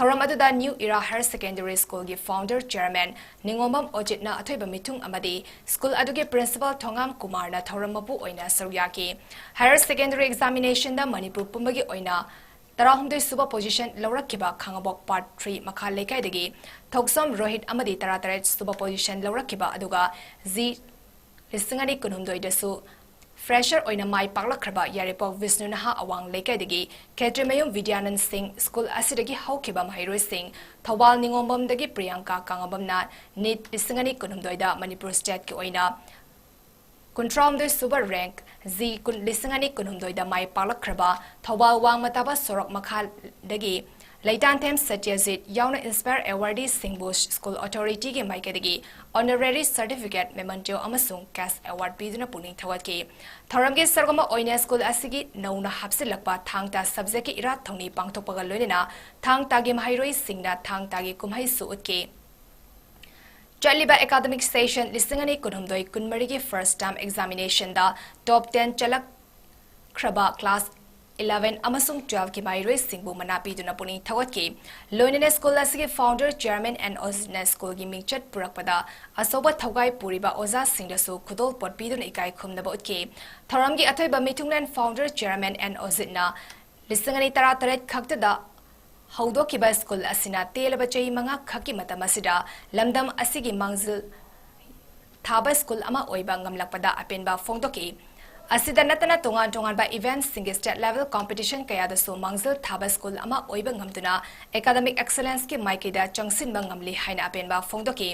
ꯊꯧꯔꯝ ꯑꯗꯨꯗ ꯅ꯭ꯌꯨ ꯏꯔꯥ ꯍꯥꯌꯔ ꯁꯦꯀꯦꯟꯗꯔꯤ ꯁ꯭ꯀꯨꯜꯒꯤ ꯐꯥꯎꯟꯗꯔ ꯆꯤꯌꯔꯃꯦꯟ ꯅꯤꯉꯣꯝꯕꯝ ꯑꯣꯖꯤꯠꯅ ꯑꯊꯣꯏꯕ ꯃꯤꯊꯨꯡ ꯑꯃꯗꯤ ꯁ꯭ꯀꯨꯜ ꯑꯗꯨꯒꯤ ꯄ꯭ꯔꯤꯟꯁꯤꯄꯥꯜ ꯊꯣꯉꯥꯝ ꯀꯨꯃꯥꯔꯅ ꯊꯧꯔꯝ ꯃꯄꯨ ꯑꯣꯏꯅ ꯁꯔꯨꯛ ꯌꯥꯈꯤ꯫ ꯍꯥꯌꯔ ꯁꯦꯀꯦꯟꯗꯔꯤ ꯑꯦꯛꯖꯥꯃꯤꯅꯦꯁꯟꯗ ꯃꯅꯤꯄꯨꯔ ꯄꯨꯝꯕꯒꯤ ꯑꯣꯏꯅ ꯇꯔꯥꯍꯨꯝꯗꯣꯏ ꯁꯨꯕ ꯄꯣꯖꯤꯁꯟ ꯂꯧꯔꯛꯈꯤꯕ ꯈꯥꯉꯕꯣꯛ ꯄꯥꯔꯠ ꯊ꯭ꯔꯤ ꯃꯈꯥ ꯂꯩꯀꯥꯏꯗꯒꯤ ꯊꯣꯛꯆꯣꯝ ꯔꯣꯍꯤꯠ ꯑꯃꯗꯤ ꯇꯔꯥꯇꯔꯦꯠ ꯁꯨꯕ ꯄꯣꯖꯤꯁꯟ ꯂꯧꯔꯛꯈꯤꯕ ꯑꯗꯨꯒ ꯖꯤ ꯂꯤꯁꯤꯡ ꯑꯅꯤ ꯀꯨꯟꯍꯨꯝꯗꯣꯏꯗꯁꯨ ꯐ꯭ꯔꯦꯁꯔ ꯑꯣꯏꯅ ꯃꯥꯏ ꯄꯥꯛꯂꯛꯈ꯭ꯔꯕ ꯌꯥꯏꯔꯤꯄꯣꯛ ꯕꯤꯁꯅꯨ ꯅꯍꯥ ꯑꯋꯥꯡ ꯂꯩꯀꯥꯏꯗꯒꯤ ꯈꯦꯇ꯭ꯔꯤꯃꯌꯨꯝ ꯕꯤꯗ꯭ꯌꯥꯅꯟ ꯁꯤꯡ, ꯁ꯭ꯀꯨꯜ ꯑꯁꯤꯗꯒꯤ ꯍꯧꯈꯤꯕ ꯃꯍꯩꯔꯣꯏꯁꯤꯡ ꯊꯧꯕꯥꯜ ꯅꯤꯉꯣꯝꯕꯝꯗꯒꯤ ꯄ꯭ꯔꯤꯌꯥꯡꯀꯥ ꯀꯥꯉꯕꯝꯅ ꯅꯤꯠ ꯂꯤꯁꯤꯡ ꯑꯅꯤ ꯀꯨꯟꯍꯨꯝꯗꯣꯏꯗ ꯃꯅꯤꯄꯨꯔ ꯁ꯭ꯇꯦꯠꯀꯤ ꯑꯣꯏꯅ ꯀꯨꯟꯊ꯭ꯔꯥꯍꯨꯝꯗꯣꯏ ꯁꯨꯕ ꯔꯦꯡꯛ, ꯖꯤ ꯀꯨꯟ, ꯂꯤꯁꯤꯡ ꯑꯅꯤ ꯀꯨꯟꯍꯨꯝꯗꯣꯏꯗ ꯃꯥꯏ ꯄꯥꯛꯂꯛꯈ꯭ꯔꯕ ꯊꯧꯕꯥꯜ ꯋꯥꯡꯃ ꯇꯥꯕ ꯁꯣꯔꯣꯛ ꯃꯈꯥꯗꯒꯤ ꯂꯩꯇꯥꯟꯊꯦꯝ ꯁꯇ꯭ꯌꯖꯤꯠ ꯌꯥꯎꯅ ꯏꯟꯁꯄꯥꯌꯔ ꯑꯦꯋꯥꯔꯗꯤꯁꯤꯡꯕꯨ ꯁ꯭ꯀꯨꯜ ꯑꯣꯊꯣꯔꯤꯇꯤꯒꯤ ꯃꯥꯏꯀꯩꯗꯒꯤ ꯑꯣꯅꯔꯦꯔꯤ ꯁꯔꯇꯤꯐꯤꯀꯦꯠ, ꯃꯦꯃꯦꯟꯇꯣ ꯑꯃꯁꯨꯡ ꯀꯦꯁ ꯑꯦꯋꯥꯔꯗ ꯄꯤꯗꯨꯅ ꯄꯨꯛꯅꯤꯡ ꯊꯧꯒꯠꯈꯤ꯫ ꯊꯧꯔꯝꯒꯤ ꯁꯔꯨꯛ ꯑꯃ ꯑꯣꯏꯅ ꯁ꯭ꯀꯨꯜ ꯑꯁꯤꯒꯤ ꯅꯧꯅ ꯍꯥꯞꯆꯤꯜꯂꯛꯄ ꯊꯥꯡ ꯇꯥ ꯁꯕꯖꯦꯛꯀꯤ ꯏꯔꯥꯠ ꯊꯧꯅꯤ ꯄꯥꯡꯊꯣꯛꯄꯒ ꯂꯣꯏꯅꯅ ꯊꯥꯡ ꯇꯥꯒꯤ ꯃꯍꯩꯔꯣꯏꯁꯤꯡꯅ ꯊꯥꯡ ꯇꯥꯒꯤ ꯀꯨꯝꯍꯩꯁꯨ ꯎꯠꯈꯤ꯫ ꯆꯠꯂꯤꯕ ꯑꯦꯀꯥꯗꯃꯤꯛ ꯁꯦꯁꯟ ꯂꯤꯁꯤꯡ ꯑꯅꯤ ꯀꯨꯟꯍꯨꯝꯗꯣꯏ ꯀꯨꯟꯃꯔꯤꯒꯤ ꯐꯥꯔꯁ ꯇꯥꯔꯝ ꯑꯦꯛꯖꯥꯃꯤꯅꯦꯁꯟꯗ ꯇꯣꯞ ꯇꯦꯟ ꯆꯠꯂꯛꯈ꯭ꯔꯕ ꯀ꯭ꯂꯥꯁ eleven ꯑꯃꯁꯨꯡ twelve ꯀꯤ ꯃꯍꯩꯔꯣꯏꯁꯤꯡꯕꯨ ꯃꯅꯥ ꯄꯤꯗꯨꯅ ꯄꯨꯛꯅꯤꯡ ꯊꯧꯒꯠꯈꯤ꯫ ꯂꯣꯏꯅꯅ ꯁ꯭ꯀꯨꯜ ꯑꯁꯤꯒꯤ founder, chairman and ꯑꯣꯖꯤꯠꯅ ꯁ꯭ꯀꯨꯜꯒꯤ ꯃꯤꯡꯆꯠ ꯄꯨꯔꯛꯄꯗ ꯑꯆꯧꯕ ꯊꯧꯒꯥꯏ ꯄꯨꯔꯤꯕ ꯑꯣꯖꯥꯁꯤꯡꯗꯁꯨ ꯈꯨꯗꯣꯜꯄꯣꯠ ꯄꯤꯗꯨꯅ ꯏꯀꯥꯏ ꯈꯨꯝꯅꯕ ꯎꯠꯈꯤ꯫ ꯊꯧꯔꯝꯒꯤ ꯑꯊꯣꯏꯕ ꯃꯤꯊꯨꯡꯂꯦꯟ founder, chairman and ꯑꯣꯖꯤꯠꯅ ꯂꯤꯁꯤꯡ ꯑꯅꯤ ꯇꯔꯥꯇꯔꯦꯠ ꯈꯛꯇꯗ ꯍꯧꯗꯣꯛꯈꯤꯕ ꯁ꯭ꯀꯨꯜ ꯑꯁꯤꯅ ꯇꯦꯜꯂꯕ ꯆꯍꯤ ꯃꯉꯥ ꯈꯛꯀꯤ ꯃꯇꯝ ꯑꯁꯤꯗ ꯂꯝꯗꯝ ꯑꯁꯤꯒꯤ ꯃꯥꯡꯖꯤꯜ ꯊꯥꯕ ꯁ꯭ꯀꯨꯜ ꯑꯃ ꯑꯣꯏꯕ ꯉꯝꯂꯛꯄꯗ ꯑꯄꯦꯟꯕ ꯐꯣꯡꯗꯣꯛꯈꯤ꯫ ꯑꯁꯤꯗ ꯅꯠꯇꯅ ꯇꯣꯉꯥꯟ ꯇꯣꯉꯥꯟꯕ event ꯁꯤꯡꯒꯤ state level competition ꯀꯌꯥꯗꯁꯨ ꯃꯥꯡꯖꯤꯜ ꯊꯥꯕ ꯁ꯭ꯀꯨꯜ ꯑꯃ ꯑꯣꯏꯕ ꯉꯝꯗꯨꯅ academic excellence ꯀꯤ ꯃꯥꯏꯀꯩꯗ ꯆꯪꯁꯤꯟꯕ ꯉꯝꯂꯤ ꯍꯥꯏꯅ ꯑꯄꯦꯟꯕ ꯐꯣꯡꯗꯣꯛꯈꯤ꯫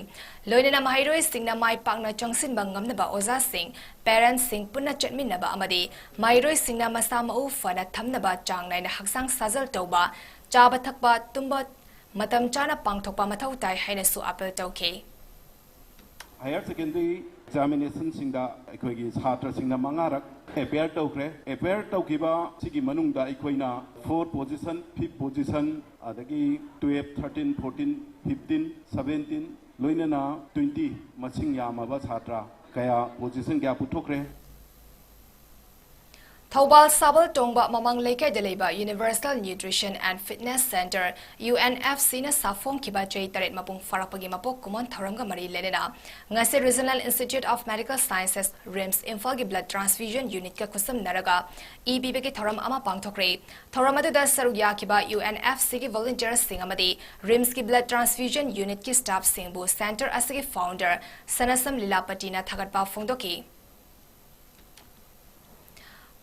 ꯂꯣꯏꯅꯅ ꯃꯍꯩꯔꯣꯏꯁꯤꯡꯅ ꯃꯥꯏ ꯄꯥꯛꯅ ꯆꯪꯁꯤꯟꯕ ꯉꯝꯅꯕ ꯑꯣꯖꯥꯁꯤꯡ, parents ꯁꯤꯡ ꯄꯨꯟꯅ ꯆꯠꯃꯤꯟꯅꯕ ꯑꯃꯗꯤ ꯃꯍꯩꯔꯣꯏꯁꯤꯡꯅ ꯃꯁꯥ ꯃꯎ ꯐꯅ ꯊꯝꯅꯕ ꯆꯥꯡ ꯅꯥꯏꯅ ꯍꯛꯆꯥꯡ ꯁꯥꯖꯦꯜ ꯇꯧꯕ, ꯆꯥꯕ ꯊꯛꯄ, ꯇꯨꯝꯕ ꯃꯇꯝ ꯆꯥꯅ ꯄꯥꯡꯊꯣꯛꯄ ꯃꯊꯧ ꯇꯥꯏ ꯍꯥꯏꯅꯁꯨ appeal ꯇꯧꯈꯤ꯫ Higher secondary examination ꯁꯤꯡꯗ ꯑꯩꯈꯣꯏꯒꯤ ꯁꯥꯇ꯭ꯔꯁꯤꯡꯅ ꯃꯉꯥꯔꯛ appear ꯇꯧꯈ꯭ꯔꯦ꯫ Appear ꯇꯧꯈꯤꯕ ꯁꯤꯒꯤ ꯃꯅꯨꯡꯗ ꯑꯩꯈꯣꯏꯅ four position, fifth position, ꯑꯗꯒꯤ twelve, thirteen, fourteen, fifteen, seventeen, ꯂꯣꯏꯅꯅ twenty ꯃꯁꯤꯡ ꯌꯥꯝꯃꯕ ꯁꯥꯇ꯭ꯔ ꯀꯌꯥ position ꯀꯌꯥ ꯄꯨꯊꯣꯛꯈ꯭ꯔꯦ꯫ ꯊꯧꯕꯥꯜ ꯁꯥꯕꯜ ꯇꯣꯡꯕ ꯃꯃꯥꯡ ꯂꯩꯀꯥꯏꯗ ꯂꯩꯕ Universal Nutrition and Fitness Centre, U N F C ꯅ ꯁꯥꯐꯣꯡꯈꯤꯕ ꯆꯍꯤ ꯇꯔꯦꯠ ꯃꯄꯨꯡ ꯐꯥꯔꯛꯄꯒꯤ ꯃꯄꯣꯛ ꯀꯨꯝꯑꯣꯟ ꯊꯧꯔꯝꯒ ꯃꯔꯤ ꯂꯩꯅꯅ ꯉꯁꯤ Regional Institute of Medical Sciences, RIMS, ꯏꯝꯐꯥꯜꯒꯤ blood transfusion unit ꯀ ꯈꯨꯠꯁꯝꯅꯔꯒ ꯏ ꯄꯤꯕꯒꯤ ꯊꯧꯔꯝ ꯑꯃ ꯄꯥꯡꯊꯣꯛꯈ꯭ꯔꯦ꯫ ꯊꯧꯔꯝ ꯑꯗꯨꯗ ꯁꯔꯨꯛ ꯌꯥꯈꯤꯕ U N F C ꯒꯤ volunteer ꯁꯤꯡ ꯑꯃꯗꯤ RIMS ꯀꯤ blood transfusion unit ꯀꯤ staff ꯁꯤꯡꯕꯨ centre ꯑꯁꯤꯒꯤ founder ꯁꯅꯁꯝ ꯂꯤꯂꯥꯄꯇꯤꯅ ꯊꯥꯒꯠꯄ ꯐꯣꯡꯗꯣꯛꯈꯤ꯫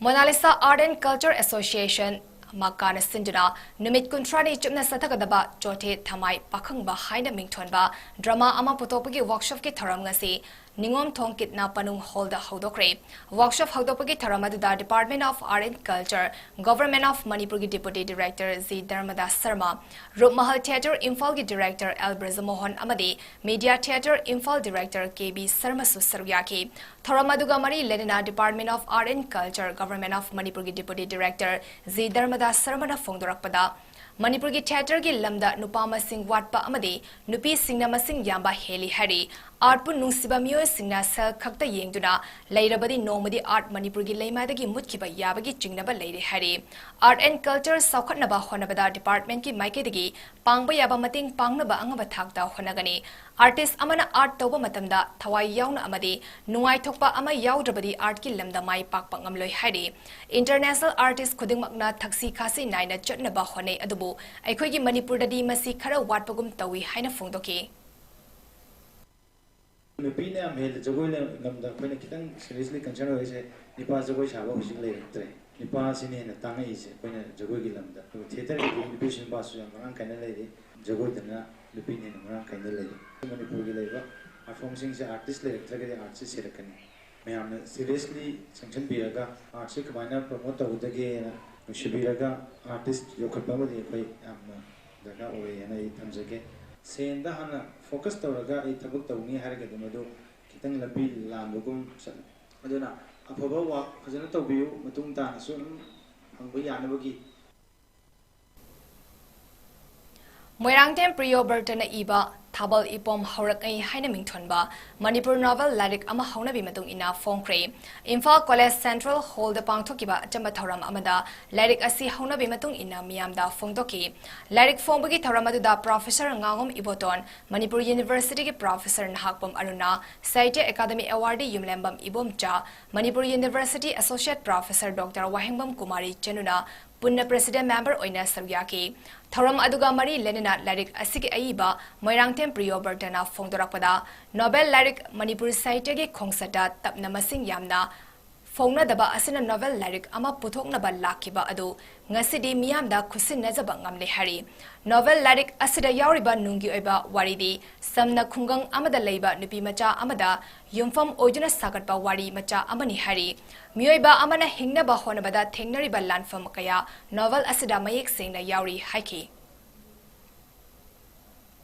Mona Lisa Art and Culture Association, ꯃꯀꯥꯅ ꯁꯤꯟꯗꯨꯅ ꯅꯨꯃꯤꯠ ꯀꯨꯟꯊ꯭ꯔꯥꯅꯤ ꯆꯨꯞꯅ ꯆꯠꯊꯒꯗꯕ ꯆꯣꯊꯦ ꯊꯃꯥꯏ ꯄꯥꯈꯪꯕ ꯍꯥꯏꯅ ꯃꯤꯡꯊꯣꯟꯕ drama ꯑꯃ ꯄꯨꯊꯣꯛꯄꯒꯤ workshop ꯀꯤ ꯊꯧꯔꯝ ꯉꯁꯤ ꯅꯤꯉꯣꯝꯊꯣꯡ ꯀꯤꯠꯅ ꯄꯅꯨꯡ hall ꯗ ꯍꯧꯗꯣꯛꯈ꯭ꯔꯦ꯫ Workshop ꯍꯧꯗꯣꯛꯄꯒꯤ ꯊꯧꯔꯝ ꯑꯗꯨꯗ Department of Art and Culture, Government of ꯃꯅꯤꯄꯨꯔꯒꯤ Deputy Director G Dharmadas Sharma, Roopmahal Theatre ꯏꯝꯐꯥꯜꯒꯤ Director ꯑꯦꯜ ꯕ꯭ꯔꯖꯃꯣꯍꯟ ꯑꯃꯗꯤ Media Theatre ꯏꯝꯐꯥꯜ Director ꯀꯦ ꯕꯤ ꯁꯔꯃꯁꯨ ꯁꯔꯨꯛ ꯌꯥꯈꯤ꯫ ꯊꯧꯔꯝ ꯑꯗꯨꯒ ꯃꯔꯤ ꯂꯩꯅꯅ Department of Art and Culture, Government of ꯃꯅꯤꯄꯨꯔꯒꯤ Deputy Director ꯖꯤ ꯙꯔꯃꯗꯥꯁ ꯁꯔꯃꯅ ꯐꯣꯡꯗꯣꯔꯛꯄꯗ, ꯃꯅꯤꯄꯨꯔꯒꯤ theatre ꯒꯤ ꯂꯝꯗ ꯅꯨꯄꯥ ꯃꯁꯤꯡ ꯋꯥꯠꯄ ꯑꯃꯗꯤ ꯅꯨꯄꯤꯁꯤꯡꯅ ꯃꯁꯤꯡ ꯌꯥꯝꯕ ꯍꯦꯜꯂꯤ ꯍꯥꯏꯔꯤ꯫ ꯑꯥꯔꯠꯄꯨ ꯅꯨꯡꯁꯤꯕ ꯃꯤꯑꯣꯏꯁꯤꯡꯅ ꯁꯦꯜ ꯈꯛꯇ ꯌꯦꯡꯗꯨꯅ ꯂꯩꯔꯕꯗꯤ ꯅꯣꯡꯃꯗꯤ ꯑꯥꯔꯠ ꯃꯅꯤꯄꯨꯔꯒꯤ ꯂꯩꯃꯥꯏꯗꯒꯤ ꯃꯨꯠꯈꯤꯕ ꯌꯥꯕꯒꯤ ꯆꯤꯡꯅꯕ ꯂꯩꯔꯦ ꯍꯥꯏꯔꯤ꯫ ꯑꯥꯔꯠ ꯑꯦꯟ ꯀꯜꯆꯔ ꯆꯥꯎꯈꯠꯅꯕ ꯍꯣꯠꯅꯕꯗ ꯗꯤꯄꯥꯔꯠꯃꯦꯟꯠꯀꯤ ꯃꯥꯏꯀꯩꯗꯒꯤ ꯄꯥꯡꯕ ꯌꯥꯕ ꯃꯇꯦꯡ ꯄꯥꯡꯅꯕ ꯑꯉꯝꯕ ꯊꯥꯛꯇ ꯍꯣꯠꯅꯒꯅꯤ꯫ ꯑꯥꯔꯇꯤꯁ꯭ꯠ ꯑꯃꯅ ꯑꯥꯔꯠ ꯇꯧꯕ ꯃꯇꯝꯗ ꯊꯋꯥꯏ ꯌꯥꯎꯅ ꯑꯃꯗꯤ ꯅꯨꯡꯉꯥꯏꯊꯣꯛꯄ ꯑꯃ ꯌꯥꯎꯗ꯭ꯔꯕꯗꯤ ꯑꯥꯔꯠꯀꯤ ꯂꯝꯗ ꯃꯥꯏ ꯄꯥꯛꯄ ꯉꯝꯂꯣꯏ ꯍꯥꯏꯔꯤ꯫ ꯏꯟꯇꯔꯅꯦꯁꯅꯦꯜ ꯑꯥꯔꯇꯤꯁ꯭ꯠ ꯈꯨꯗꯤꯡꯃꯛꯅ ꯊꯛꯁꯤ ꯈꯥꯁꯤ ꯅꯥꯏꯅ ꯆꯠꯅꯕ ꯍꯣꯠꯅꯩ, ꯑꯗꯨꯕꯨ ꯑꯩꯈꯣꯏꯒꯤ ꯃꯅꯤꯄꯨꯔꯗꯗꯤ ꯃꯁꯤ ꯈꯔ ꯋꯥꯠꯄꯒꯨꯝ ꯇꯧꯏ ꯍꯥꯏꯅ ꯐꯣꯡꯗꯣꯛꯈꯤ꯫ ꯅꯨꯄꯤꯅ ꯌꯥꯝ ꯍꯦꯜꯂꯦ ꯖꯒꯣꯏ ꯂꯝꯗ꯫ ꯑꯩꯈꯣꯏꯅ ꯈꯤꯇꯪ seriously concern ꯑꯣꯏꯔꯤꯁꯦ ꯅꯨꯄꯥ ꯖꯒꯣꯏ ꯁꯥꯕ ꯍꯧꯖꯤꯛ ꯂꯩꯔꯛꯇ꯭ꯔꯦ꯫ ꯅꯨꯄꯥꯁꯤꯅ ꯍꯦꯟꯅ ꯇꯥꯡꯉꯛꯏꯁꯦ ꯑꯩꯈꯣꯏꯅ ꯖꯒꯣꯏꯒꯤ ꯂꯝꯗ꯫ ꯑꯗꯨꯒ ꯊꯤꯌꯦꯇꯔꯒꯤꯗꯤ ꯅꯨꯄꯤꯁꯨ ꯅꯨꯄꯥꯁꯨ ꯌꯥꯝ ꯃꯔꯥꯡ ꯀꯥꯏꯅ ꯂꯩꯔꯤ꯫ ꯖꯒꯣꯏꯗꯅ ꯅꯨꯄꯤꯅ ꯍꯦꯟꯅ ꯃꯔꯥꯡ ꯀꯥꯏꯅ ꯂꯩꯔꯤ꯫ ꯃꯅꯤꯄꯨꯔꯒꯤ ꯂꯩꯕ art formꯁꯤꯡꯁꯦ artist ꯂꯩꯔꯛꯇ꯭ꯔꯒꯗꯤ artꯁꯦ ꯁꯤꯔꯛꯀꯅꯤ꯫ ꯃꯌꯥꯝꯅ seriously ꯆꯪꯁꯤꯟꯕꯤꯔꯒ artꯁꯦ ꯀꯃꯥꯏꯅ promote ꯇꯧꯒꯗꯒꯦꯅ ꯅꯨꯡꯁꯤꯕꯤꯔꯒ artist ꯌꯣꯛꯈꯠꯄ ꯑꯃꯗꯤ ꯑꯩꯈꯣꯏ ꯌꯥꯝꯅ ꯗꯔꯀꯥꯔ ꯑꯣꯏꯌꯦꯅ ꯑꯩ ꯊꯝꯖꯒꯦ꯫ ꯁꯦꯟꯗ ꯍꯥꯟꯅ focus ꯇꯧꯔꯒ ꯑꯩ ꯊꯕꯛ ꯇꯧꯅꯤ ꯍꯥꯏꯔꯒꯗꯤ ꯃꯗꯨ ꯈꯤꯇꯪ ꯂꯝꯕꯤ ꯂꯥꯟꯕꯒꯨꯝ ꯆꯠꯂꯤ꯫ ꯑꯗꯨꯅ ꯑꯐꯕ work ꯐꯖꯅ ꯇꯧꯕꯤꯌꯨ, ꯃꯇꯨꯡ ꯇꯥꯅꯁꯨ ꯑꯗꯨꯝ ꯐꯪꯕ ꯌꯥꯅꯕꯒꯤ꯫ ꯃꯣꯏꯔꯥꯡꯊꯦꯝ ꯄ꯭ꯔꯤꯌꯣꯕ꯭ꯔꯇꯅ ꯏꯕ ꯊꯥꯕꯜ ꯏꯄꯣꯝ ꯍꯧꯔꯛꯂꯤ ꯍꯥꯏꯅ ꯃꯤꯡꯊꯣꯟꯕ ꯃꯅꯤꯄꯨꯔ novel ꯂꯥꯏꯔꯤꯛ ꯑꯃ ꯍꯧꯅꯕꯤ ꯃꯇꯨꯡ ꯏꯟꯅ ꯐꯣꯡꯈ꯭ꯔꯦ꯫ ꯏꯝꯐꯥꯜ ꯀꯣꯂꯦꯖ ꯁꯦꯟꯇ꯭ꯔꯦꯜ ꯍꯣꯜꯗ ꯄꯥꯡꯊꯣꯛꯈꯤꯕ ꯑꯆꯝꯕ ꯊꯧꯔꯝ ꯑꯃꯗ ꯂꯥꯏꯔꯤꯛ ꯑꯁꯤ ꯍꯧꯅꯕꯤ ꯃꯇꯨꯡ ꯏꯟꯅ ꯃꯤꯌꯥꯝꯗ ꯐꯣꯡꯗꯣꯛꯈꯤ꯫ ꯂꯥꯏꯔꯤꯛ ꯐꯣꯡꯕꯒꯤ ꯊꯧꯔꯝ ꯑꯗꯨꯗ ꯄ꯭ꯔꯣꯐꯦꯁꯔ ꯉꯥꯉꯣꯝ ꯏꯕꯣꯇꯣꯟ, ꯃꯅꯤꯄꯨꯔ ꯌꯨꯅꯤꯚꯔꯁꯤꯇꯤꯒꯤ ꯄ꯭ꯔꯣꯐꯦꯁꯔ ꯅꯍꯥꯛꯄꯝ Aruna, Sahitya academy awardee Yumlembam Ibomcha, Manipur university associate professor doctor Wahengbam Kumari ꯆꯅꯨꯅ ꯄꯨꯟꯅ president member ꯑꯣꯏꯅ ꯁꯔꯨꯛ ꯌꯥꯈꯤ꯫ ꯊꯧꯔꯝ ꯑꯗꯨꯒ ꯃꯔꯤ ꯂꯩꯅꯅ ꯂꯥꯏꯔꯤꯛ ꯑꯁꯤꯒꯤ ꯑꯏꯕ ꯃꯣꯏꯔꯥꯡꯊꯦꯝ ꯄ꯭ꯔꯤꯌꯣꯕ꯭ꯔꯇꯅ ꯐꯣꯡꯗꯣꯔꯛꯄꯗ, novel ꯂꯥꯏꯔꯤꯛ ꯃꯅꯤꯄꯨꯔ ꯁꯥꯍꯤꯇ꯭ꯌꯒꯤ ꯈꯣꯡꯆꯠꯇ ꯇꯞꯅ ꯃꯁꯤꯡ ꯌꯥꯝꯅ ꯐꯣꯡꯅꯗꯕ ꯑꯁꯤꯅ novel ꯂꯥꯏꯔꯤꯛ ꯑꯃ ꯄꯨꯊꯣꯛꯅꯕ ꯂꯥꯛꯈꯤꯕ ꯑꯗꯨ ꯉꯁꯤꯗꯤ ꯃꯤꯌꯥꯝꯗ ꯈꯨꯠꯁꯤꯟꯅꯖꯕ ꯉꯝꯂꯦ ꯍꯥꯏꯔꯤ꯫ Novel ꯂꯥꯏꯔꯤꯛ ꯑꯁꯤꯗ ꯌꯥꯎꯔꯤꯕ ꯅꯨꯡꯒꯤ ꯑꯣꯏꯕ ꯋꯥꯔꯤꯗꯤ ꯁꯝꯅ ꯈꯨꯡꯒꯪ ꯑꯃꯗ ꯂꯩꯕ ꯅꯨꯄꯤ ꯃꯆꯥ ꯑꯃꯗ ꯌꯨꯝꯐꯝ ꯑꯣꯏꯗꯨꯅ ꯁꯥꯒꯠꯄ ꯋꯥꯔꯤ ꯃꯆꯥ ꯑꯃꯅꯤ ꯍꯥꯏꯔꯤ꯫ ꯃꯤꯑꯣꯏꯕ ꯑꯃꯅ ꯍꯤꯡꯅꯕ ꯍꯣꯠꯅꯕꯗ ꯊꯦꯡꯅꯔꯤꯕ ꯂꯥꯟꯐꯝ ꯀꯌꯥ novel ꯑꯁꯤꯗ ꯃꯌꯦꯛ ꯁꯦꯡꯅ ꯌꯥꯎꯔꯤ ꯍꯥꯏꯈꯤ꯫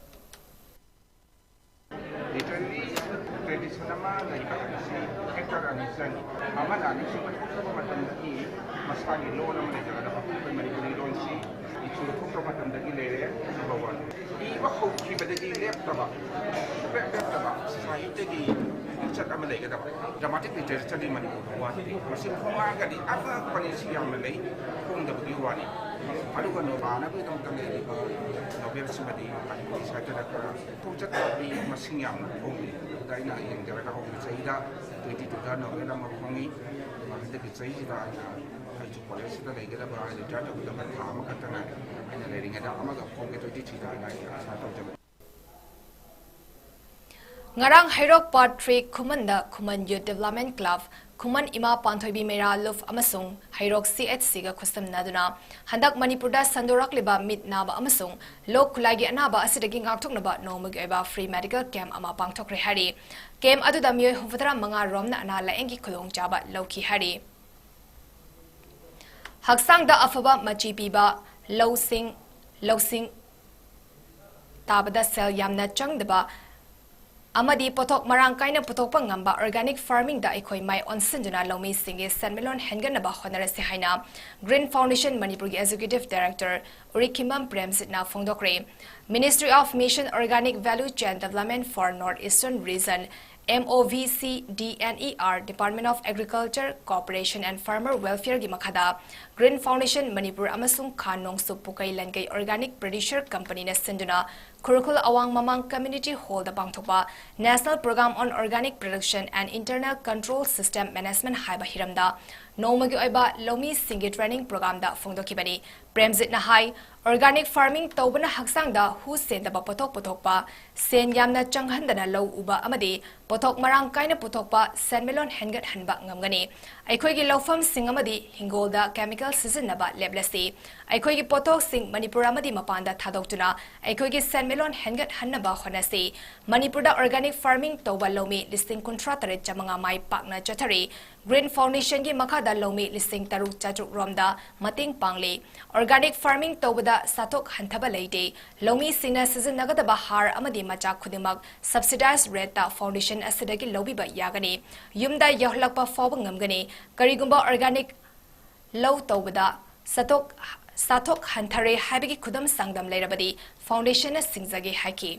Literary tradition ꯑꯃ ꯂꯩꯕ ꯍꯥꯏꯕꯁꯤ factor ꯑꯅꯤ ꯆꯪꯉꯤ꯫ ꯑꯃꯅ ꯑꯅꯤꯁꯨꯕ ꯊꯣꯛꯂꯛꯄ ꯃꯇꯝꯗꯒꯤ ꯃꯁꯥꯒꯤ ꯂꯣꯟ ꯑꯃ ꯂꯩꯖꯒꯗꯕ꯫ ꯑꯩꯈꯣꯏ ꯃꯅꯤꯄꯨꯔꯤ ꯂꯣꯟꯁꯤ ꯏꯊꯤꯜ ꯊꯣꯛꯄ ꯃꯇꯝꯗꯒꯤ ꯂꯩꯔꯦ꯫ Number one꯫ ꯏꯕ ꯍꯧꯈꯤꯕꯗꯒꯤ ꯂꯦꯞꯇꯕ, ꯁꯨꯡꯂꯦꯞ ꯂꯦꯞꯇꯕ ꯁꯥꯍꯤꯇ꯭ꯌꯒꯤ ꯂꯤꯆꯠ ꯑꯃ ꯂꯩꯒꯗꯕ꯫ ꯗ꯭ꯔꯃꯥꯇꯤꯛ ꯂꯤꯇꯔꯦꯆꯔꯗꯤ ꯃꯅꯤꯄꯨꯔꯗ ꯋꯥꯠꯇꯦ꯫ ꯃꯁꯤ ꯐꯣꯡꯉꯛꯑꯒꯗꯤ ꯑꯉꯛꯄꯅꯤ, ꯁꯤ ꯌꯥꯝꯅ ꯂꯩ, ꯐꯣꯡꯗꯕꯒꯤ ꯋꯥꯅꯤ꯫ ꯑꯗꯨꯒ ꯅꯣꯕꯥꯅꯕꯒꯤꯗꯃꯛꯇ ꯂꯩꯔꯤꯕ ꯅꯣꯕꯦꯜꯁꯤꯃꯗꯤ ꯃꯅꯤꯄꯨꯔꯤ ꯁꯥꯍꯤꯇ꯭ꯌꯗ ꯈꯔ ꯈꯣꯡꯆꯠ ꯃꯤ ꯃꯁꯤꯡ ꯌꯥꯝꯅ ꯐꯣꯡꯗꯦ꯫ ꯑꯗꯨꯗ ꯑꯩꯅ ꯌꯦꯡꯖꯔꯒ ꯍꯧꯈꯤꯕ ꯆꯍꯤꯗ ꯇ꯭ꯋꯦꯟꯇꯤ ꯇꯨꯗ ꯅꯣꯕꯦꯜ ꯑꯃ ꯐꯣꯡꯉꯤ꯫ ꯍꯟꯗꯛꯀꯤ ꯆꯍꯤꯁꯤꯗ ꯑꯩꯅ ꯑꯩꯁꯨ ꯀꯣꯂꯦꯖꯁꯤꯗ ꯂꯩꯒꯗꯕ, ꯔꯤꯇꯥꯌꯔ ꯇꯧꯒꯗꯕ ꯊꯥ ꯑꯃꯈꯛꯇ ꯉꯥꯏꯔꯦ꯫ ꯑꯩꯅ ꯂꯩꯔꯤꯉꯩꯗ ꯑꯃꯒ ꯐꯣꯡꯒꯦ, ꯇ꯭ꯋꯦꯟꯇꯤ ꯊ꯭ꯔꯤꯗ ꯍꯥꯏꯅ ꯑꯩ ꯑꯥꯁꯥ ꯇꯧꯖꯕꯅꯤ꯫ ꯉꯔꯥꯡ ꯍꯩꯔꯣꯛ ꯄꯥꯔꯠ ꯊ꯭ꯔꯤ ꯈꯨꯃꯟꯗ ꯈꯨꯃꯟ ꯌꯨꯠ ꯗꯤꯕꯦꯂꯞꯃꯦꯟ ꯀ꯭ꯂꯕ, ꯈꯨꯃꯟ ꯏꯃꯥ ꯄꯥꯟꯊꯣꯏꯕꯤ ꯃꯩꯔꯥ ꯂꯨꯞ ꯑꯃꯁꯨꯡ ꯍꯩꯔꯣꯛ ꯁꯤ ꯑꯩꯆ ꯁꯤꯒ ꯈꯨꯠꯁꯝꯅꯗꯨꯅ ꯍꯟꯗꯛ ꯃꯅꯤꯄꯨꯔꯗ ꯁꯟꯗꯣꯔꯛꯂꯤꯕ ꯃꯤꯠ ꯅꯥꯕ ꯑꯃꯁꯨꯡ ꯂꯣꯛ ꯈꯨꯂꯥꯏꯒꯤ ꯑꯅꯥꯕ ꯑꯁꯤꯗꯒꯤ ꯉꯥꯛꯊꯣꯛꯅꯕ ꯅꯣꯡꯃꯒꯤ ꯑꯣꯏꯕ ꯐ꯭ꯔꯤ ꯃꯦꯗꯤꯀꯦꯜ ꯀꯦꯝꯞ ꯑꯃ ꯄꯥꯡꯊꯣꯛꯈ꯭ꯔꯦ ꯍꯥꯏꯔꯤ꯫ ꯀꯦꯝꯞ ꯑꯗꯨꯗ ꯃꯤꯑꯣꯏ ꯍꯨꯝꯐꯨꯇꯔꯥ ꯃꯉꯥ ꯔꯣꯝꯅ ꯑꯅꯥ ꯂꯥꯌꯦꯡꯒꯤ ꯈꯨꯗꯣꯡꯆꯥꯕ ꯂꯧꯈꯤ ꯍꯥꯏꯔꯤ꯫ ꯍꯛꯆꯥꯡꯗ ꯑꯐꯕ ꯃꯆꯤ ꯄꯤꯕ ꯂꯧꯁꯤꯡ, ꯂꯧꯁꯤꯡ ꯇꯥꯕꯗ ꯁꯦꯜ ꯌꯥꯝꯅ ꯆꯪꯗꯕ ꯑꯃꯗꯤ ꯄꯣꯠꯊꯣꯛ ꯃꯔꯥꯡ ꯀꯥꯏꯅ ꯄꯨꯊꯣꯛꯄ ꯉꯝꯕ ꯑꯣꯔꯒꯥꯅꯤꯛ ꯐꯥꯔꯃꯤꯡꯗ ꯑꯩꯈꯣꯏ ꯃꯥꯏ ꯑꯣꯟꯁꯤꯟꯗꯨꯅ ꯂꯧꯃꯤꯁꯤꯡꯒꯤ ꯁꯦꯟꯃꯤꯠꯂꯣꯟ ꯍꯦꯟꯒꯠꯅꯕ ꯍꯣꯠꯅꯔꯁꯤ ꯍꯥꯏꯅ ꯒ꯭ꯔꯤꯟ ꯐꯥꯎꯟꯗꯦꯁꯟ ꯃꯅꯤꯄꯨꯔꯒꯤ ꯑꯦꯛꯖꯤꯀ꯭ꯌꯨꯇꯤꯚ ꯗꯥꯏꯔꯦꯛꯇꯔ ꯎꯔꯤꯈꯤꯝꯕꯝ ꯄ꯭ꯔꯦꯝꯖꯤꯠꯅ ꯐꯣꯡꯗꯣꯛꯈ꯭ꯔꯦ꯫ Ministry of Mission Organic Value Chain Development for North Eastern Region, M O V C D N E R, Department of Agriculture, Cooperation and Farmer Welfare ꯒꯤ ꯃꯈꯥꯗ ꯒ꯭ꯔꯤꯟ ꯐꯥꯎꯟꯗꯦꯁꯟ ꯃꯅꯤꯄꯨꯔ ꯑꯃꯁꯨꯡ ꯈꯥ ꯅꯣꯡꯆꯨꯞ ꯄꯨꯀꯩ ꯂꯟꯀꯩ organic producer ꯀꯝꯄꯅꯤꯅ ꯁꯤꯟꯗꯨꯅ ꯈꯨꯔꯈꯨꯜ ꯑꯋꯥꯡ ꯃꯃꯥꯡ ꯀꯝꯃ꯭ꯌꯨꯅꯤꯇꯤ ꯍꯣꯜꯗ ꯄꯥꯡꯊꯣꯛꯄ National Program on Organic Production and Internal Control System Management ꯍꯥꯏꯕ ꯍꯤꯔꯝꯗ ꯅꯣꯡꯃꯒꯤ ꯑꯣꯏꯕ ꯂꯧꯃꯤꯁꯤꯡꯒꯤ ꯇ꯭ꯔꯦꯅꯤꯡ ꯄ꯭ꯔꯣꯒ꯭ꯔꯥꯝꯗ ꯐꯣꯡꯗꯣꯛꯈꯤꯕꯅꯤ꯫ ꯄ꯭ꯔꯦꯝꯖꯤꯠꯅ ꯍꯥꯏ, ꯑꯣꯔꯒꯥꯅꯤꯛ ꯐꯥꯔꯃꯤꯡ ꯇꯧꯕꯅ ꯍꯛꯆꯥꯡꯗ ꯍꯨ ꯁꯦꯡꯗꯕ ꯄꯣꯠꯊꯣꯛ ꯄꯨꯊꯣꯛꯄ, ꯁꯦꯟ ꯌꯥꯝꯅ ꯆꯪꯍꯟꯗꯅ ꯂꯧ ꯎꯕ ꯑꯃꯗꯤ ꯄꯣꯠꯊꯣꯛ ꯃꯔꯥꯡ ꯀꯥꯏꯅ ꯄꯨꯊꯣꯛꯄ, ꯁꯦꯟꯃꯤꯠꯂꯣꯟ ꯍꯦꯟꯒꯠꯍꯟꯕ ꯉꯝꯒꯅꯤ꯫ ꯑꯩꯈꯣꯏꯒꯤ ꯂꯧꯐꯝꯁꯤꯡ ꯑꯃꯗꯤ ꯍꯤꯡꯒꯣꯜꯗ ꯀꯦꯃꯤꯀꯦꯜ ꯁꯤꯖꯤꯟꯅꯕ ꯂꯦꯞꯂꯁꯤ꯫ ꯑꯩꯈꯣꯏꯒꯤ ꯄꯣꯠꯊꯣꯛꯁꯤꯡ ꯃꯅꯤꯄꯨꯔ ꯑꯃꯗꯤ ꯃꯄꯥꯟꯗ ꯊꯥꯗꯣꯛꯇꯨꯅ ꯑꯩꯈꯣꯏꯒꯤ ꯁꯦꯟꯃꯤꯠꯂꯣꯟ ꯍꯦꯟꯒꯠꯍꯟꯅꯕ ꯍꯣꯠꯅꯁꯤ꯫ ꯃꯅꯤꯄꯨꯔꯗ ꯑꯣꯔꯒꯥꯅꯤꯛ ꯐꯥꯔꯃꯤꯡ ꯇꯧꯕ ꯂꯧꯃꯤ ꯂꯤꯁꯤꯡ ꯀꯨꯟꯊ꯭ꯔꯥ ꯇꯔꯦꯠ ꯆꯥꯃꯉꯥ ꯃꯥꯏ ꯄꯥꯛꯅ ꯆꯠꯊꯔꯤ꯫ ꯒ꯭ꯔꯤꯟ ꯐꯥꯎꯟꯗꯦꯁꯟꯒꯤ ꯃꯈꯥꯗ ꯂꯧꯃꯤ ꯂꯤꯁꯤꯡ ꯇꯔꯨꯛ ꯆꯥꯇ꯭ꯔꯨꯛ ꯔꯣꯝꯗ ꯃꯇꯦꯡ ꯄꯥꯡꯂꯤ꯫ ꯑꯣꯔꯒꯥꯅꯤꯛ ꯐꯥꯔꯃꯤꯡ ꯇꯧꯕꯗ ꯁꯥꯊꯣꯛ ꯍꯟꯊꯕ ꯂꯩꯇꯦ꯫ ꯂꯧꯃꯤꯁꯤꯡꯅ ꯁꯤꯖꯤꯟꯅꯒꯗꯕ ꯍꯥꯔ ꯑꯃꯗꯤ ꯃꯆꯥꯛ ꯈꯨꯗꯤꯡꯃꯛ ꯁꯕꯁꯤꯗꯥꯏꯖ ꯔꯦꯠꯇ ꯐꯥꯎꯟꯗꯦꯁꯟ ꯑꯁꯤꯗꯒꯤ ꯂꯧꯕꯤꯕ ꯌꯥꯒꯅꯤ꯫ ꯌꯨꯝꯗ ꯌꯧꯍꯜꯂꯛꯄ ꯐꯥꯎꯕ ꯉꯝꯒꯅꯤ꯫ ꯀꯔꯤꯒꯨꯝꯕ ꯑꯣꯔꯒꯥꯅꯤꯛ ꯂꯧ ꯇꯧꯕꯗ ꯁꯥꯊꯣꯛ, ꯆꯥꯊꯣꯛ ꯍꯟꯊꯔꯦ ꯍꯥꯏꯕꯒꯤ ꯈꯨꯗꯝ ꯆꯥꯡꯗꯝ ꯂꯩꯔꯕꯗꯤ foundationꯅ ꯁꯤꯡꯖꯒꯦ ꯍꯥꯏꯈꯤ꯫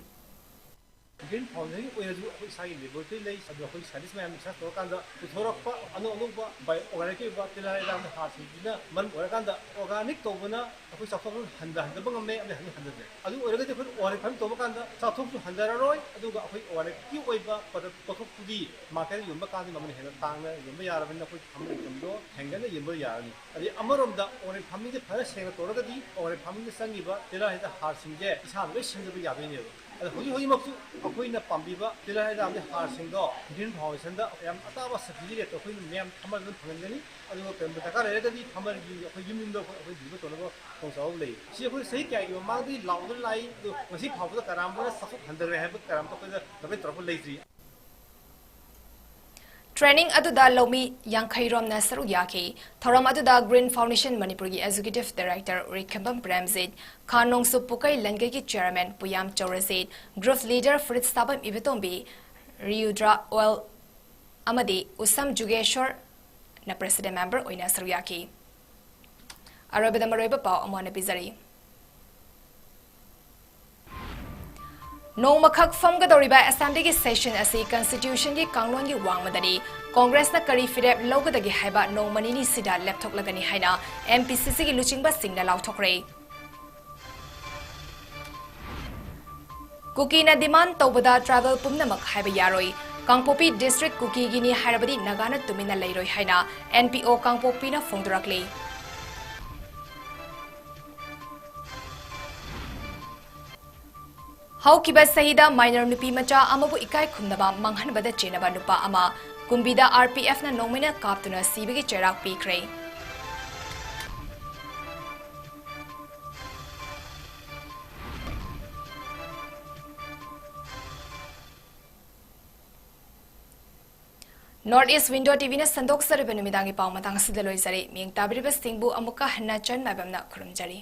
Green Foundation ꯑꯣꯏꯔꯁꯨ ꯑꯩꯈꯣꯏ ꯏꯁꯥꯒꯤ laboratory ꯂꯩ, ꯑꯗꯨ ꯑꯩꯈꯣꯏ scientist ꯃꯌꯥꯝ research ꯇꯧꯔꯀꯥꯟꯗ ꯄꯨꯊꯣꯔꯛꯄ ꯑꯅꯧ ꯑꯅꯧꯕ bio organic ꯑꯣꯏꯕ ꯇꯤꯜꯍꯥꯠ ꯍꯤꯗꯥꯛ ꯍꯥꯔꯁꯤꯡꯁꯤꯅ ꯃꯔꯝ ꯑꯣꯏꯔꯀꯥꯟꯗ organic ꯇꯧꯕꯅ ꯑꯩꯈꯣꯏ ꯆꯥꯊꯣꯛ ꯍꯟꯊꯍꯟꯗꯕ ꯉꯝꯃꯦ, ꯑꯃꯗꯤ ꯍꯟꯊꯍꯟꯗꯕ ꯌꯥꯏ꯫ ꯑꯗꯨ ꯑꯣꯏꯔꯒꯗꯤ ꯑꯩꯈꯣꯏꯅ organic farming ꯇꯧꯕ ꯀꯥꯟꯗ ꯆꯥꯊꯣꯛꯁꯨ ꯍꯟꯊꯔꯔꯣꯏ, ꯑꯗꯨꯒ ꯑꯩꯈꯣꯏ organicꯀꯤ ꯑꯣꯏꯕ product ꯄꯣꯠꯊꯣꯛꯇꯨꯗꯤ marketꯇ ꯌꯣꯟꯕ ꯀꯥꯟꯗ ꯃꯃꯜ ꯍꯦꯟꯅ ꯇꯥꯡꯅ ꯌꯣꯟꯕ ꯌꯥꯔꯕꯅꯤꯅ ꯑꯩꯈꯣꯏ farming incomeꯗꯣ ꯍꯦꯟꯒꯠꯅ ꯌꯣꯟꯕ ꯌꯥꯔꯅꯤ꯫ ꯑꯗꯩ ꯑꯃꯔꯣꯝꯗ organic farmingꯁꯦ ꯐꯖꯅ ꯁꯦꯡꯅ ꯇꯧꯔꯒꯗꯤ organic farmingꯗ ꯆꯪꯉꯤꯕ ꯇꯤꯜꯍꯥꯠ ꯍꯤꯗꯥꯛ ꯍꯥꯔꯁꯤꯡꯁꯦ ꯏꯁꯥꯅ ꯂꯣꯏ ꯁꯦꯝꯖꯕ ꯌꯥꯗꯣꯏꯅꯦꯕ꯫ ꯑꯗ ꯍꯧꯖꯤꯛ ꯍꯧꯖꯤꯛꯃꯛꯁꯨ ꯑꯩꯈꯣꯏꯅ ꯄꯥꯝꯕꯤꯕ ꯇꯤꯜꯍꯥꯠ ꯍꯤꯗꯥꯛ ꯑꯃꯗꯤ ꯍꯥꯔꯁꯤꯡꯗꯣ Green Foundationꯗ ꯌꯥꯝ ꯑꯇꯥꯕ subsidy rateꯇ ꯑꯩꯈꯣꯏꯅ ꯃꯌꯥꯝ farmerꯗ ꯑꯗꯨꯝ ꯐꯪꯍꯟꯒꯅꯤ꯫ ꯑꯗꯨꯒ ꯀꯔꯤꯒꯨꯝꯕ ꯗꯔꯀꯥꯔ ꯂꯩꯔꯒꯗꯤ farmerꯒꯤ ꯑꯩꯈꯣꯏ ꯌꯨꯝ ꯌꯨꯝꯗ ꯑꯩꯈꯣꯏ deliver ꯇꯧꯅꯕ ꯈꯨꯗꯣꯡꯆꯥꯕ ꯂꯩ꯫ ꯁꯤ ꯑꯩꯈꯣꯏ ꯆꯍꯤ ꯀꯌꯥꯒꯤ ꯃꯃꯥꯡꯗꯒꯤ ꯂꯥꯎꯗꯨꯅ ꯂꯥꯛꯏ, ꯑꯗꯨ ꯉꯁꯤ ꯐꯥꯎꯕꯗ ꯀꯅꯥꯝꯇꯅ ꯆꯥꯊꯣꯛ ꯍꯟꯊꯔꯦ ꯍꯥꯏꯕ ꯀꯅꯥꯝꯇ ꯑꯩꯈꯣꯏꯗ complain ꯇꯧꯔꯛꯄ ꯂꯩꯇ꯭ꯔꯤ꯫ Training ꯑꯗꯨꯗ ꯂꯧꯃꯤ ꯌꯥꯡꯈꯩ ꯔꯣꯝꯅ ꯁꯔꯨꯛ ꯌꯥꯈꯤ꯫ ꯊꯧꯔꯝ ꯑꯗꯨꯗ Green Foundation ꯃꯅꯤꯄꯨꯔꯒꯤ Executive Director ꯎꯔꯤꯈꯝꯕꯝ ꯄ꯭ꯔꯦꯝꯖꯤꯠ, ꯈꯥ ꯅꯣꯡꯆꯨꯞ ꯄꯨꯀꯩ ꯂꯟꯒꯩꯒꯤ Chairman ꯄꯨꯌꯥꯝ ꯆꯧꯔꯖꯤꯠ, Group Leader ꯐꯨꯔꯤꯠ ꯁꯥꯕꯝ ꯏꯕꯇꯣꯝꯕꯤ, ꯔꯤꯌꯨꯗ꯭ꯔꯥ ꯑꯣꯜ ꯑꯃꯗꯤ ꯎꯁꯝ ꯖꯨꯒꯦꯁꯣꯔꯅ President Member ꯑꯣꯏꯅ ꯁꯔꯨꯛ ꯌꯥꯈꯤ꯫ ꯑꯔꯣꯏꯕꯗ ꯃꯔꯨꯑꯣꯏꯕ ꯄꯥꯎ ꯑꯃꯨꯛ ꯍꯟꯅ ꯄꯤꯖꯔꯤ꯫ ꯅꯣꯡꯃꯈꯛ ꯐꯝꯒꯗꯧꯔꯤꯕ Assemblyꯒꯤ session ꯑꯁꯤ Constitutionꯒꯤ ꯀꯥꯡꯂꯣꯟꯒꯤ ꯋꯥꯡꯃꯗꯅꯤ꯫ Congressꯅ ꯀꯔꯤ ꯐꯤꯔꯦꯞ ꯂꯧꯒꯗꯒꯦ ꯍꯥꯏꯕ ꯅꯣꯡꯃ ꯅꯤꯅꯤꯁꯤꯗ ꯂꯦꯞꯊꯣꯛꯂꯒꯅꯤ ꯍꯥꯏꯅ MPCCꯒꯤ ꯂꯨꯆꯤꯡꯕꯁꯤꯡꯅ ꯂꯥꯎꯊꯣꯛꯈ꯭ꯔꯦ꯫ ꯀꯨꯀꯤꯅ demand ꯇꯧꯕꯗ tribal ꯄꯨꯝꯅꯃꯛ ꯍꯥꯏꯕ ꯌꯥꯔꯣꯏ꯫ ꯀꯥꯡꯄꯣꯛꯄꯤ district ꯀꯨꯀꯤꯒꯤꯅꯤ ꯍꯥꯏꯔꯕꯗꯤ ꯅꯥꯒꯥꯅ ꯇꯨꯃꯤꯟꯅ ꯂꯩꯔꯣꯏ ꯍꯥꯏꯅ NPO ꯀꯥꯡꯄꯣꯛꯄꯤꯅ ꯐꯣꯡꯗꯣꯔꯛꯂꯤ꯫ ꯍꯧꯈꯤꯕ ꯆꯍꯤꯗ minor ꯅꯨꯄꯤ ꯃꯆꯥ ꯑꯃꯕꯨ ꯏꯀꯥꯏ ꯈꯨꯝꯅꯕ ꯃꯥꯡꯍꯟꯕꯗ ꯆꯦꯟꯅꯕ ꯅꯨꯄꯥ ꯑꯃ ꯀꯨꯝꯕꯤꯗ RPFꯅ ꯅꯣꯡꯃꯩꯅ ꯀꯥꯞꯇꯨꯅ ꯁꯤꯕꯒꯤ ꯆꯩꯔꯥꯛ ꯄꯤꯈ꯭ꯔꯦ꯫ North East Window TVꯅ ꯁꯟꯗꯣꯛꯆꯔꯤꯕ ꯅꯨꯃꯤꯗꯥꯡꯒꯤ ꯄꯥꯎ ꯃꯇꯥꯡ ꯑꯁꯤꯗ ꯂꯣꯏꯖꯔꯦ꯫ ꯃꯤꯠꯌꯦꯡ ꯇꯥꯕꯤꯔꯤꯕꯁꯤꯡꯕꯨ ꯑꯃꯨꯛꯀ ꯍꯟꯅ ꯆꯟ ꯃꯥꯏꯕꯝꯅ ꯈꯨꯔꯨꯝꯖꯔꯤ꯫